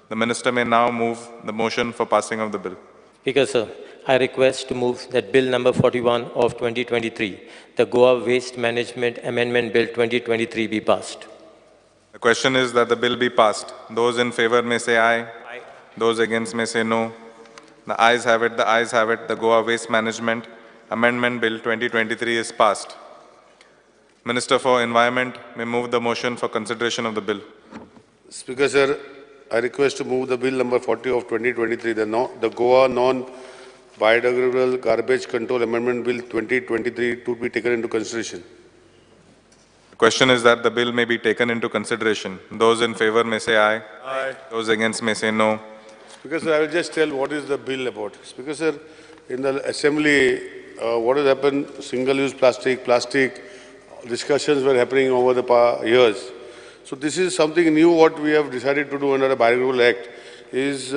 The Minister may now move the motion for passing of the bill.
Speaker, sir, I request to move that Bill number 41 of 2023, the Goa Waste Management Amendment Bill 2023 be passed.
The question is that the bill be passed. Those in favor may say aye. Aye. Those against may say no. The ayes have it, the ayes have it. The Goa Waste Management Amendment Bill 2023 is passed. Minister for Environment may move the motion for consideration of the bill.
Speaker, sir, I request to move the bill number 40 of 2023, the Goa Non-Biodegradable Garbage Control Amendment Bill 2023 to be taken into consideration.
The question is that the bill may be taken into consideration. Those in favor may say aye.
Aye.
Those against may say no.
Speaker, sir, I will just tell what is the bill about. Speaker, sir, in the assembly, what has happened, single-use plastic discussions were happening over the years. So this is something new what we have decided to do under the Biodegradable Act is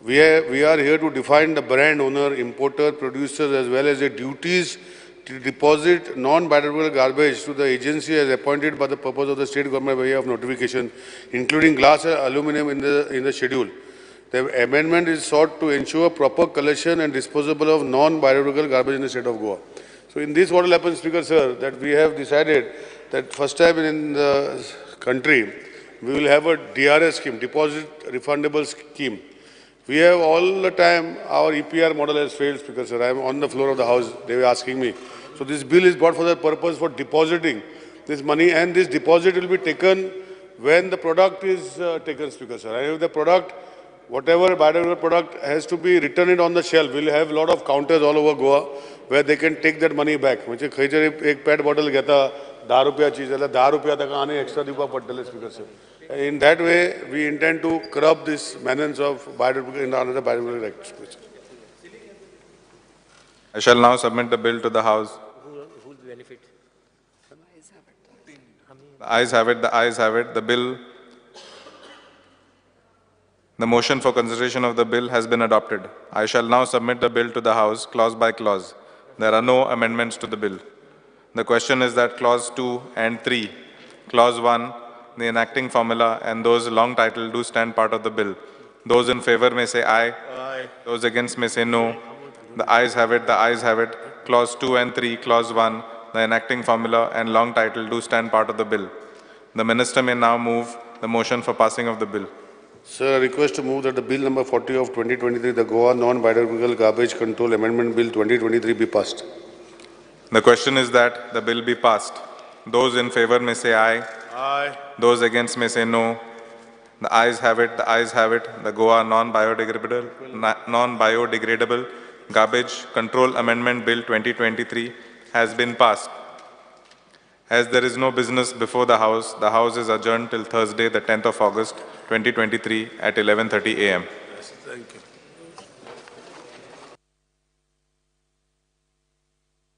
we are here to define the brand owner, importer, producer, as well as the duties to deposit non-biodegradable garbage to the agency as appointed by the purpose of the state government by way of notification, including glass and aluminum in the schedule. The amendment is sought to ensure proper collection and disposal of non-biodegradable garbage in the state of Goa. So in this, what will happen, Speaker, sir, that we have decided that first time in the country, we will have a DRS scheme, Deposit Refundable Scheme. We have all the time, our EPR model has failed, Speaker, sir. I am on the floor of the House, they were asking me. So this bill is brought for the purpose for depositing this money, and this deposit will be taken when the product is taken, Speaker, sir. And if the product, whatever biodegradable product has to be returned it on the shelf, we'll have a lot of counters all over Goa where they can take that money back. म्हणजे खंयतरी एक पेट बॉटल घेता 10 रुपयाची जाल्यार 10 रुपया ताका आनी एक्स्ट्रा दिवपाक पडटले, Speaker, sir. In that way, we intend to curb this menace of biodegradable in another biodegradable act.
I shall now submit the bill to the House.
Who will benefit?
The ayes have it, the ayes have it. The bill, the motion for consideration of the bill has been adopted. I shall now submit the bill to the House clause by clause. There are no amendments to the bill. The question is that Clause 2 and 3, Clause 1, the enacting formula and those long title do stand part of the bill. Those in favor may say aye.
Aye.
Those against may say no. The ayes have it, the ayes have it. Clause 2 and 3, Clause 1, the enacting formula and long title do stand part of the bill. The Minister may now move the motion for passing of the bill.
Sir, I request to move that the bill number 40 of 2023, the Goa Non-Biodegradable Garbage Control Amendment Bill 2023 be passed.
The question is that the bill be passed. Those in favor may say aye.
Aye.
Those against may say no. The ayes have it, the ayes have it. The Goa Non-Biodegradable Garbage Control Amendment Bill 2023 has been passed. As there is no business before the House is adjourned till Thursday, the 10th of August, 2023 at 11:30 a.m.
Yes, thank you.